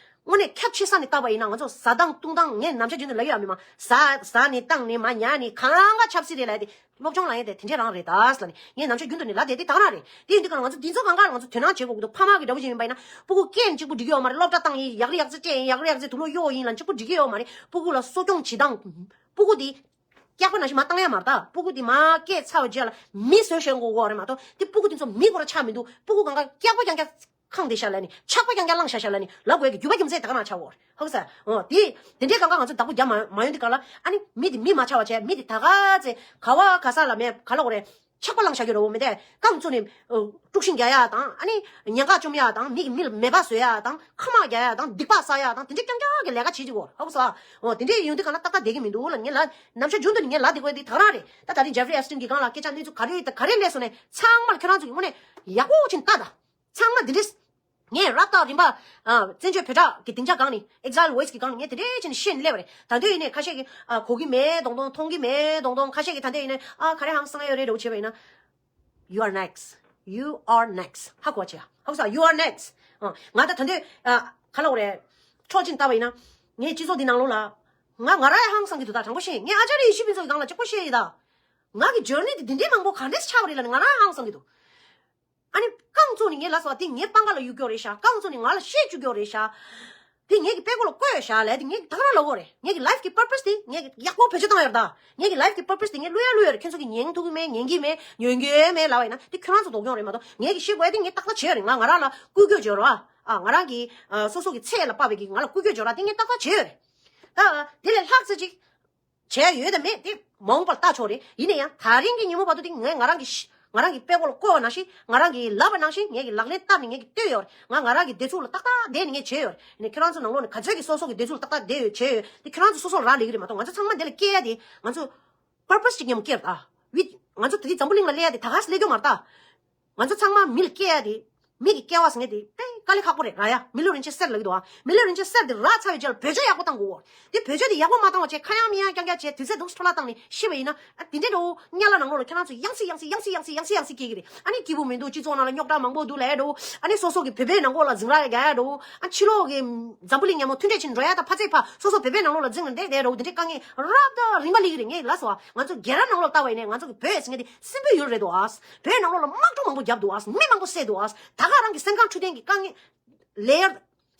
དངོས་གནས་ཁྱབ་ཆེ་ས་ནས་བལྟས་པ་ཡིན་ན་ང་ཚོ་ཟ་སྟངས་བཏུང་སྟངས་ངས་ནམ་ཞག་རྒྱུན་དུ་ལབ་ཡོད་མི་མ་ཟ་ཟ་ནས་བཏང་ནས་མ་ཉལ་ནས་གང་ག་ཆབ་སྲིད་རེད་ལ་དེ་སློབ་སྦྱོང་ལ་ཡ་དེ་དེ་འདྲས་རང་རེད་ད་ལ་ནི་ངས་ནམ་ཞག་རྒྱུན་དུ་ནས་ལབ་བསྡད་དེ་ད་ག་རང་རེད། དེ་ཡིན་དུས་ག་ང་ཚོ་འདི་ཚོ་གང་ག་ང་ཚོ་དོ་སྣང་བྱེད་དགོས་ཀྱི་འདུག་ཕ་མ་གི་འདྲ་པོ་ཞིག་ཡིན་པ་ཡིན་ན་སྤུ་གུ་སྐད་ནི་གཅིག་པུ་འགྲིག་གི་ཡོད་མ་རེད། སློབ་གྲྭ་བཏང་ཡིན་ཡག་རི་ཡག་རྩེ་སྤྲད་ཡིན་ཡག་རི་ཡག་རྩེ་དུག་ལོག་གཡོག་ཡིན་ལ་གཅིག་པུ་འགྲིག་གི་ཡོད་མ་རེད། སྤུ་གུ་ལ་གསོ་སྐྱོང་བྱེད་སྟངས། སྤུ་གུ་དེ་སྐྱག་པ་ནང་བཞིན་མ་བཏང་ཡ་མ་རེད་ད། སྤུ་གུ་དེ་མ་སྐད་ཚ་བ་རྗེས་ལ་མི་བཟོས་བཞག་དགོས་གོ་རེད་མ་གཏོགས་དེ་སྤུ་གུ་དེ་ཚོ་མི་གོ་ར་ཆགས་མི་འདུག་སྤུ་གུ་གང་ག་སྐྱག་པ་རྐྱང་རྐྱང་ ཁེངས་བསྡད་ཤག་ལབ་ནི། ཆགས་པ་རྐྱང་རྐྱང་བླངས་བཞག་ཤག་ལབ་ནི་ལབ་དགོས་ཀྱི་རྒྱུ་མ་རྒྱུ་མཚན་ད་ག་ནང་ཆགས་འོར་ཧོག་ས། འོ་དེ་དེ་འདྲའི་གང་ག་ང་ཚོ་བདག་པོ་རྒྱབ་མ་མ་ཡོང་དུས་གང་ལ་ཨ་ནི་མི་དེ་མི་མ་ཆགས་པ་བྱས། མི་དེ་ད་ག་ཚེ་ག་བ་ག་ས་ལ་མེད་ག་ལ་འོ་རེད། ཆགས་པ་བླངས་བཞག་གི་རེད་འོ། མི་དེ་རྐང་བཙུགས་ནས་དཀྲུག་ཤིང་རྒྱག་ཡ་དང་ཨ་ནི་ཉེན་ཁ་བཅོམ་ཡ་དང་མི་གི་མི་ལ་མེད་པ་བཟོ་ཡ་དང་ཁ་དམག་རྒྱག་ཡ་དང་སྡིག་པ་བསགས་ཡ་དང་དེ་འདྲའི་རྐྱང་རྐྱང་གི་ལས་ཀ་བྱེད་ཀྱི་འོ་ཧོག་ས། འོ་དེ་འདྲའི་ཡོང་དུས་གང་ལ་ཏག་ཏག་བསྡད་ཀྱི་མི་འདུག་ལ། ངས་ལ་ནམ་ཞག་རྒྱུན་དུ་ནི་ངས་ལ་དེ་དགོས་དེ་ད་ག་རང་རེད། ད་ད་རིང་ཇེ་ཧྥ་རི་ཨེབ་སི་ཊིན་གི་སྒང་ལ་སྐད་ཆ་གནས་ཚུལ་ག་རེ་ད་ག་རེ་སླེབས་སོང་ནས་ཚང་མ་ལ་ཁྱེད་རང་ཚོ་གི་ངོ་ནས་ཡག་པོ་ཕྱིན་ལྟ་ད། ཚང་མ་འདི་འདྲས། ངས་རབ་དང་རིམ་པ། ཨ། བཙན་བྱོལ་བོད་ཕྲུག་གི་སྡིངས་ཆ་སྒང་ནས་Exile Voice་གི་སྒང་ནས་ངས་དེ་འདྲས་བྱས་ནས་བཤད་ནས་སླེབས་པ་རེད། ད་དུང་ཡིན་ནའི་ཁ་ཤས་ཀྱིས་ཨ་གོ་གི་མེད་མདོག་མདོག་མཐོང་གི་མེད་མདོག་མདོག་ཁ་ཤས་ཀྱིས་ད་དུང་ཡིན་ནའི་ཨ་ག་རེ་ཧང་སང་ཡོད་རེད་འདྲ་བོ་བྱས་པ་ཡིན་ན། You are next. You are next. ཧ་གོ་བ་བྱས། ཧ་གོ་ས། You are next. ཨ། ང་ད་ད་དུང་ཨ་ག་ལབ་དགོས་རེད། འཕྲོག་ཅིང་ལྟ་བ་ཡིན་ན། ངས་སྤྱི་ཚོགས་འདི་ནང་ལོགས་ལ། ང་ང་རང་ཡང་ཧང་སང་གི་འདུག་ད་དྲང་པོ་བཤད། ངས་ཨ་ཅཱརྱ་ཡེ་ཤེས་ཕུན་ཚོགས་ཀྱི་སྒང་ལ་གཅིག་པོ་བཤད་ཡིན་ད། ང་གི་ཇར་ནི་འདི་འདི་འདྲའི་མང་པོ་ག་འདྲས་ཆགས་པ་རེད་ལབ་ནས་ང་རང་ཡང་ཧང་སང་གི་འདུག་ཨ་ནི་རྐང་བཙུགས་ནས་ངས་ལབ་སོང་བ་དེ་ངའི་པང་ཁ་ལ་གཡུག་རྒྱུ་རེད་ཤག་རྐང་བཙུགས་ནས་ང་ལ་བཤད་བཅུག་རྒྱུ་རེད་ཤག་དེ་ངེད་ཀྱི་པད་ཀོ་ལ་བཀོད་ཤག་ལབ་དེ་ངས་ད་ག་རང་ལབ་དགོས་རེད། ངེད་ཀྱི་ལའིཕ་གི་པར་པས་དེ་ངས་ཡག་པོ་བེད་སྤྱོད་བཏང་ཡོད་རེད་ད། ངེད་ཀྱི་ལའིཕ་གི་པར་པས་དེ་ངས་བླུག་ཡ་བླུག་ཡོད་རེད། ཁྱེད་ཚོ་གིས་ཉན་ཐུབ་ཀྱི་མེད། ཉན་གྱི་མེད། ཉན་གྱི་མེད་ལབ་པ་ཡིན་ན་དེ་ཁྱོད་རང་ཚོ་དོགས་ཡོང་རེད་མ་གཏོགས། ངེད་ཀྱིས་བཤད་དགོས་ཡ་དེ་ངས་ཏག་ཏག་བྱས་ཡོད་རེད། ང་ང་རང་ལ་བསྐུལ་སྐྱོད་བྱས་རེད་བ། ཨ། ང་རང་གི་ཨ་སོ་སོ་གི་ཚད་ལ་དཔག་པའི་གི་ང་ལ་བསྐུལ་སྐྱོད་བྱས་རེད་བ། དེ་ངས་ཏག་ཏག་བྱས་ཡོད་རེད། ད་དེ་ལས་ལྷག་ཙམ་ཅིག་བྱས་ཡོད་དམ་མེད་དེ་མ་འོངས་པར་ལྟ་ཆོག་རེད། ཡིན་ན་ཡང་ད་རིང་གི་ཉིན་མོ་བར་དུ་དེ་ངས་ང་རང་གི་ཤི་ང་རང་གི་པད་ཀོ་ལ་བཀོད་པ་ནང་བཞིན། ང་རང་གིས་ལབ་པ་ནང་བཞིན་ངས་ཀྱི་ལག་ལེན་བསྟར་ནས་ངས་ཀྱི་བསྟོད་ཡོད་རེད། ང་ང་རང་གི་བདེ་སྡུག་ལ་ཏག་ཏག་བསྡད་ནས་ངས་བྱས་ཡོད་རེད། ཡིན་ནའི་ཁྱེད་རང་ཚོ་ནང་ལོགས་ནས་ག་ཚོད་ཀྱི་སོ་སོ་གི་བདེ་སྡུག་ལ་ཏག་ཏག་བསྡད་ཡོད་བྱས་ཡོད་དེ་ཁྱེད་རང་ཚོ་སོ་སོ་རག་ལས་ཀྱི་རེད་མ་གཏོགས། ང་ཚོ་ཚང་མ་འདི་ལ་སྐྱེལ་ཡ་དེ་ང་ཚོ་པར་པས་ཅིག་མཉམ་སྐྱེལ་རེད་ད། ཝི་ང་ཚོ་དེ་འཛམ་བུ་གླིང་ལ་སླེབས་ཡ་དེ་ད་ག་སེ་སླེབས་རྒྱུ་མ་རེད་ད། ང་ཚོ་ཚང་མ་མི་ལ་སྐྱེལ་ཡ་དེ། མི་གི་སྐྱེ་བ་ཟེར་མཁན་དེ་དཔེ་དཀའ་ལས་ཁག་པོ་རེད་ར་ཡ། མི་ལུས་རིན་ཆེན་གསེར་ལབ་ཀྱི་འདུག་ཨ། མི་ལུས་རིན་ཆེན་གསེར་དེ་རག་ཚར་བའི་རྗེས་ལ་བེད་སྤྱོད་ཡག་པོ་བཏང་དགོས། དེ་བེད་སྤྱོད་དེ་ཡག་པོ་མ་བཏང་བ་བྱས་ཁ་ཡང་མི་ཡང་རྐྱང་རྐྱང་བྱས་དུས་ཚོད་འདུག་སེ་འཕྲོ་བརླག་བཏང་ནས་ཤི་བ་ཡིན་ན། ཨ་དེ་འདྲའི་འདྲ་བོ་དམྱལ་བ་ནང་ལོགས་ལ་ཁྱེད་རང་ཚོ་ཡང་སེ་ཡང་སེ་ཡང་སེ་ཡང་སེ་ཡང་སེ་སྐྱེ་གི་རེད། ཨ་ནི་སྐྱིད་པོ་མི་འདུག་སྤྱི་ཚོགས་ནང་ལ་རྙོག་དྲ་མང་པོ་འདུག་ལབ་ཡ་འདྲ་བོ། ཨ་ནི་སོ་སོ་གི་བོད་པའི་ནང་ལོགས་ལ་འཛིང་ར་རྒྱག་ཡ་འདྲ་བོ། ཨ་ཕྱི་ལོགས་གི་འཛམ་བུ་གླིང་མཉམ་པོ་མཐུན་འབྲེལ་བྱས་ནས་འགྲོ་ཡ་དང་ཕ་ཚེ་ཕ་སོ་སོ་བོད་པའི་ནང་ལོགས་ལ་འཛིང་ནས་བསྡད་བསྡད་འདྲ་བོ། དེ་འདྲའི་དཀའ་ངལ་རབ་དང་རིམ་པ་སླེབས་ཀྱི་རེད། ངས་ལབ་སོང་ཨ། ང་ཚོ་རྒྱལ་རབས་ནང་ལོགས་ལ་ལྟ་བ་ཡིན་ནའི་ང་ཚོ་གི་བོད་ཟེར་མཁན་དེ་སྲིན་པོའི་ཡུལ་རེད་འདུག་ཨ། བོད་ནང་ལོགས་ལ་དམག་འཁྲུག་མང་པོ་བརྒྱབ་འདུག་ཨ། མི་མང་པོ་བསད་འདུག་ཨ། ད་ག་རང་གི་སེམས་ཁམས་འཕྲོད་བསྟེན་གྱི་དཀའ་ངལ། ལེ་ཡར།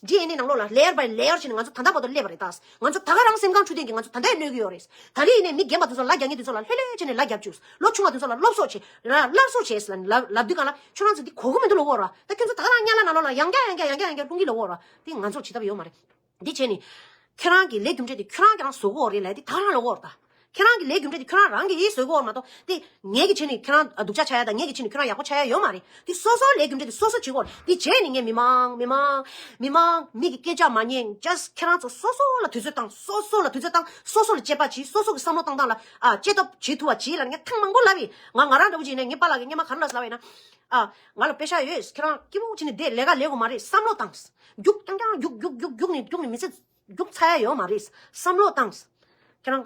ཌི་ཨེན་ཨེ་ནང་ལོགས་ལ་ལེ་ཡར་བའི་ལེ་ཡར་བྱས་ནས་ང་ཚོ་ད་ལྟ་བར་དུ་སླེབས་པ་རེད་ད། ང་ཚོ་ད་ག་རང་སེམས་ཁམས་འཕྲོད་བསྟེན་གྱི་ང་ཚོ་ད་ལྟ་ཡང་གནོད་ཀྱི་ཡོད་རེད། ད་རེས་ཡིན་ནའི་མི་རྒན་པ་དེ་ཚོ་ལ་རྒྱག་མཁན་དེ་ཚོ་ལ་ལྷོད་ལྷོད་བྱས་ནས་ལ་རྒྱབ་བཅུག་ལོ་ཆུང་བ་དེ་ཚོ་ལ་སློབ་གསོ་བྱེད་ལ་སླར་གསོ་བྱེད་ལབ་ལབ་དུས་གང་ལ་ཁྱོད་རང་ཚོ་འདི་གོ་གི་མི་འདུག་ལབ་ཀྱི་ཡོད་རེད་བ། ད་ཁྱོད་ཚོ་ད་ག་རང་དམྱལ་བ་ནང་ལོགས་ལ་ཡང་བསྐྱར་ཡང་བསྐྱར་ཡང་བསྐྱར་ཡང་བསྐྱར་ལྷུང་གི་ལབ་ཀྱི་ཡོད་རེད་བ། དེ་ང་ཚོར་བྱེད་ཐབས་ཡོད་མ་རེད། འདི་བྱས་ནས། ཁྱེད་རང་གི་ལས་རྒྱུ་འབྲས་དེ་ཁྱོད་རང་ཁྱེད་རང་བཟོ་གི་ཡོད་རེད་ལབ་དེ་ད་རང་ལབ་ཀྱི་ཡོད་རེད་ད། ཁྱེད་རང་གི་ལས་རྒྱུ་འབྲས་དེ་ཁྱོད་རང་རང་གིས་བཟོ་གི་ཡོད་རེད་མ་གཏོགས་དེ་ངས་ཀྱིས་བྱས་ནས་ཁྱེད་རང་སྡུག་ཅག་ཆགས་ཡ་དང་ངས་ཀྱིས་བྱས་ནས་ཁྱོད་རང་ཡག་པོ་ཆགས་ཡ་ཡོད་མ་རེད། དེ་སོ་སོའི་ལས་རྒྱུ་འབྲས་དེ་སོ་སོ་བྱེད་དགོས་རེད། དེ་བྱས་ནས་ངས་མི་མང་མི་མང་མི་མང་མི་གི་སྐད་ཆ་མ་ཉན། just ཁྱེད་རང་ཚོ་སོ་སོ་ལ་དུས་ཚོད་བཏང་། སོ་སོ་ལ་དུས་ཚོད་བཏང་། སོ་སོ་ལ་དཔྱད་པ་བྱེད། སོ་སོ་གི་བསམ་བློ་བཏང་སྟངས་ལ་ཨ་དཔྱད་སྟོབས་བྱེད་ཐུབ་པ་བྱེད་ལབ་ནས་ངས་ཐེངས་མང་པོ་ལབ་ཡིན། ང་ང་རང་འདྲ་བོ་བྱས་ནས་ངའི་པཱ་ལགས་ཀྱིས་སྔོན་མ་ག་རེ་ལབ་ལབ་ཡིན་ན། ཨ་ང་ལ་པེ་ཤ་ཡོད། ཁྱེད་རང་སྐྱིད་པོ་བྱས་ནས་བསྡད། ལས་ཀ་ལས་དགོས་མ་རེད། བསམ་བློ་བཏང་། རྒྱུགས་རྐྱང་རྐྱང་རྒྱུགས་རྒྱུགས་རྒྱུགས་རྒྱུགས་ནས་རྒྱུགས་ནས་མི་ཚེ་རྒྱུགས་ཚར་ཡ་ཡོད་མ་རེད། བསམ་བློ་བཏང་། ཁྱེད་རང་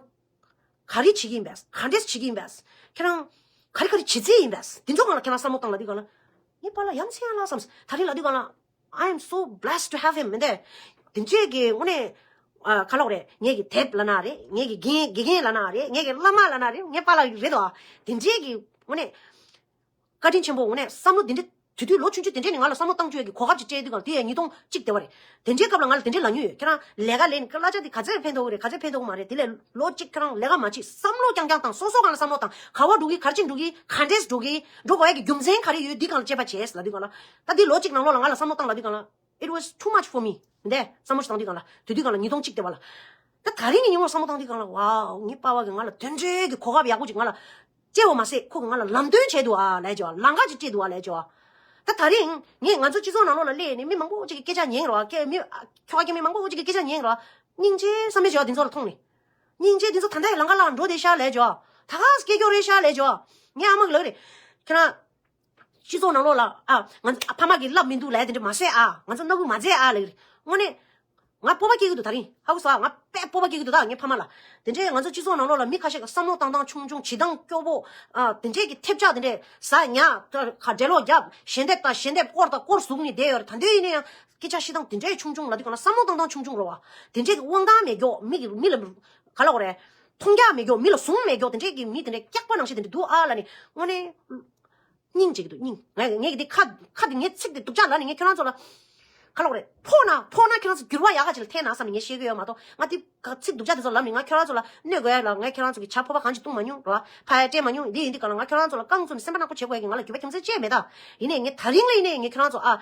ག་རེ་བྱེད་ཀྱི་ཡིན་པས། ག་འདྲས་བྱེད་ཀྱི་ཡིན་པས། ཁྱེད་རང་ག་རེ་ག་རེ་བྱེད་རྩིས་ཡིན་པས། དེ་ཚོ་སྒང་ལ་ཁྱེད་རང་བསམ་བློ་བཏང་ལབ་དུས་སྒང་ལ། ངའི་པཱ་ལགས་ཡ་མཚན་ཡ་ལ་བསམ། ད་རེས་ལབ་དུས་སྒང་ལ། I am so blessed to have him. མི་འདས། དེ་འདྲས་ཀྱི་དངོས་གནས་ཨ་ག་ལབ་རེད། ངེད་ཀྱི་དེབ་ལབ་ན་རེད། ངེད་ཀྱི་དགེ་རྒན་དགེ་རྒན་ལབ་ན་རེད། ངེད་ཀྱི་བླ་མ་ལབ་ན་རེད། ངའི་པཱ་ལགས་རེད་དོ། དེ་འདྲས་ཀྱི་དངོས་གནས། བཀའ་དྲིན་ཆེན་པོ། དངོས་གནས་བསམ་བློ་འདི་འདྲ་དེ་དུས་ལོ་ཆུང་ཆུང་དེ་འདྲས་ནས་ང་ལ་བསམ་བློ་བཏང་བཅུག་ཡ་གི་གོ་སྐབས་ཅིག་སྤྲད་དུས་གང་དེ་ཡང་ཉིས་སྟོང་གཅིག་དེ་བ་རེད། དེ་འདྲའི་སྐབས་ལ་ང་ལ་དེ་འདྲས་ལབ་མྱོང་ཡོད། ཁྱེད་རང་ལས་ཀ་ལས་ནས་གླ་ཆ་དེ་ག་ཚད་ཕན་ཐོགས་ཀྱི་རེད། ག་ཚད་ཕན་ཐོགས་ཀྱི་མ་རེད། དེ་ལས་ལོ་གཅིག་ཁྱེད་རང་ལས་ཀ་མ་བྱེད། བསམ་བློ་རྐྱང་རྐྱང་བཏང་། སོ་སོ་སྒང་ལ་བསམ་བློ་བཏང་། ག་བ་འགྲོ་གི་ག་རེ་བྱེད་འགྲོ་གི་ག་འདྲས་འགྲོ་གི་འགྲོ་དགོས་ཡ་གི་རྒྱུ་མཚན་ག་རེ་ཡོད། འདི་སྒང་ལ་དཔྱད་པ་བྱས་ལབ་དུས་སྒང་ལ། ད་འདི་ལོ་གཅིག་ནང་ལོགས་ལ་ང་ལ་བསམ་བློ་བཏང་ལབ་དུས་སྒང་ལ། It was too much for me. འདས་བསམ་བློ་ཞིག་བཏང་དུས་སྒང་ལ། དེ་དུས་སྒང་ལ་ཉིས་སྟོང་གཅིག་དེ་བ་ལ། ད་ད་རིང་གི་ཉིན་མོར་བསམ་བློ་བཏང་དུས་སྒང་ལ། ཝའོ། ངའི་པཱ་ལགས་ཀྱིས་ང་ལ་དེ་འདྲའི་གི་གོ་སྐབས་ཡག་པོ་ཅིག་ང་ལ་སྤྲད་པ་མ་ཟད་ཁོ་གིས་ང་ལ་ལམ་སྟོན་བྱས་འདུག་ཨ་ལབ་བྱས་པ། ལམ་ཁ་ཅིག་སྤྲད་འདུག་ཨ་ལབ་བྱས་པ། ད་ད་རིང་ངས་ང་ཚོ་སྤྱི་ཚོགས་ནང་ལོགས་ལ་སླེབས་ནས་མི་མང་པོ་ཅིག་གི་སྐད་ཆ་ཉན་རོགས། སྐད་མི་ཁྱོ་ག་སྐད་མི་མང་པོ་ཅིག་གི་སྐད་ཆ་ཉན་རོགས། སྙིང་རྗེ་བསམ་པའི་བྱ་བ་དེ་ཚོ་ལ་མཐོང་ནས། སྙིང་རྗེ་དེ་ཚོ་ད་ལྟ་ཡི་ལམ་ཁ་ལ་འགྲོ་བསྡད་ཤག་ལབ་བྱས་པ། ད་ག་སེ་སྐྱེ་རྒྱུ་རེད་ཤག་ལབ་བྱས་པ། ངའི་ཨ་མ་གིས་ལབ་རེད། ཁྱེད་རང་སྤྱི་ཚོགས་ནང་ལོགས་ལ་ཨ་ང་ཚོ་ཕ་མ་གིས་བསླབ་མི་འདུག་ལབ་དེ་འདྲ་མ་བྱེད་ཨ། ང་ཚོ་སྣ་ཁུག་མ་བྱེད་ཨ་ལབ་ཀྱི་རེད། དངོས་གནས་ང་སྤོབས་པ་སྐྱེ་གི་འདུག་ད་རིང་ཧ་གོ་སོང་ཨ། ང་དཔེ་སྤོབས་པ་སྐྱེ་གི་འདུག་ད་ངའི་ཕ་མ་ལ། དེ་འདྲས་ང་ཚོ་སྤྱི་ཚོགས་ནང་ལོགས་ལ་མི་ཁ་ཤས་ཀྱི་བསམ་བློ་བཏང་སྟངས་ཆུང་ཆུང་། བྱེད་སྟངས་སྐྱོ་པོ། ཨ་དེ་འདྲས་ཀྱི་ཐེབས་ཆག་དེ་འདྲས་ཟ་ཉག་ཁ་འགྲེ་ལོག་རྒྱབ། ཞལ་འདེབས་དང་ཞལ་འདེབས། སྐོར་དང་སྐོར་ཟུག་ནས་བསྡད་ཡོད་རེད། ད་དུང་ཡིན་ན་ཡང་སྐད་ཆ་བཤད་སྟངས་དེ་འདྲས་ཆུང་ཆུང་ལབ་དུས་གང་ལ་བསམ་བློ་བཏང་སྟངས་ཆུང་ཆུང་རེད་བ། དེ་འདྲས་ཀྱི་དབང་ཐང་མེད་མཁན། མི་གི་མི་ལ་ག་ལབ་དགོས་རེད། མཐོང་རྒྱ་མེད་མཁན། མི་ལ་བཟུང་མེད་མཁན། དེ་འདྲས་ཀྱི་མི་དེ་འདྲས་སྐྱག་པ་ནང་བཞིན་དེ་འདྲས་འདུག་ཨ་ལབ་ནས་དངོས་གནས། སྙིང་རྗེ་གི་འདུག་སྙིང་། ངས་ངས་འདི་ཁ་ཁ་འདི་ངའི་ཚིག་འདི་སྡུག་ཅག་ལབ་ནས་ངས་ཁྱོད་རང་ཚོ་ལ་ག་ལབ་དགོས་རེད། ཕོག་ན་ཕོག་ན་ཁྱོད་རང་ཚོ་འགྱུར་བ་ཡག་ག་ཅིག་ལ་ཐེབས་ན་བསམ་ནས་ངས་བཤད་གི་ཡོད་མ་གཏོགས། ང་འདི་ག་ཚིག་སྡུག་ཅག་འདི་ཚོ་ལབ་ནས་ང་ཁྱོད་རང་ཚོ་ལ་གནོད་དགོས་ཡ་ལ། ངས་ཁྱོད་རང་ཚོ་གི་ཇ་ཕོར་པ་གང་ཅིག་བཏུང་མ་མྱོང་རེད་བ། ཕ་ཡ་སྤྲད་མ་མྱོང་། འདི་ཡིན་དུས་གང་ལ་ང་ཁྱོད་རང་ཚོ་ལ་རྐང་བཙུགས་ནས་སེམས་པ་ནག་པོ་བྱེད་དགོས་ཡ་གི་ང་ལ་རྒྱུ་མཚན་ཅི་ཡང་མེད་ད། ཡིན་ནའི་ངས་ད་རིང་ལ་ཡིན་ནའི་ངས་ཁྱོད་རང་ཚོ་ཨ།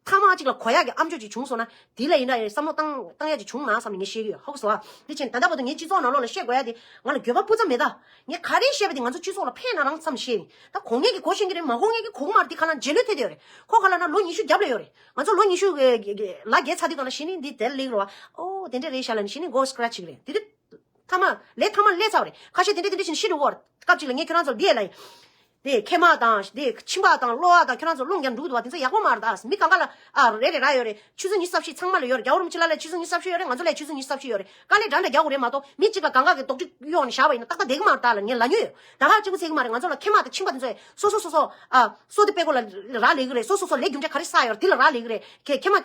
ཐ་མག་ཅིག་ལ་གོ་ཡག་གི་ཨམ་ཅོག་ཅིག་བྱུང་སོང་ན་དེ་ལ་ཡིན་ན་བསམ་བློ་བཏང་བཏང་ཡག་ཅིག་བྱུང་ན་བསམ་ནས་ངས་བཤད་ཀྱི་ཡོད། ཧ་གོ་སོང་ཨ། དེ་བྱས་ནས་ད་ལྟ་བར་དུ་ངས་སྤྱི་ཚོགས་ནང་ལོགས་ལ་བཤད་དགོས་ཡག་དེ་ང་ལ་འགྱོད་པ་སྤུ་ཙམ་མེད་ད། ངས་ག་རེ་བཤད་པ་དེ་ང་ཚོ་སྤྱི་ཚོགས་ལ་ཕན་ན་རང་ཙམ་བཤད་ཡིན། ད་གོ་ངེས་ཀྱི་གོ་ཤེས་ཀྱི་རེད། མ་གོ་ངེས་ཀྱི་གོ་གི་མ་རེད། དེ་ག་ལ་རྗེས་ལུས་ཐེབས་བསྡད་ཡོད་རེད། ཁོ་ག་ལ་ན་ལོ་ཉི་ཤུ་རྒྱབ་ལ་ཡོད་རེད། ང་ཚོ་ལོ་ཉི་ཤུ་ལ་བརྒལ་ཚར་དུས་ག་ལ་གཞི་ནས་འདི་དེར་ལེགས་རོ། ཨོ་དེ་འདྲ་རེད་ཤག་ལ་ནི་གཞི་ནས་མགོ་སྐྲ་ཅིག་རེད། དེ་དུས་ཐ་མ་ལས་ཐ་མ་ལས་ཚར་བ་རེད། ཁ་ཤས་དེ་འདྲ་དེ་འདྲ་བཞིན་ཤི་འགྲོ་གི་ཡོད་རེད། སྐབས་ཅིག་ལ་ངས་ཁྱོད་རང་ཚོར་འདི་ཡས་ལ་ཡིན། དེ་མཁལ་མ་དང་དེ་མཆིན་པ་དང་གློ་བ་དང་ཁྱོད་རང་ཚོ་རླུང་རྒྱག་འགྲོ་གི་འདུག་བ། དེ་ཚོ་ཡག་པོ་མ་རེད་ད། མི་གང་ག་ལ་ཨ་རེ་རེ་ར་ཡོད་རེད། ཆུ་ཚོད་ཉི་ཤུ་རྩ་བཞི་ཚང་མ་ལ་ཡོད་རེད། རྒྱལ་བ་རིན་པོ་ཆེ་ལ་ལ་ཆུ་ཚོད་ཉི་ཤུ་རྩ་བཞི་ཡོད་རེད། ང་ཚོ་ལ་ཆུ་ཚོད་ཉི་ཤུ་རྩ་བཞི་ཡོད་རེད། དཀའ་ལས་འདྲ་འདྲ་རྒྱག་དགོས་རེད་མ་གཏོགས་མི་གཅིག་ལ་གང་ག་གི་རྡོག་ཁྲེས་གཡོག་ནས་བཞག་པ་ཡིན་ན་ཏག་ཏག་བསྡད་གི་མ་རེད་ད་ལ་ངས་ལབ་མྱོང་ཡོད། ད་ག་གཅིག་པུ་ཟེར་གི་མ་རེད། ང་ཚོ་ལ་མཁལ་མ་དང་མཆིན་པ་དེ་ཚོ་སོ་སོ་སོ་སོ་ཨ་སོ་དེ་དཔེ་ཀོ་ལ་རག་ལས་གི་རེད། སོ་སོ་སོ་ལས་རྒྱུ་འབྲས་ག་རེ་བསགས་ཡོད་རེད་དེ་ལ་རག་ལས་གི་རེད། ཁེ་མཁལ་མ་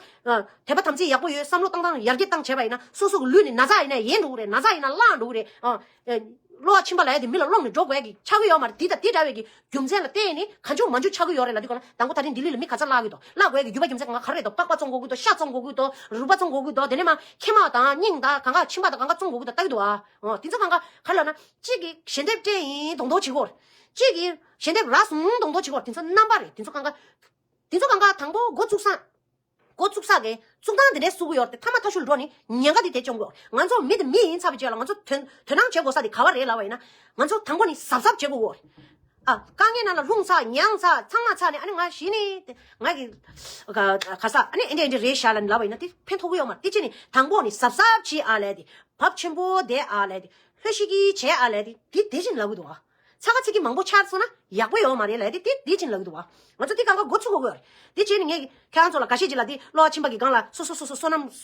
དད་པ་དམ་ཚིག་ཡག་པོ་ཡོད། བསམ་བློ་བཏང་སྟངས་ཡར་རྒྱས་བཏང་བྱས་པ་ཡིན་ན་སོ་སོ་གི་ལུས་ནི་ན་ཚ་ཡིན་ན་ཡལ་འགྲོ་གི་རེད། ན་ཚ་ཡིན་ན་བརླག་འགྲོ་གི་རེད། ཨ་ཨེ་གློ་བ་མཆིན་པ་ལབ་ཡ་དེ་མི་ལ་སློང་ནས་འགྲོ་དགོས་ཡ་གི་ཆགས་ཀྱི་ཡོད་མ་རེད། དེ་དང་དེ་འདྲ་བའི་གི་རྒྱུ་མཚན་ལ་བརྟེན་ནས་གང་བྱུང་མང་བྱུང་ཆགས་ཀྱི་ཡོད་རེད་ལབ་དུས་ག་ལ་དང་པོ་ད་རིང་ལྡི་ལི་ལ་མི་ག་ཚོད་བརླག་གི་འདུག་བརླག་དགོས་ཡ་གི་རྒྱུ་པ་རྒྱུ་མཚན་གང་ག་རེད་དོ། པགས་པ་བཙོང་དགོས་ཀྱི་འདུག་ཤ་བཙོང་དགོས་ཀྱི་འདུག་རུས་པ་བཙོང་དགོས་ཀྱི་འདུག་དེ་ནས་མ་མཁལ་མ་དང་སྙིང་དང་གང་ག་མཆིན་པ་དང་གང་ག་བཙོང་དགོས་ཀྱི་འདུག་ལྟ་གི་འདུག་ཨ། ཨོ་དེ་ཚོ་གང་ག་ག་ལ་ན་གཅིག་གི་ཞལ་འདེབས་སྤྲད་ཡིན་གདོང་གདོང་བྱེད་དགོས། གཅིག་གི་ཞལ་འདེབས་རག་སོང་གདོང་གདོང་བྱེད་དགོས། དེ་ཚོ་རྣམ་པ་རེད། དེ་ཚོ་གང་ག་དེ་ཚོ་གང་ག་དང་པོ་འགོ་བཙུགས་སང་། འགོ་བཙུགས་ས་གི་བཙུགས་སྟངས་དེ་འདྲའི་བཟོ་གི་ཡོད་རེད་དེ། མཐའ་མ་མཐའ་གཞུག་ལ་འགྲོ་ནི་ཉེན་ཁ་དེ་དེ་བཅོམ་གི་ཡོད་རེད། ང་ཚོ་མི་དེ་མི་ཡིན་ཚར་བའི་རྗེས་ལ་ང་ཚོ་དོན་དོ་སྣང་བྱེད་དགོས་ས་དེ་ག་བ་རེད་ལབ་པ་ཡིན་ན། ང་ཚོ་དང་པོ་ནི་གཟབ་གཟབ་བྱེད་དགོས་ཀྱི་ཡོད་རེད། ཨ་དཀའ་ངལ་ནང་ལ་ལྷུང་ཚར་མྱངས་ཚར་ཚང་མ་ཚར་ནས་ཨ་ནི་ང་གཞི་ནས་དེ་ང་གི་ག་ག་ས་ཨ་ནི་ཨེ་འདྲ་ཨེ་འདྲ་རེད་ཤག་ལབ་ནས་ལབ་པ་ཡིན་ན་དེ་ཕན་ཐོགས་ཀྱི་ཡོད་མ་རེད། དེ་ཕྱིན་ནས་དང་པོ་ནི་གཟབ་གཟབ་བྱེད་ཨ་ལས་དེ་བབ་ཆེན་པོ་དེ་ཨ་ལས་དེ་ལྷོད་ཤིག་གི་བྱེད་ཨ་ལས་དེ་དེ་དེ་བཞིན་ལབ་གི་འདུག་ཨ། ཚ་ག་ཚིག་གི་མང་པོ་ཆགས་སོང་ན་ཡག་པོ་ཡོད་མ་རེད་ལབ་དེ་དེ་དེ་བཞིན་ལབ་གི་འདུག་བ། ང་ཚོ་དེ་གང་ག་འགོ་ཚུགས་དགོས་ཀྱི་ཡོད་རེད། དེ་བྱས་ནས་ངས་ཁྱེད་རང་ཚོ་ལ་འགའ་ཤས་ཅིག་ལ་དེ་གློ་བ་མཆིན་པ་གི་སྒང་ལ་སོ་སོ་སོ་སོ་བསོད་ནམས་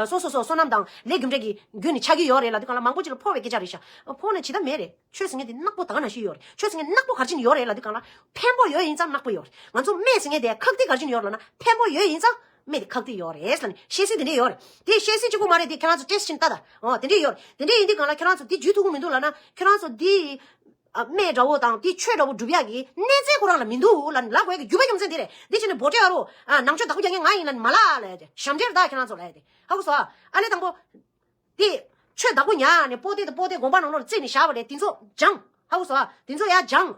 སོ་སོ་སོ་བསོད་ནམས་དང་ལས་རྒྱུ་འབྲས་ཀྱི་རྒྱུ་ནི་ཆགས་ཀྱི་ཡོད་རེད་ལབ་དུས་གང་ལ་མང་པོ་ཅིག་ལ་ཕོག་པའི་སྐད་ཆ་རེད་ཤག་ཕོག་ནས་ཇི་ལྟར་མེད་རེད། ཆོས་ཟེར་མཁན་དེ་ནག་པོ་ད་ག་ནང་བཞིན་ཡོད་རེད། ཆོས་ཟེར་མཁན་ནག་པོ་ག་རེ་བྱས་ནས་ཡོད་རེད་ལབ་དུས་གང་ལ་ཕན་པོ་ཡོད་ཡིན་ཙང་ནག་པོ་ཡོད་རེད། ང་ཚོ་སྨན་ཟེར་མཁན་དེ་ཁག་ཐེག་ག་རེ་བྱས་ནས་ཡོད་རེད་ལབ་ན་ཕན་པོ་ཡོད་ཡིན་ཙང་། སྨན་དེ་ཁག་ཐེག་ཡོད་རེད་ཟེར་ནས་བཤད་སྲོལ་དེ་འདྲས་ཡོད་རེད། དེ་བཤད་སྲོལ་གཅིག་པོ་མ་རེད། དེ་ཁྱེད་རང་ཚོ་ཊེ་སི་ཊི་བྱས་ནས་ལྟ་དང་། ཨོ་དེ་འདྲས་ཡོད་རེད། དེ་འདྲས་ཡིན་དུས་གང་ལ་ཁྱེད་རང་ཚོ་དེ་འཇུ་ཐུབ་ཀྱི་མི་འདུག་ལབ་ན་ཁྱེད་རང་ཚོ་དེ་ཨ་སྨན་འདྲ་བོ་དང་དེ་ཆོས་འདྲ་བོ་སྒྲུབ་ཡག་གི་གནས་ཚད་ཁོ་རང་ལ་མི་འདུག་ལབ་ནས་ལབ་དགོས་ཡག་གི་རྒྱུ་མ་རྒྱུ་མཚན་དེ་རེད། དེ་བྱས་ནས་བོ་ཊེ་ཨ་རོ་ཨ་ནང་ཆོས་བདག་པོ་རྒྱག་མཁན་ང་ཡིན་ལབ་ནས་མ་ལབ་ལབ་ཡ་དེ་ཞབས་འདྲེན་རེད་ད་ཁྱེད་རང་ཚོ་ལབ་ཡ་དེ། ཧ་གོ་སོང་ཨ། ཨ་ནི་དང་པོ་དེ་ཆོས་བདག་པོ་ཉར་ནས་པོ་ཏི་དང་པོ་ཏི་དགོན་པ་ནང་ལོགས་ལ་བརྩིས་ནས་བཞག་པ་རེད། དེ་ཚོ་སྦྱང་། ཧ་གོ་སོང་ཨ། དེ་ཚོ་ཡར་སྦྱང་།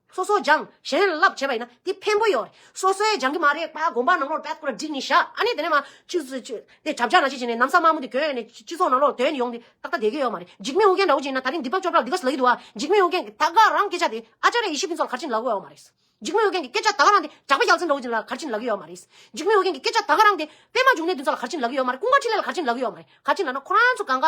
སོ་སོ་སྦྱང་། གཞན་ལ་བསླབ་བྱས་པ་ཡིན་ན་དེ་ཕན་པོ་ཡོད་རེད། སོ་སོའི་སྦྱང་གི་མ་རེད་པ། དགོན་པ་ནང་ལོགས་ལ་པད་ཁོ་ར་བསྒྲིགས་ནས་བཞག་ཨ་ནི་དེ་ནས་མ་ཅིག་ཅིག་དེ་གྲྭ་ཆས་ནང་བཞིན་བྱས་ནས་ན་བཟའ་དམར་མོ་དེ་གྱོན་ནས་སྤྱི་ཚོགས་ནང་ལོགས་ལ་དོན་ཡོང་དེ་ཏག་ཏག་བསྡད་ཀྱི་ཡོད་མ་རེད། འཇིགས་མེད་ཨོ་རྒྱན་འདྲ་བོ་ཅིག་ཡིན་ན་ད་རིང་དིཔག་ཅོ་པྲ་ལ་འདི་ག་ཟེར་ལབ་ཀྱི་འདུག་ཨ། འཇིགས་མེད་ཨོ་རྒྱན་གྱིས་ད་ག་རང་སྐད་ཆ་དེ་ཨ་ཅཱརྱ་ཡེ་ཤེས་ཕུན་ཚོགས་ལ་ག་རེ་བྱས་ནས་ལབ་ཀྱི་ཡོད་མ་རེད། འཇིགས་མེད་ཨོ་རྒྱན་གྱི་སྐད་ཆ་ད་ག་རང་དེ་གྲགས་པ་རྒྱལ་མཚན་འདྲ་བོ་ཅིག་ལ་ག་རེ་བྱས་ནས་ལབ་ཀྱི་ཡོད་མ་རེད། འཇིགས་མེད་ཨོ་རྒྱན་གྱི་སྐད་ཆ་ད་ག་རང་དེ་པད་མ་འབྱུང་གནས་འདི་ཚོ་ལ་ག་རེ་བྱས་ནས་ལབ་ཀྱི་ཡོད་མ་རེད། ག་རེ་བྱས་ནས་ལབ་ན་ཁོ་རང་ཚོ་གང་ག་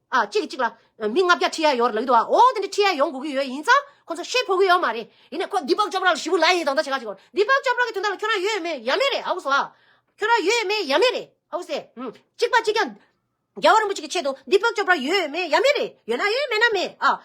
ཨ་གཅིག་གིས་གཅིག་ལ་མི་ལྔ་བརྒྱ་ཁྲིད་ཡ་ཡོད་རེད་ལབ་ཀྱི་འདུག་ཨ། འོ་དེ་འདྲ་ཁྲིད་ཡ་ཡོང་དགོས་ཀྱི་ཡོད་ཡིན་ཙང་ཁོ་ཚོ་ཤེས་ཕོད་ཀྱི་ཡོད་མ་རེད། ཡིན་ནའི་ཁོ་དིཔག་ཅོ་པྲ་ལ་ཞེ་པོ་ལབ་ཡིན་དང་ད་བྱེད་ག་བྱེད་གོ། དིཔག་ཅོ་པྲ་གི་དོན་དག་ལ་ཁྱོད་རང་ཡོད་མེད་ཡ་མེད་རེད། ཧ་གོ་སོང་ཨ། ཁྱོད་རང་ཡོད་མེད་ཡ་མེད་རེད། ཧ་གོ་སོང་ཨ། གཅིག་པ་གཅིག་རྐྱང་རྒྱལ་བ་རིན་པོ་ཆེ་གི་ཆེད་དུ་དིཔག་ཅོ་པྲ་ཡོད་མེད་ཡ་མེད་རེད། ཡོད་ན་ཡོད་མེད་ན་མེད་ཨ།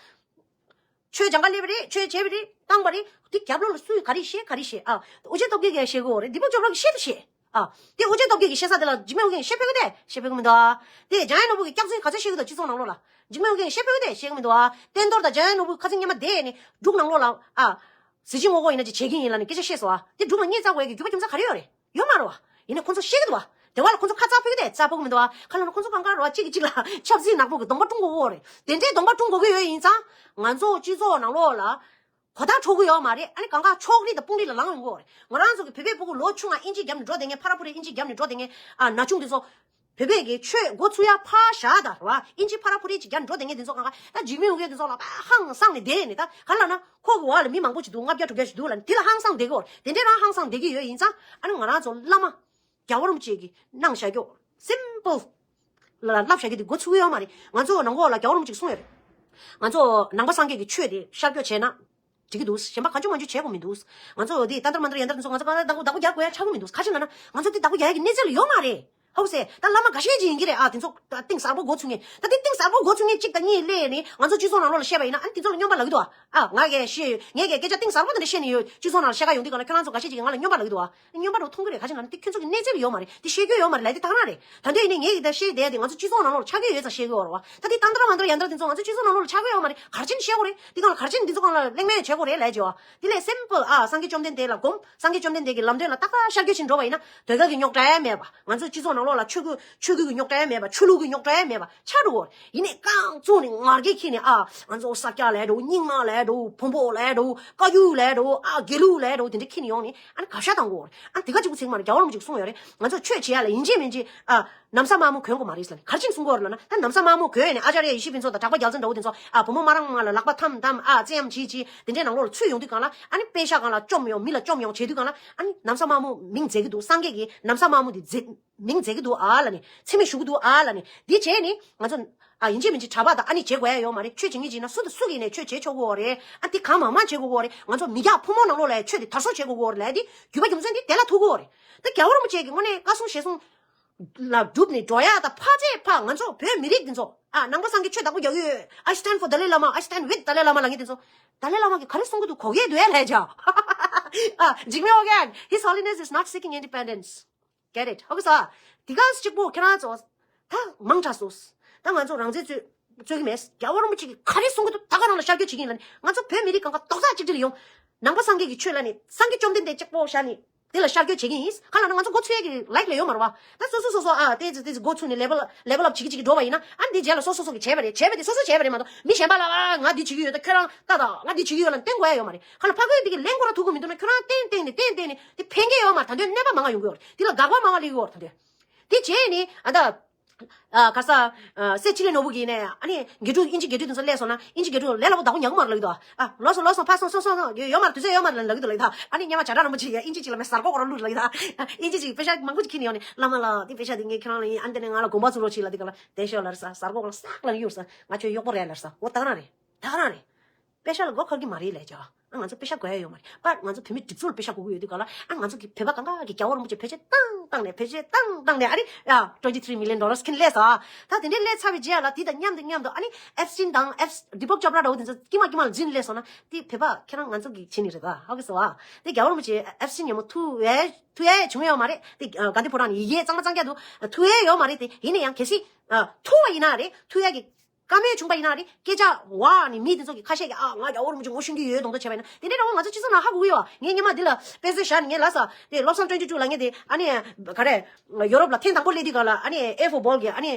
ཆོས་སྦྱང་ག་སླེབས་པ་རེད། ཆོས་བྱས་པ་རེད། བཏང་པ་རེད། དེ་རྒྱབ་ལོགས་ལ་སུས་ག་རེ་བཤད་ག་རེ་བཤད་ཨ། ཨོ་རྒྱན་སྟོབས་རྒྱལ་གྱིས་བཤད་གི་ཡོད་རེད། དིཔག་ཅོ་པྲ་གིས་བཤད་དུ་བཤད་ཨ། དེ་ཨོ་རྒྱན་སྟོབས་རྒྱལ་གྱིས་བཤད་ས་དེ་ལ་འཇིགས་མེད་ཨོ་རྒྱན་བཤད་ཕོད་ཀྱི་དེ་བཤད་ཕོད་ཀྱི་མི་འདུག་ཨ། དེ་འཇམ་དབྱངས་ནོར་བུ་གིས་སྐྱག་རྫུན་ག་ཚོད་བཤད་ཀྱི་འདུག་སྤྱི་ཚོགས་ནང་ལོགས་ལ། འཇིགས་མེད་ཨོ་རྒྱན་བཤད་ཕོད་ཀྱི་དེ་བཤད་ཀྱི་མི་འདུག་ཨ། བསྟན་རྡོར་དང་འཇམ་དབྱངས་ནོར་བུ་ཁ་སང་མཉམ་པ་བསྡད་ནས་འབྲུག་ནང་ལོགས་ལ་ཨ། གཟི་བརྗིད་ངོ་རྒོལ་ཡིན་ན་ཅིག་བྱེད་ཀྱི་ཡིན་ལབ་ནས་སྐད་ཆ་བཤད་སོང་ཨ། དེ་འབྲུག་ལ་བསྙད་བཙག་དགོས་ཡ་གི་རྒྱུ་མ་རྒྱུ་མཚན་ག་རེ་ཡོད་རེད། ཡོད་མ་རེད་བ། ཡིན་ནའི་ཁོང་ཚོ་བཤད་ཀྱི་འདུག་བ། དེ་བ་ལ་ཁོང་ཚོ་ཁ་བཙག་ཕོད་ཀྱི་དེ་བཙག་ཕོད་ཀྱི་མི་འདུག་བ། ག་ལ་ན་ཁོང་ཚོ་གང་ག་རེ་བ་གཅིག་གིས་གཅིག་ལ་ཆབ་སྲིད་ནག་པོ་གི་གདོང་པ་བཀྲུང་དགོས་ཀྱི་ཡོད་རེད། དེ་འདྲའི་གདོང་པ་བཀྲུང་དགོས་ཀྱི་ཡོད་ཡིན་ཙང་ང་ཚོ་སྤྱི་ཚོགས་ནང་ལོགས་ལ་གོ་བརྡ་འཕྲོད་ཀྱི་ཡོད་མ་རེད། ཨ་ནི་གང་ག་ཕྱོགས་རིས་དང་དཔུང་རིས་ལ་ལངས་ཡོང་གི་ཡོད་རེད། ང་རང་ཚོ་གི་བོད་པའི་ཕྲུ་གུ་ལོ་ཆུང་ང་ཨིན་ཇི་རྒྱབ་ནས་འགྲོ་བསྡད་མཁན་ཕ་ར་ཕུ་རི་ཨིན་ཇི་རྒྱབ་ནས་འགྲོ་བསྡད་མཁན་ཨ་ན་ཆུང་དེ་ཚོ། བོད་པའི་གི་ཆོས་འགོ་ཚུགས་ཡ་ཕར་བཞག་ད་ར་བ། ཨིན་ཇི་ཕ་ར་ཕུ་རི་ཅིག་རྒྱབ་འགྲོ་བསྡད་མཁན་དེ་ཚོ་གང་ག་ད་འཇིགས་མེད་ཨོ་རྒྱན་དེ་ཚོ་ལ་ཕར་ཧང་སངས་ནས་བསྡད་ནས་ད་ག་ལ་ན་ཁོ་གི་འོག་ལ་མི་མང་པོ་ཅིག་འདུག་ལྔ་བརྒྱ་དྲུག་བརྒྱ་ཅིག་འདུག་ལ་ནི་དེ་ལ་ཧང་སངས་བསྡད་གི་ཡོད་རེད། དེ་འདྲའི་རང་ཧང་སངས་བསྡད་གི་ཡོད་ཡིན་ཙང་ཨ་ནི་ང་རང་ཚོ་བླ་མ་རྒྱལ་བ་རིན་པོ་ཆེ་གི་གནང་བཞག་རྒྱུ་སིམ་པལ་ལ་བསླབ་བཞག་རྒྱུ་དེ་འགོ་ཚུགས་ཡོད་མ་རེད། ང་ཚོ་ནང་ལོགས་ལ་རྒྱལ་བ་རིན་པོ་ཆེས་གསུངས་ཡོད་རེད། ང་ཚོ་ནང་པ་སངས་རྒྱས་ཀྱི་ཆོས་དེ་ཤར་བསྐྱོད་བྱས་ན། འགྲིག་གི་འདུག་གཞན་པ་གང་བྱུང་མང་བྱུང་བྱེད་དགོས་མི་འདུག་ང་ཚོ་འདི་ཏན་ཏན་མ་ཏན་ཡན་ཏན་ཚོ་ང་ཚོ་གང་ལ་བདག་པོ་བདག་པོ་རྒྱག་དགོས་ཡ་ཆགས་ཀྱི་མི་འདུག་ག་ཅི་ལབ་ན་ང་ཚོ་འདི་བདག་པོ་རྒྱག་ཡ་གི་གནས་ཚད་ལ་ཡོད་མ་རེད། ཧ་གོ་སོང་ཨ། ད་བླ་མ་འགའ་ཤས་ཅིག་ཡིན་གྱི་རེད་ཨ། དེ་ཚོ་ད་གཏིང་ཟབ་པོ་འགོ་ཚུགས་མཁན། ད་དེ་གཏིང་ཟབ་པོ་འགོ་ཚུགས་མཁན་གཅིག་དང་གཉིས་སླེབས་ནས་ང་ཚོ་སྤྱི་ཚོགས་ནང་ལོགས་ལ་བཤད་པ་ཡིན་ན་ཨ་ནི་དེ་ཚོ་ལ་སྨྱོན་པ་ལབ་ཀྱི་འདུག་ཨ། ཨ་ང་གིས་ཤེས་ངས་ཀྱིས་སྐད་ཆ་གཏིང་ཟབ་པོ་དེ་འདྲ་བཤད་ནས་ཡོད། སྤྱི་ཚོགས་ནང་ལ་བཤད་ཀ་ཡོང་དུས་གང་ལ་ཁྱོད་རང་ཚོ་འགའ་ཤས་ཅིག་གིས་ང་ལ་སྨྱོན་པ་ལབ་ཀྱི་འདུག་ཨ། སྨྱོན་པ་འདྲ་བོ་མཐོང་གི་རེད། ག་ཅི་ལབ་ན་དེ་ཁྱོད་ཚོ་གི་གནས་ཚད་ལ་ཡོད་མ་རེད། དེ་བཤད་རྒྱུ་ཡོད་མ་རེད་ལབ་དེ་ད་ག་རང་རེད། ད་འདོད་ཡིན་ནའི་ངས་ཀྱིས་ད་བཤད་བསྡད་དེ་ང་ཚོ་སྤྱི་ཚོགས་ནང་ལོགས་ལ་ཆགས་ཀྱི་ཡོད་ཙང་བཤད་ཀྱི་ཡོད་རེད་བ། ད་དེ་ཏན་ཏན་མ་ཏན་ཡན་ཏན་དེ་ཚོ་ང་ཚོ་སྤྱི་ཚོགས་ནང་ལོགས་ལ་ཆགས་ཀྱི་ཡོད་མ་རེད། ག་རེ་བྱས་ནས་བཤད་དགོས་རེད། དེ་གང་ལ་ག་རེ་བྱས་ནས་འདི་ཚོ་གང་ལ་གླེང་མོལ་བྱེད་དགོས་རེད་ལབ་བྱས་བ། དེ་ལས་སིམ་པལ་ཨ། སངས་རྒྱས་བཅོམ་ལྡན་འདས་ལ་སྒོམ། སངས་རྒྱས་བཅོམ་ལྡན་འདས་ཀྱི་ལམ་སྟོན་ལ་ཏག་ཏག་ཤར་བསྐྱོད་བྱས་འགྲོ་བ་ཡིན་ན་ཟློས་གར་གྱི་རྙོག་དྲ་ཡང་མེད་པ། ང་ཚོ་སྤྱི་ཚོགས་ནང་ ལོགས་ལ་ཆོས་གོས་ཆོས་གོས་ཀྱི་རྙོག་དྲ་མེད་པ། ཆོས་ལུགས་ཀྱི་རྙོག་དྲ་མེད་པ་ཆགས་འགྲོ་གི་ཡོད་རེད། ཡིན་ནའི་རྐང་བཙུགས་ནས་ངར་སྐད་འཁྱེར་ནས། ཨ། ང་ཚོ་ས་སྐྱ་ལབ་འགྲོ། རྙིང་མ་ལབ་འགྲོ། བོན་པོ་ལབ་འགྲོ། བཀའ་བརྒྱུད་ལབ་འགྲོ། ཨ། དགེ་ལུགས་ལབ་འགྲོ། དེ་འདྲ་འཁྱེར་ནས་ཡོང་ནས། ཨ་ནི་ག་ཤ་བཏང་གི་ཡོད་རེད། ཨ། དེ་ག་གཅིག་པུ་ཚིག་མ་རེད། རྒྱལ་བ་རིན་པོ་ཆེས་གསུངས་ཡོད་རེད། ང་ཚོ་ཆོས་བྱེད་ཡ་ལ་ཡིན་གཅིག་མིན་གཅིག་ཨ། ན་བཟའ་དམར་མོ་གྱོན་དགོས་མ་རེད་ཟེར་ནས། ག་རེ་བྱས་ནས་གསུང་གི་ཡོད་རེད་ལབ་ན། ད་ན་བཟའ་དམར་མོ་གྱོན་ནས་ཨ་ཅར་ཡ་ཡེ་ཤེས་ཕུན་ཚོགས་དང་གྲགས་པ་རྒྱལ་མཚན་འདྲ་བོ་དེ་ཚོ། ཨ། བུ་མོ་མ་རང་མ་ལ་ལག་པ་འཐམ་འཐམ། ཨ། བཙན་གཡེམ་བྱེད་བྱེད། དེ་འདྲའི་ནང་ལོགས་ལ་ཚུད་ཡོང་དུས་སྒང་ལ། ཨ་ནི་པེ་ཤ་སྒང་ལ་བཅོམ་ཡོང་། མི་ལ་བཅོམ་ཡོང་བྱེད་དུས་སྒང་ལ། ཨ་ནི་ན་བཟའ་དམར་མོ་མིང་བརྗེ་གི་འདུག་སངས་རྒྱས་ཀྱིས་ན་བཟའ་དམར་མོ་དེ་བརྗེ་མིང་བརྗེ་གི་འདུག་ཨ་ལབ་ནས། མཚན་སྨད་ཞུ་གི་འདུག་ཨ་ལབ་ནས། འདི་བྱས་ནས་ང་ཚོ། ཨ། ཡིན་གཅིག་མིན་གཅིག་གྲྭ་པ་དང་ཨ་ནི་བྱེད་དགོས་ཡ་ཡོད་མ་རེད། ཆོས་བྱེད་མཁན་ཅིག་ཡིན་ན་སུ་དང་སུ་གིས་ནས་ཆོས་བྱེད་ཆོག་གི་ཡོད་རེད། ཨ། འདི་གང་མང་མང་བྱེད་དགོས་གི་ཡོད་རེད། ང་ཚོ་མི་རྒྱ་ཕོ་མོ་ནང་ལོགས་ལ་ཡ་ཆོས་དེ་དར་སྲོལ་བྱེད་དགོས་གི་ཡོད་རེད་ལབ་ཡ་དེ། རྒྱུ་མ་རྒྱུ་མཚན་དེ་དེ་ལ་ཐུག་གི་ཡོད་རེད། ད་རྒྱལ་བ་རིན་པོ་ཆེ་གི་དངོས་གནས་བཀའ་གསུང་ཞལ་གསུང་ལ་གྲུབ་ནས་འགྲོ་ཡ་དང་ཕར་ཚད་ཕར་ང་ཚོ་བོད་མི་རིགས་འདི་ཚོ། ཨ། ནང་པ་སངས་རྒྱས་ཆོས་བདག་པོ་རྒྱག་གི་ཡོད། I stand for Dalai Lama, I stand with Dalai Lama ལབ་མཁན་དེ་ཚོ། Dalai Lama གིས་ག་རེ་གསུང་གི་འདུག་གོ་གི་འདུག་ཨ་ལབ་བྱས། ཨ། འཇིགས་མེད་ཨོ་རྒྱན། His Holiness is not seeking independence. Get it? Okay, so དེ་ག་གཅིག་པོ་ཁྱེད་རང་ཚོ་ད་མང་དྲགས་སོང་། ད་ང་ཚོ་རང་བཙན་རྩོད་རྩོད་ཀྱི་མེད། རྒྱལ་བ་རིན་པོ་ཆེ་གིས་ག་རེ་གསུང་གི་འདུག་ད་ག་རང་ལ་ཤར་བསྐྱོད་བྱེད་ཀྱི་ཡིན་ལབ་ནས། ང་ཚོ་བོད་མི་རིགས་གང་ག་རྡོག་རྩ་གཅིག་སྒྲིལ་ཡོང་། ནང་པ་སངས་རྒྱས་ཀྱི་ཆོས་ལབ་ནས། སངས་རྒྱས་བཅོམ་ལྡན་འདས་གཅིག་པོ་བཞག་ནས་དེ་ལ་ཤར་བསྐྱོད་བྱེད་ཀྱི་ཡིན། ག་ལབ་ན་ང་ཚོ་འགོ་ཚུགས་ཡས་ཀྱི་ལག་ལ་ཡོད་མ་རེད་བ། ད་སོ་སོ་སོ་སོ། ཨ། ཏོག་ཙམ་ཏོག་ཙམ་འགོ་ཚུགས་ནས་ལེ་བལ་ལེ་བལ་ཨབ་བྱེད་ཀྱི་བྱེད་ཀྱི་འགྲོ་བ་ཡིན་ན། ཨ། འདི་རྗེས་ལ་སོ་སོ་སོ་གིས་བྱས་པ་རེད། བྱས་པ་དེ་སོ་སོས་བྱས་པ་རེད་མ་གཏོགས། མི་གཞན་པ་ལ། ཨ། ང་འདི་བྱེད་ཀྱི་ཡོད། ད་ཁྱོད་རང་ལྟ་དང་། ང་འདི་བྱེད་ཀྱི་ཡོད་ལབ་བསྟན་དགོས་ཡ་ཡོད་མ་རེད། ག་ལ་ཕ་གིར་འདི་གི་ལན་ཁོ་རང་ཐུག་གི་མི་འདུག་ན། ཁྱོད་རང་བསྟན་བསྟན་ནས་བསྟན་བསྟན་ནས་དེ་ཕན་གྱི་ཡོད་མ་རེད། ད་དུང་གནོད་པ་མང་ང་ཡོང་གི་ཡོད་རེད། འདི་ལ་དགག་པ་མང་ང་སླེབས་ཀྱི་ཡོད་རེད། ད་དུང་དེ་བྱས་ནས། ཨ། ད། ཨ། ག་ས། ཨ། སྲས་འཕྲིན་ལས་ནོར་བུ་གིས་ནས། ཨ་ནི་དགེ་ཕྲུག་དབྱིན་ཇི་དགེ་ཕྲུག་དེ་ཚོ་སླེབས་སོང་ན། དབྱིན་ཇི་དགེ་ཕྲུག་ལས་སླ་པོ་བདག་པོ་ཉག་མར་ལབ་ཀྱི་འདུག་ཨ། ལོག་སོང་ལོག་སོང་། ཕར་སོང་སོང་སོང་སོང་། ཡོད་མ་རེད། དུས་ཚོད་ཡོད་མ་རེད་ལབ་ཀྱི་འདུག་ལབ་ཀྱི་འདུག་ཨ་ནི་སྔོན་མ་བྱ་བྲལ་རིན་པོ་ཆེ་ཡ་དབྱིན་ཇི་ཅིག་ལ་མེད། གཟའ་སྒོ་ཁོ་རང་བླུགས་ལབ་ཀྱི་འདུག་དབྱིན་ཇི་ཅིག་པེ་ཤ་མང་པོ་ཅིག་ཁྱེར་ནས་ཡོང་ནས། བླ་མ་ལགས། དེ་པེ་ཤ་དེ་ངས་ཁྱེད་རང་ལ་ཡིན། ཨ་ནི་དེ་ནས་ང་ལ་དགོངས་པ་ཚོམ་རོགས་བྱེད་ལབ། དེ་ག་ལ་བདེ་ཤོག་ལབ་ས། གཟའ་སྒོ་ཁོ་ལ་སག་ལབ་ཡོད་ས། ང་ཁྱོད་གཡོག་པོ་རེད་ལབ་ས། འོ། ད་ག་རང་རེད། ད་ག་རང་རེད། པེ་ཤ་ལ་མགོ་འཁོར་གྱི་མ་རེད་ལབ་བྱས། ཨ། ང་ཚོ་པེ་ཤ་དགོས་ཡ་ཡོད་མ་རེད། པ། ང་ཚོ་བོད་མི་སྒྲིག་འཛུགས་ལ་པེ་ཤ་དགོས་ཀྱི་ཡོད་དུས་ག་ལ། ཨ། ང་ཚོ་གི་བོད་པ་གང་ག་གི་རྒྱལ་བ་རིན་པོ་ཆེ་བེད་སྤྱོད་བཏང་བཏང་ནས། བེད་སྤྱོད་བཏང་བཏང་ནས། ཨ་ནི་ཡ་twenty three million dollars ཁྱེར་སླེབས་སོང་། ད་དེ་འདྲའི་སླེབས་ཚར་བའི་རྗེས་ལ། དེ་དང་མཉམ་དུ་མཉམ་དུ། ཨ་ནི་ཨེབ་སི་ཊིན་དང་ཨེབ་སི། ཌི་པོག་ཅོབ་ར་འདྲ་བོ་དེ་ཚོ་དཀྱིལ་མ་དཀྱིལ་མ་ལ་འཛུལ་སླེབས་སོང་ན། དེ་བོད་པ་ཁྱེད་རང་ང་ཚོ་གི་བྱེད་ནི་རེད་ད། ཧ་གོ་སོང་ཨ། དེ་རྒྱལ་བ་རིན་པོ་ཆེ་ཨེབ་སི་ཊིན་ཉིན་མོ་ཐུག་ཡས་ཐུག་ཡས་བྱུང་ཡོད་མ་རེད། དེ་དགའ་ལྡན་ཕོ་བྲང་ནས་ཡི་གེ་གཙང་མ་གཙང་རྐྱང་འདུག་ཐུག་ཡས་ཡོད་མ་རེད། དེ་ཡིན་ན་ཡང་གལ་སྲིད་ཐུག་པ་ཡིན་ན་རེད། ཐུག་ཡས་ཀྱི་བཀའ་མོལ་བྱུང་པ་ཡིན་ན་རེད། སྐད་ཆ་བ་ནི་མི་དེ་ཚོ་གི་ཁ་ཤས་ཀྱིས། ཨ། ང་རྒྱལ་བ་རིན་པོ་ཆེ་ངོ་ཤེས་ཀྱི་ཡོད་མདོག་མདོག་བྱས་པ་ཡིན་ན། དེ་འདྲའི་འདྲ་བོ་ང་ཚོ་སྤྱི་ཚོགས་ནང་ཧ་གོ་གི་ཡོད། ངས་སྔོན་མ་འདི་ལ་དཔེ་མཚོན་བཞག་ནས། ངས་ལབ་ས་དེ་བློ་བཟང་twenty two ལབ་མཁན་དེ། ཨ་ནི་ག་རེ། ཡོ་རོབ་ལ་ཐེངས་དང་པོ་སླེབས་དུས་ག་ལ། ཨ་ནི་ཨེ་ཧྥོ་བྷོལ་གྱིས། ཨ་ནི་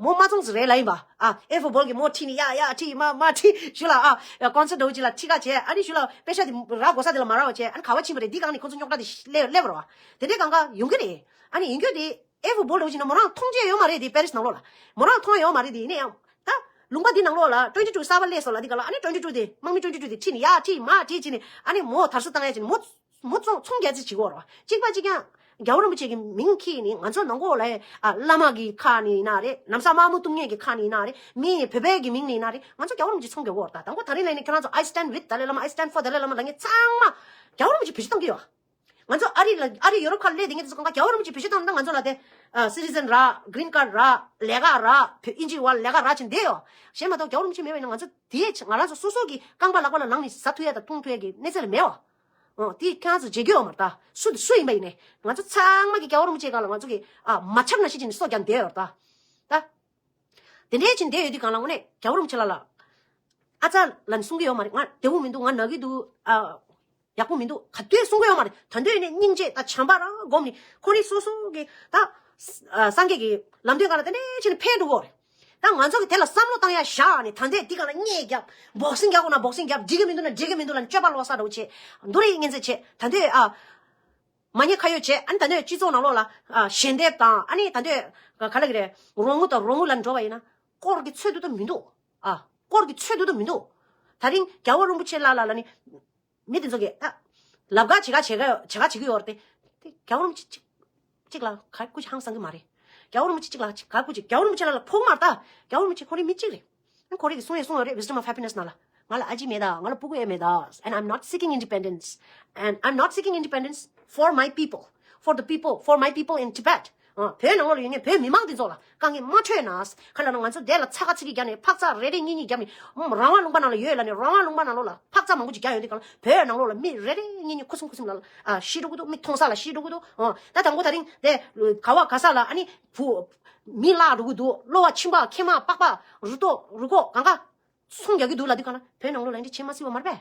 མོ་མ་བཙོང་ཟེར་རེད་ལབ་ཡིན་པ། ཨ། ཨེ་ཧྥོ་བྷོལ་གྱིས་མོ་ཁྲིད་ནས། ཡ་ཡ་ཁྲིད། མ་མ་ཁྲིད། གཞུག་ལ། ཨ། ཀོན་སར་ཊི་འདྲ་བོ་ཅིག་ལ་ཁྲིད་ཁ་བྱས། ཨ་ནི་གཞུག་ལ་པེ་ཤ་དེ་རག་དགོས་ས་དེ་ལ་མ་རག་པ་བྱས། ཨ་ནི་ག་བ་ཕྱིན་པ་རེད། འདི་སྒང་ནས་ཁོ་ཚོ་རྙོག་དྲ་དེ་སླེབས་སླེབས་པ་རེད་བ། དེ་འདྲའི་གང་ག་ཡོང་གི་རེད། ཨ་ནི་ཡིན་རྒྱུ་དེ། ཨེ་ཧྥོ་བྷོལ་འདྲ་བོ་ཅིག་ན་མོ་རང་མཐོང་རྒྱུ་ཡོད་མ་རེད། དེ་པེ་རིས་ནང་ལོགས་ལ་མོ་རང་མཐོང་ཡོད་མ་རེད། དེ་ཡིན་ན་ཡང་། ད་ལུང་པ་འདི་ནང་ལོགས་ལ་twenty two གསར་པ་སླེབས་སོང་ལབ་དུས་ག་ལ། ཨ་ནི་twenty two དེ་དམག་མི་twenty two དེ་ཁྲིད་ནས། ཡ་ཁྲིད། མ་ཁྲིད་བྱས་ནས། ཨ་ནི་མོ་དར་སྲོལ་བཏང་ཡ་བྱས་ནས། མོ་མོ་བཙོང་བཙོང་རྒྱག་རྩིས་བྱེད་ཀྱི་ཡོད་རེད་བ། གཅིག་པ་གཅིག་རྐྱང་རྒྱལ་བ་རིན་པོ་ཆེ་གི་མིང་ཁྱེར་ནས། ང་ཚོ་ནང་ལོགས་ལ། ཨ། བླ་མ་གི་ཁ་ནས་ཡིན་ན་རེད། ན་བཟའ་དམར་མོ་བཏུང་མཁན་གྱི་ཁ་ནས་ཡིན་ན་རེད། མི་བོད་པའི་གི་མིང་ནས་ཡིན་ན་རེད། ང་ཚོ་རྒྱལ་བ་རིན་པོ་ཆེ་ཚོང་རྒྱག་གི་ཡོད་རེད། ད་དང་པོ་དེ་རིང་ལ་ནི་ཁྱེད་རང་ཚོ་I stand with Dalai Lama, I stand for Dalai Lama ལབ་མཁན་ཚང་མ་རྒྱལ་བ་རིན་པོ་ཆེ་བེད་སྤྱོད་གཏོང་གི་ཡོད། ང་ཚོ་ཨ་རི་ལ། ཨ་རི་ཡོ་རོབ་ཁ་ལ་སླེབས་བསྡད་མཁན་དེ་ཚོ་གང་ག་རྒྱལ་བ་རིན་པོ་ཆེ་བེད་སྤྱོད་བཏང་ན། ང་ཚོ་ལ་དེ། ཨ། སི་ཊི་ཛན་རག་གྷི་རིན་ཁཌ་རག་ལས་ཀ་རག་དབྱིན་ཇི་བ་ལས་ཀ་རག་བྱས་ནས་བསྡད་ཡོད། གཞན་མ་གཏོགས་རྒྱལ་བ་རིན་པོ་ཆེ་མེད་པ་ཡིན་ན། ང་ཚོ་དེ་ང་རང་ཚོ་སོ་སོ་གི་རྐང་པ་ལག་པ་ལ་ལངས་ནས་ཟ་ཐུབ་ཡ་དང་བཏུང་ཐུབ་ཡ་གི་གནས་ཚད་ལ་མེད་བ། ཨོ། དེ་ཁྱེད་རང་ཚོ་བརྗེད་རྒྱུ་ཡོད་མ་རེད། ད་སུ་སུ་ཡིན་པ་ཡིན་ནའི་ང་ཚོ་ཚང་མ་གི་རྒྱལ་བ་རིན་པོ་ཆེའི་སྒང་ལ་ང་ཚོ་གི། ཨ། མ་ཆག་ན་ཤི་བྱས་ནས་སྲོག་བསྐྱབས་བསྡད་ཡོད་རེད་ད། ད། དེ་འདྲའི་ཕྱིན་བསྡད་ཡོད་དུས་སྒང་ལ་དངོས་གནས་རྒྱལ་བ་རིན་པོ་ཆེ་ལགས་ལ་ཨ་ཙ་ལབ་ནས་གསུང་གི་ཡོད་མ་རེད། ང་བདེ་པོ་མི་འདུག་ང་ན་གི་འདུག་ཨ། ཡག་པོ་མི་འདུག་ག་དུས་གསུང་གི་ཡོད་མ་རེད། ད་དུང་ནས་སྙིང་རྗེ་དང་བྱམས་པ་རང་སྒོམ་ནས། ཁོ་རང་སོ་སོ་གི་ད། ཨ། སངས་རྒྱས་ཀྱི་ལམ་སྟོན་སྒང་ལ་དེ་འདྲའི་ཕྱིན་ནས་ཕན་འགྲོ་གི་ཡོད་རེད། ད་ང་ཚོ་གི་དེ་ལ་བསམ་བློ་བཏང་ཡ་བཞག་ནས། ད་ལྟའི་འདི་སྒང་ལ་བརྙས་བརྒྱབ། བོག་སིང་རྒྱག་དགོས་ན་བོག་སིང་རྒྱབ། འགྲིག་གི་མི་འདུག་ན་འགྲིག་གི་མི་འདུག་ལབ་ནས་སྤྱོད་པ་ལོག་ས་འདྲ་བོ་བྱས། འདུ་རེས་ངན་ཚད་བྱས། ད་ལྟའི། ཨ། མ་ཉེས་ཁ་གཡོགས་བྱས། ཨ་ནི་ད་ལྟའི་སྤྱི་ཚོགས་ནང་ལོགས་ལ། ཨ། ཞལ་འདེབས་དང་། ཨ་ནི་ད་ལྟའི་ག་ལབ་ཀྱི་རེད། རོགས་དངུལ་དང་རོགས་དངུལ་ལབ་ནས་འགྲོ་བ་ཡིན་ན། དཀོར་གྱི་ཚོད་དུ་ད་མི་འདུག་ཨ། དཀོར་གྱི་ཚོད་དུ་ད་མི་འདུག་ད་རིང་རྒྱལ་བ་རིན་པོ་ཆེ་ལགས་ལ་ལ་ནི། མི་དེ་ཚོ་གིས་ད་ལབ་ག་བྱེད་ག་བྱེད་ག་བྱེད་ག་བྱེད་ཀྱི་ཡོད་རེད་དེ། དེ་རྒྱལ་བ་རིན་པོ་ཆེ་གཅིག་གཅིག་ལ་ག་སྐུ་ཅིག་ཧང་སང་གི་མ་རེད། རྒྱལ་བ་རིན་པོ་ཆེ་གཅིག་ལ་ག་སྐུ་ཅིག་རྒྱལ་བ་རིན་པོ་ཆེ་ལགས་ལ་ཕོག་མ་རེད་ད། རྒྱལ་བ་རིན་པོ་ཆེ་ཁོ་རའི་མི་གཅིག་རེད། ཁོ་རེ་གིས་གསུང་ཡས་གསུང་ཡོད་རེད། Wisdom of Happiness ནང་ལ། ང་ལ་ཨ་ཅེ་མེད་ད། ང་ལ་སྤུ་གུ་ཡང་མེད་ད། And I'm not seeking independence. And I'm not seeking independence for my people. For the people, for my people in Tibet. ཨ། བོད་ནང་ལོགས་ལ་ཡོད་མཁན་བོད་མི་མང་འདི་ཚོ་ལ་དཀའ་ངལ་མ་འཕྲད་ན། ག་ལབ་ན་ང་ཚོ་འདི་ལ་ཚ་ཁ་ཚིག་གི་བརྒྱབ་ནས། འཕག་འཚག་རེ་རེ་གཉིས་གཉིས་བརྒྱབ་ནས། ཨུམ། རང་དབང་ལུང་པ་ནང་ལ་ཡོད་ལབ་ནས་རང་དབང་ལུང་པ་ནང་ལོགས་ལ་འཕག་འཚག་མང་པོ་ཅིག་བརྒྱབ་ཡོང་དུས་སྒང་ལ། བོད་ནང་ལོགས་ལ་མི་རེ་རེ་གཉིས་གཉིས་ཁུ་སིམ་ཁུ་སིམ་ལ། ཨ། ཤི་འགྲོ་གི་འདུག་མི་མཐོང་ས་ལ་ཤི་འགྲོ་གི་འདུག་ཨ། ད་དང་པོ་དེ་རིང་དེ་ག་བ་ག་ས་ལ། ཨ་ནི་བུ་མི་བརླག་འགྲོ་གི་འདུག་གློ་བ་མཆིན་པ་མཁལ་མ་པགས་པ་རུས་ཏོག་རུས་ཁོག་གང་ག་ཚོང་རྒྱག་གི་འདུག་ལབ་དུས་སྒང་ལ། བོད་ནང་ལོགས་ལ་འདི་བྱེད་མ་སྲིད་པ་མ་རེད་པས།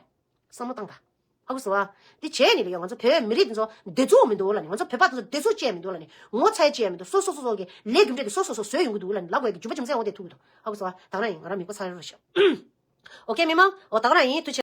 བསམ་བློ་བཏང་དང་། ཧ་གོ་སོང་ཨ། འདི་བྱས་ནི་ལ་ཡང་ང་ཚོ་བོད་མི་རིགས་འདི་ཚོ་བདེ་ཚུགས་མི་འདུག་ལ་ནི། ང་ཚོ་བོད་པ་འདི་ཚོ་བདེ་ཚུགས་ཅན་མི་འདུག་ལ་ནི། ངོ་ཚ་ཅན་མི་འདུག་སོ་སོ་སོ་སོ་གི་ལས་རྒྱུ་འབྲས་དེ་སོ་སོ་སོ་བཟོས་ཡོང་གི་འདུག་ལ་ནི། ལབ་དགོས་ཀྱི་རྒྱུ་མ་རྒྱུ་མཚན་འོ་དེ་ཐུག་གི་འདུག་ཧ་གོ་སོང་ཨ། ད་ག་རང་ཡིན། ང་རང་མི་གོ་ཚ་རེ་རོ་ཤོག་ཨོ་ཁེ་མི་མང་། ཨོ་ད་ག་རང་ཡིན། ཐུགས་རྗེ་ཆེ།